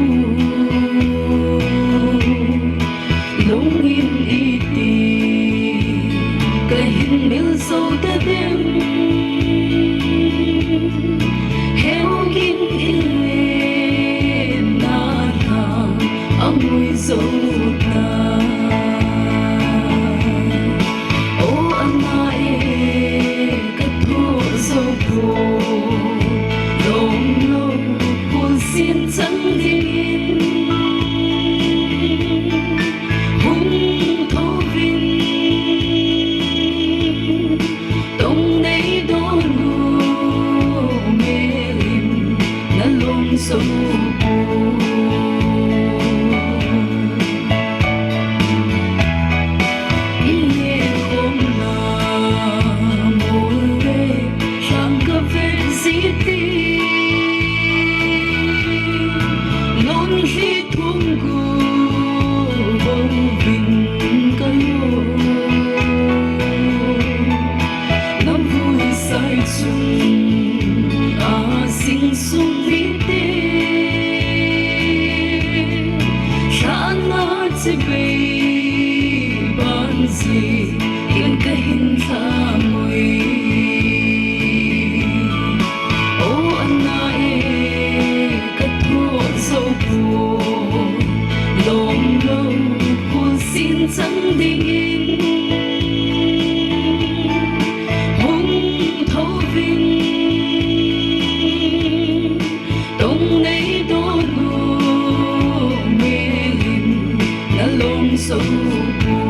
Lungin iti ka hin mil zo ta dem. Heu kin i len na ta a mui zo ta. O ana e ka tho zo po. Lom lo pun sin chang dingin. Hung tho vin, tong nei don u, melin na lom so po. I e khom na mol le, sang ka vet si ti. Non hi Thum gu bou vin ka lo. Na vui sai chun a sing sung vite. Sana chibai ban Ken ka hin thamui. O ana e, ka thoh zo poi. Lom lo, khun sin chang dingin. Hung tho vin. Tong nei donu melin na lom zo poi.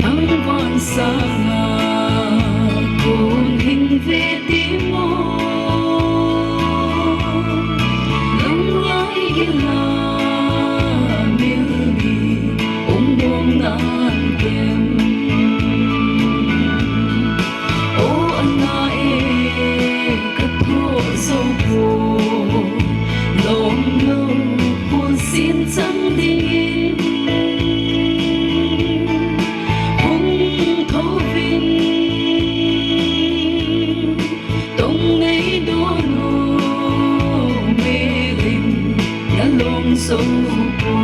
Thangvahsanga kong hin ve ti mo? Lunglai gila mil ni ong bom nan kem. O ana e, ka thoh zo poi. Lom lo, khun sin chang dingin. Hung tho vin. Tong nei donu melin na lom zo poi.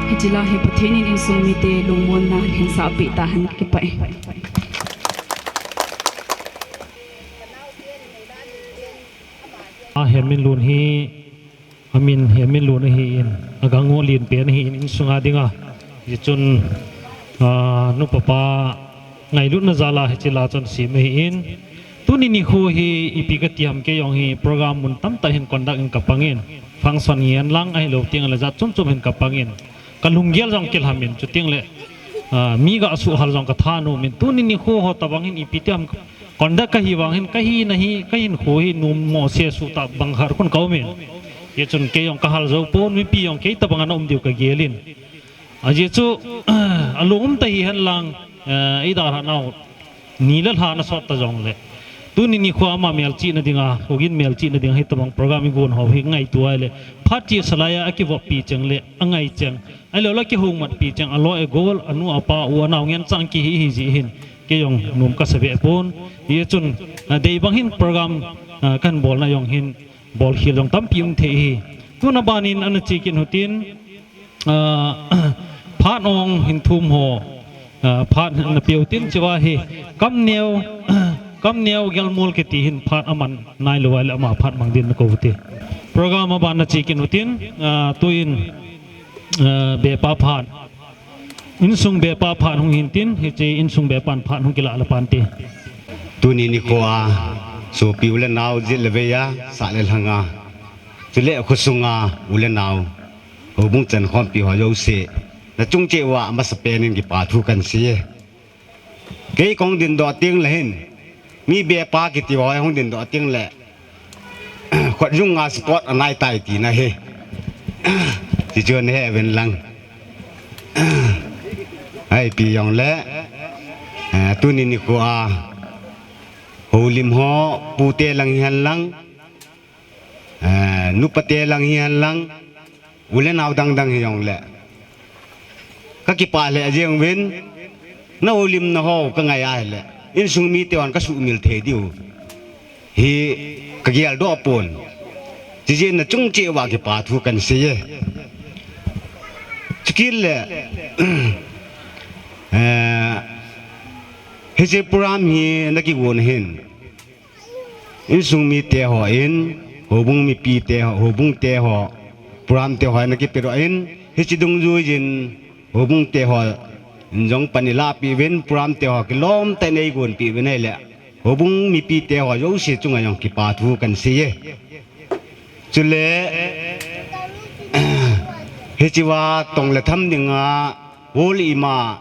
Hiche la hi Pathen in insung mite lungmonna hin sahpeh tahen, kipah e. A Heminlun hi, amin Heminlun ahin, agang u lenpen ahin, insunga dinga. Hichun, ah, nupa pa ngailutna jal a hiche la chu asem ahin. Tuni nikho hi ipi kati ham, kei jong hi program mun tamtah hin conduct in kapangin. Function ngen lang ahilou tengle jat chom chom hin kapangin. Ka lunggel jong kilhamin, chuteng le, ah, mi ga suhhal jong ka thanom in, tuni nikho ho tabang hin ipi ti ham, conduct kahi vang hin, kahi nahi, kahinkho hi nommo se suh tah bang khat khun ka umin. Hichun kei jong ka hal jou pon, mipi jong kei tabang ana um diu ka gelin. Ajeh chu, alung um ta hihen lang, eh, eidalhah nau ni le lha ana sot ta jongle. Tuni nikho ama melchihna dinga, Hogin melchihna dinga hitabang program igon ho hi ngaito ahile, phat chesa laiya akivoppi cheng le angai cheng, ahilou le akihoumatpi cheng, alo agol, anu apa u anao ngen chang kihi hi jeh hin, kei jong nom kasa be pon. Hichun, ah, dei bang hin program, ah, kahin bolna jong hin, bolkhel jong tampi um thei hi. Tuna banin ana che kit uhitin, ah, phat ong hin thum ho, ah, phat na peu tin, chua hi Kamneo, Kamneo Gelmol kiti hin phat aman nailou ahile ama phat mang din na kou te. Program aban na che kit uhitin, ah, tuin, ah, bepa phat, insung bepa phat hung hin tin, hiche insung bepan phat hung kila le pan te. Tuni nikho a, sopi u le nao, jet le vei a, sah le lhang a, chule khosunga u le nao, houbung chankhompi ho jouse, nachung cheh uva amasapen in kipa thu kahin sei e. Kei kahung dingdoh tengle hin, mi bepa kiti ho hung dingdoh tengle, khut jung a spot anai tai tina hi. Hichu nahe uvin lang. Ipi jongle, eh, tuni nikho a, houlim ho, pute lang hihen lang, eh, nupate lang hihen lang, u le nao dang dang hijongle, kakipah lheh jeng uvin, na houlimna ho kangai ahile, insung mite hon kasuhmil thei diu hi kageldoh pon. Chujeh in nachung cheh uva kipa thu kahin sei e. Chukit le, eh, hiche program hi nakigon hin, insung mite hon, houbung mipite ho, houbung te ho, program te ho nakipedoh in, hiche dungjuiyin, houbung te hon jong pan ilahpeh uvin, program te ho kilom tah in eigonpeh uvin ahile, houbung mipite ho jouse chunga jong kipa thu kahin sei e. Chule, Hichea tong le tham dinga, hol ima,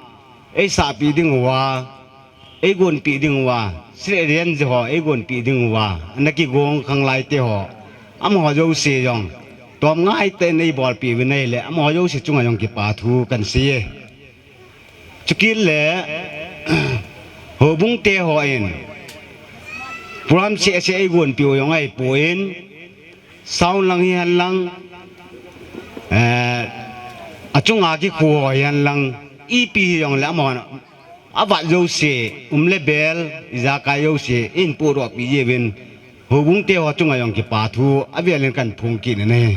eisahpi ding uva, eigonpi ding uva, sile rian je ho eigonpi ding uva, ana kigong khanglaite ho, amaho jouse jong, tom ngaitah in eibolpi uvin ahile, amaho jouse chunga jong kipa thu kahin seiye. Chukit le, houbung te hon, program sese eigonpi u jong ahipon, sound lang hihen lang, eh, achunga kikhu ho hihen lang, ipi hijongle amahon, avat jouse, um le bel, ijakai jouse, eihin podohpi jiuvin, houbung te ho chunga jong kipa thu, avelin kahin phong kit in ahi.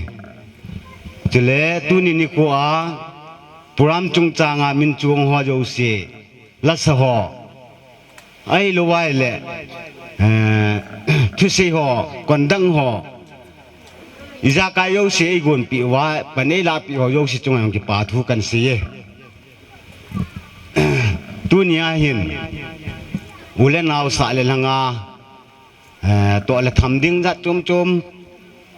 Chule, tuni nikhoa, program chungchanga min chuong ho jouse, lasa ho, ahilouva ahile, eh, thusei ho, kondang ho, ijakai jouse eigonpi uva, pan eilahpi ho jouse chunga jong kipa thu kahin seiye. Tunia hin, u le nao sah le lhanga, eh, toh le tham ding jat chom chom,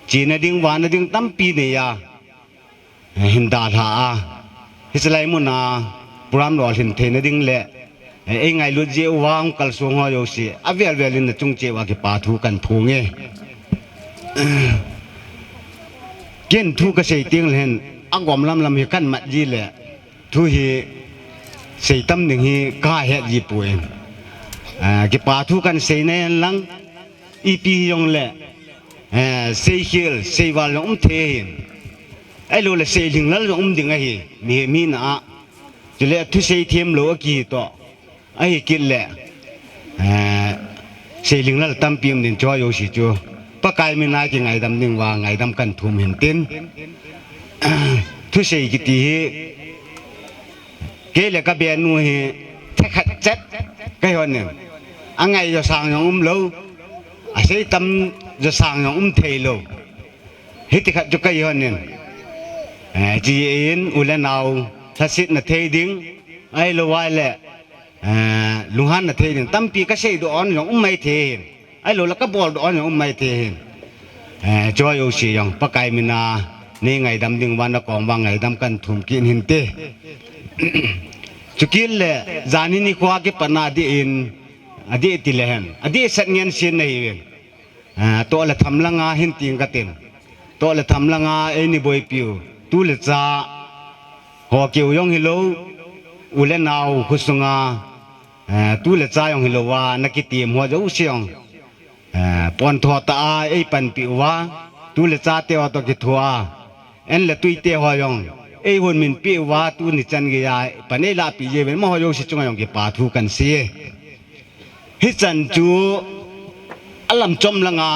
chena ding, vahna ding tampi neiya, eh, hin dalha a, hiche lai muna, program lolhin theina ding le, eh, eingailut jeh uva hung kalsong ho jouse, avel velin nachung cheh uva kipa thu kahin phonge. Ken thu kasei teng le hin, agom lam lam hi kahin mat ji le, thu hi seitam ding hi kahet ji poi. Ah, kipa thu kahin seina hihen lang, ipi hijongle, eh, seikhel, seival jong um thei ahin. Ahiloule seilhinglel jong um ding ahi, mihem hina a. Chule thusei themlou akihi toh, ahikit le, eh, seilhinglel tampi um ding, chuho jouse chu Pakai mina kingaidam ding uva ngaidam kahin thum hintin. Thusei kiti hi, kei le kabenu hi thekhat chet kahi hon in, angai jo sang jong umlou, asei tam jo sang jong um theilou, hiti khat chu kahi hon in, eh, chujeh in u le nao lhasetna thei ding, ahilouva ahile, eh, lunghanna thei ding tampi kaseidoh on jong um maithei hin, ahiloule kaboldoh on jong um maithei hin. Eh, chuho jouse jong Pakai mina neingaidam ding uva, nakoma ngaidam kahin thum kit hinte. Chukit le, jani nikhoa kipatna adeh in, adeh tile hen, adeh sat ngen sen nahiuvin. Ah, toh le tham langa hin ting katin. Toh le tham langa eina boipiu, tu le cha ho keu jong hilou, u le nao khosunga, eh, tu le cha jong hilouva, nakitem ho jouse jong, eh, pontho tah a eipanpi uva, tu le chate ho toh kithoa, an le tuite ho jong eihon minpeh uva, tuni chan geiya pan eilahpi jiuvin, amaho jouse chunga jong kipa thu kahin seiye. Hichan chu alam chom langa,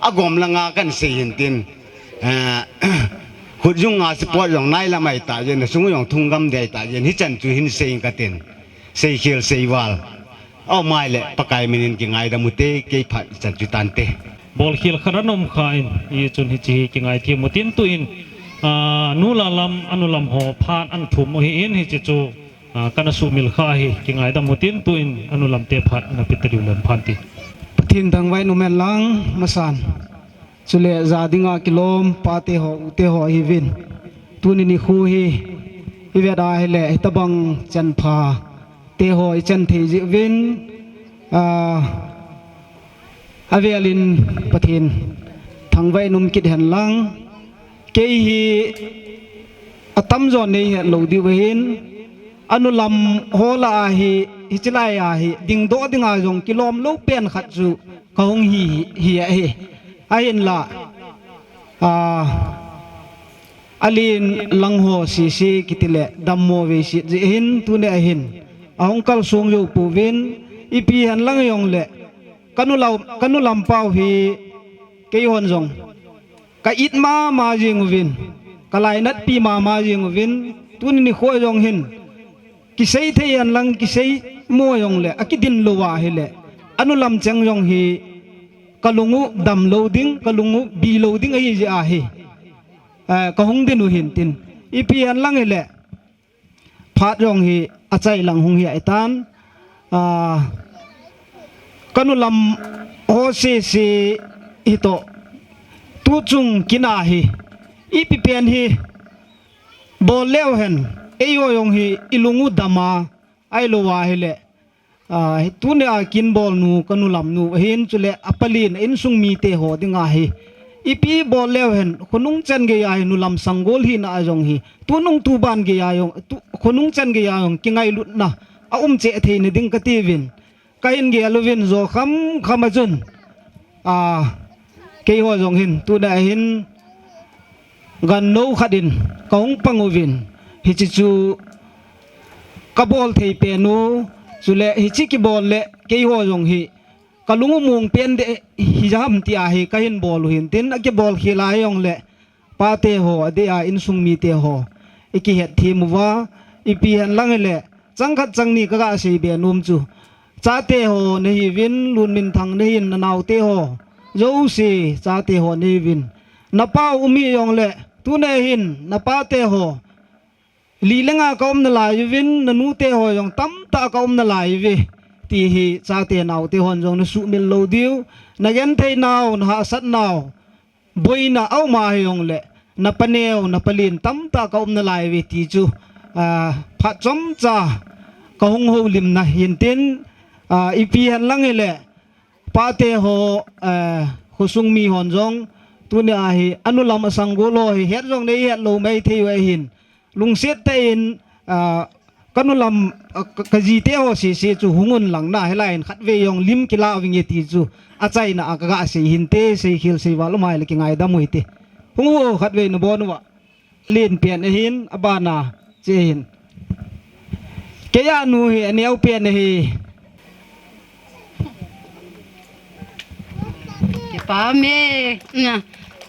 agom langa kahin sei hintin, eh, khutjunga support jong nailam ahitah jeh in, asung jong thunggam ding ahitah jeh in, hichan chu hin sei inge katin. Seikhel seival aum ahile, Pakai minin kingaidam ute, kei phat ichan chu tante. Bolkhel khat ana um khan, hichun hiche hi kingaithem utin tuin, ah, nu la lam, anu lam ho phat ana thum u ahin, hiche chu, ah, kana sumil kha ahi, kingaidam utin tuin, anu lamte phat ana pe tadiu lem phante. Pathen thangvah in um hen lang, masan. Chule ja dinga kilom pate ho, ute ho ahiuvin. Tuni nikho hi, ivet a ahile, hitobang chanpha te ho ichan thei jeh uvin, ah, avelin Pathen thangvah in um kit hen lang. Kei hi atamjo neihet lou diu ahin, anu lam ho lah a hi, hiche lai a hi, dingdoh dinga jong kilom lou pen khat chu kahung hi, hi, hi ahi. Ahinla, ah, alen lang ho sese kitile dammo veiset jeh hin, tunia hin ahung kalsong jou pouvin, ipi hen lang jongle, kanu lam, kanu lampau hi keihon jong ka it mama jeng uvin, ka lainatpi mama jeng uvin, tuni nikho jong hin, kisei thei hen lang, kisei mo jongle, akidin louva ahile, anu lam cheng jong hi, kalung u damlou ding, kalung u bilou ding ahi jeh ahi. Eh, kahung din u hintin. Ipi hen lang hile, phat jong hi achai lang hung hi ahitan. Ah, kanu lam ho sese hitoh, tuchung kin a hi, ipi pen hi, Bol leu hen, eiho jong hi ilung u dam a, ahilou ahile, ah, tunia kin bol nu, kanu lam nu ahin, chule apalin insung mite ho dinga hi ipi bol leu hen, khonung chan geiya hi nu lam sanggol hina a jong hi, tunung tuban geiya jong, tu, khonung chan geiya jong kingailutna aum cheh theina ding kati uvin. Kahin gel uvin jo kham kham a chun, a, keiho jong hin, tuna hin, gannou khat in kahung pang uvin, hiche chu kabol thei pen u, chule hiche kibol le keiho jong hi kalung u mong pen deh hijam tia hi kahin bol u hin tin, akibol khel a jongle, pate ho, adeh a insung mite ho, ikihet them uva, ipi hen lang hile, chang khat chang ni kaga seibe nom chu, chate ho nahiuvin, Lunminthang nahin, nanaote ho jouse, chate ho nahiuvin, napa u um hijongle, tuna hin, napate ho, li le nga kaum nalai uvin, nanute ho jong tamtah kaum nalai uve, ti hi chate naote hon jong nasuhmil lou diu, nagenthei nau, nahahsat nau, boina aum a hijongle, napaneo, napalin tamtah kaum nalai uve ti chu, ah, phat chomcha kahung houlimna hin tin, ah, ipi hen lang hile, pate ho, ah, khosung mi hon jong, tunia hi, anu lam a sanggol ho hi, het jong neihet lou maithei u ahin, lungset tah in, ah, kanu lam, ah, ka, kajite ho sese chu hung un lang na, hilai in khatvei jong lim kila uvinge ti chu, achaina a kaga sei hinte, seikhel seival um a hile kingaidam u hite. Hung u khatvei nabon uva. Len pen ahin, abana, che hin. Keiya nu hi, aneo pen ahi. Kipa me, na,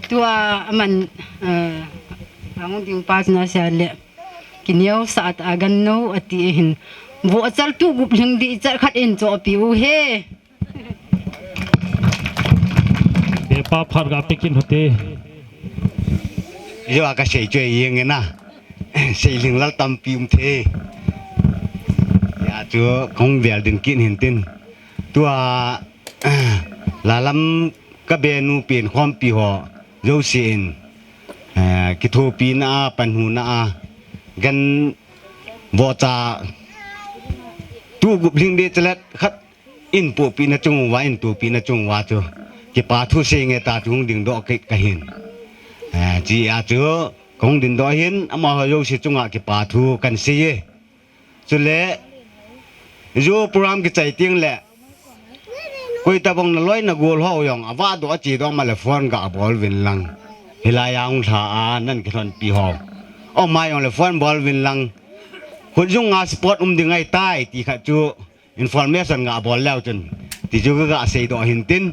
tua aman, eh, ahung ding pa chu naseile, kineosah tah a gannou ati ahin. Vohchal tugup lhing dih chal khat in chohpeh u he. Bepa phat ga pe kit u hite. Ijeh a kasei chu ajing e na. Seilhing lal tampi um thei. Hijeh chun kahung vel ding kit hin tin. Tua, la lam kabenu pen khompi ho jousen, eh, kithopina a, panhuna a, gan vohcha tugup lhing dih chal khat in pohpina chung uva, in tupina chung uva chu, kipa thu seinge ta chu hung dingdoh kit kahin. Eh, hijeh chun kahung dingdoh hin, amaho jouse chunga kipa thu kahin sei e. Chule, hiche program kichai tengle, koi tabang naloi nagol ho jong, avahdoh achedoh ma le phone gabol uvin lang. Hilai a hung lha a, nan kilhonpi ho. Aum a jongle phone bol uvin lang. Khut jung a support um ding ahitai, ti khat chu, information gabol leu chun, ti chu kaga seidoh hin tin,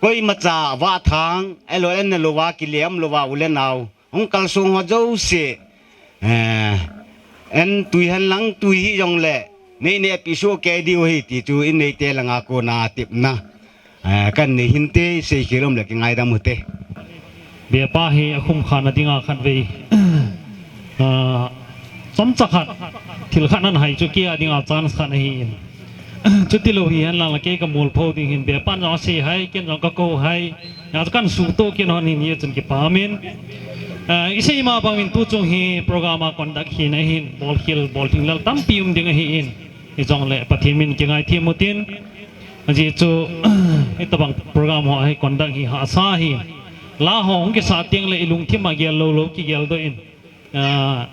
koimacha vahthang, ahilou le nalouva, kile umlouva, u le nao, hung kalsong ho jouse, eh, an tui hen lang tui hijongle, nei nehpeh soh kei diu ahi ti chu, in neite langa kona tepna. Eh, kahin nei hinte, seikhel um le kingaidam u hite. Bepa hi akhum khana dinga khatvei. Ah, chomcha khat, thil khat nan hai chu kei a dinga chance khat ahin. Chutilou hihen lang le kei kamolpho ding hin, bepan jong asei hai, ken jong kakou hai. Hijeh chun kahin suhtoh kit hon hin, hijeh chun kipa umin. Ah, isei ma bangin tuchung hi program a conduct hina ahin, bolkhel, bolhing lal tampi um ding ahin. Hijongle Pathen min kingaithem u tin. Ajeh chu, hitabang program ho hi conduct hi hahsa ahi. La ho hung kisah tengle ilungthim a gel lou lou kigeldoh in. Ah,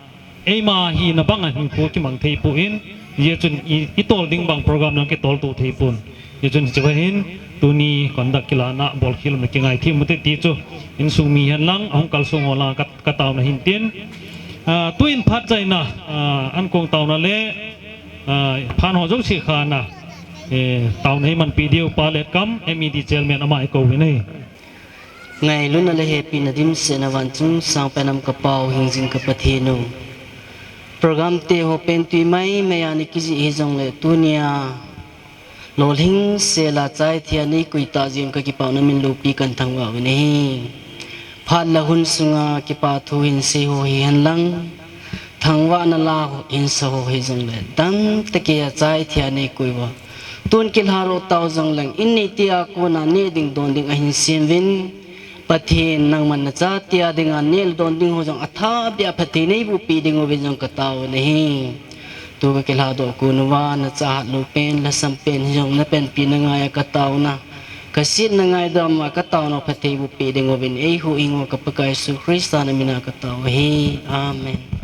eima hina banga hinkho kimang thei poi. Hijeh chun i, itol ding bang program jong kitol tou thei pon. Hijeh chun hiche hin, tuni conduct kilahna bolkhel um le kingaithem u hite ti chu, insung mi hen lang, ahung kalsong ho langa ka, kataona hin tin. Ah, tuin phat chaina, ah, ankong taona le, ah, phat ho jouse khana, eh, taona hi manpeh diu pa Letkam, M E D chairman ama ikou uvin ahi. Ngailutna le hepina dimsetna vanchung sangpen a um ka Pa u hingjing ka Pathen u. Program te ho pen tui mai mai a nei kijih hijongle tunia lolhing sel a chai thei a nei koi tah jeh un ka kipana min loupi kahin thangvah uvin ahi. Phat le hun sunga kipa thu hinsei ho hihen lang, thangvahna la hinsei ho hijongle, dam tah kei a chai thei a nei koi uva. Tun kilha ro tau jongleng, in neite a kona neh ding don ding ahin sem uvin, Pathen, nangman nachatea dinga nel don ding ho jong athabeh a phatthei neiboh peh ding uvin jong katao nahi. Tu kakilhadoh kon uva nachahat lou pen, lhasam pen hijong napanpina ngaiya kataona, kasetna ngaidam a kataona phatthei boh peh ding uvin eihuhhing u ka Pakai Jesu Christa namina katao ahi. Amen.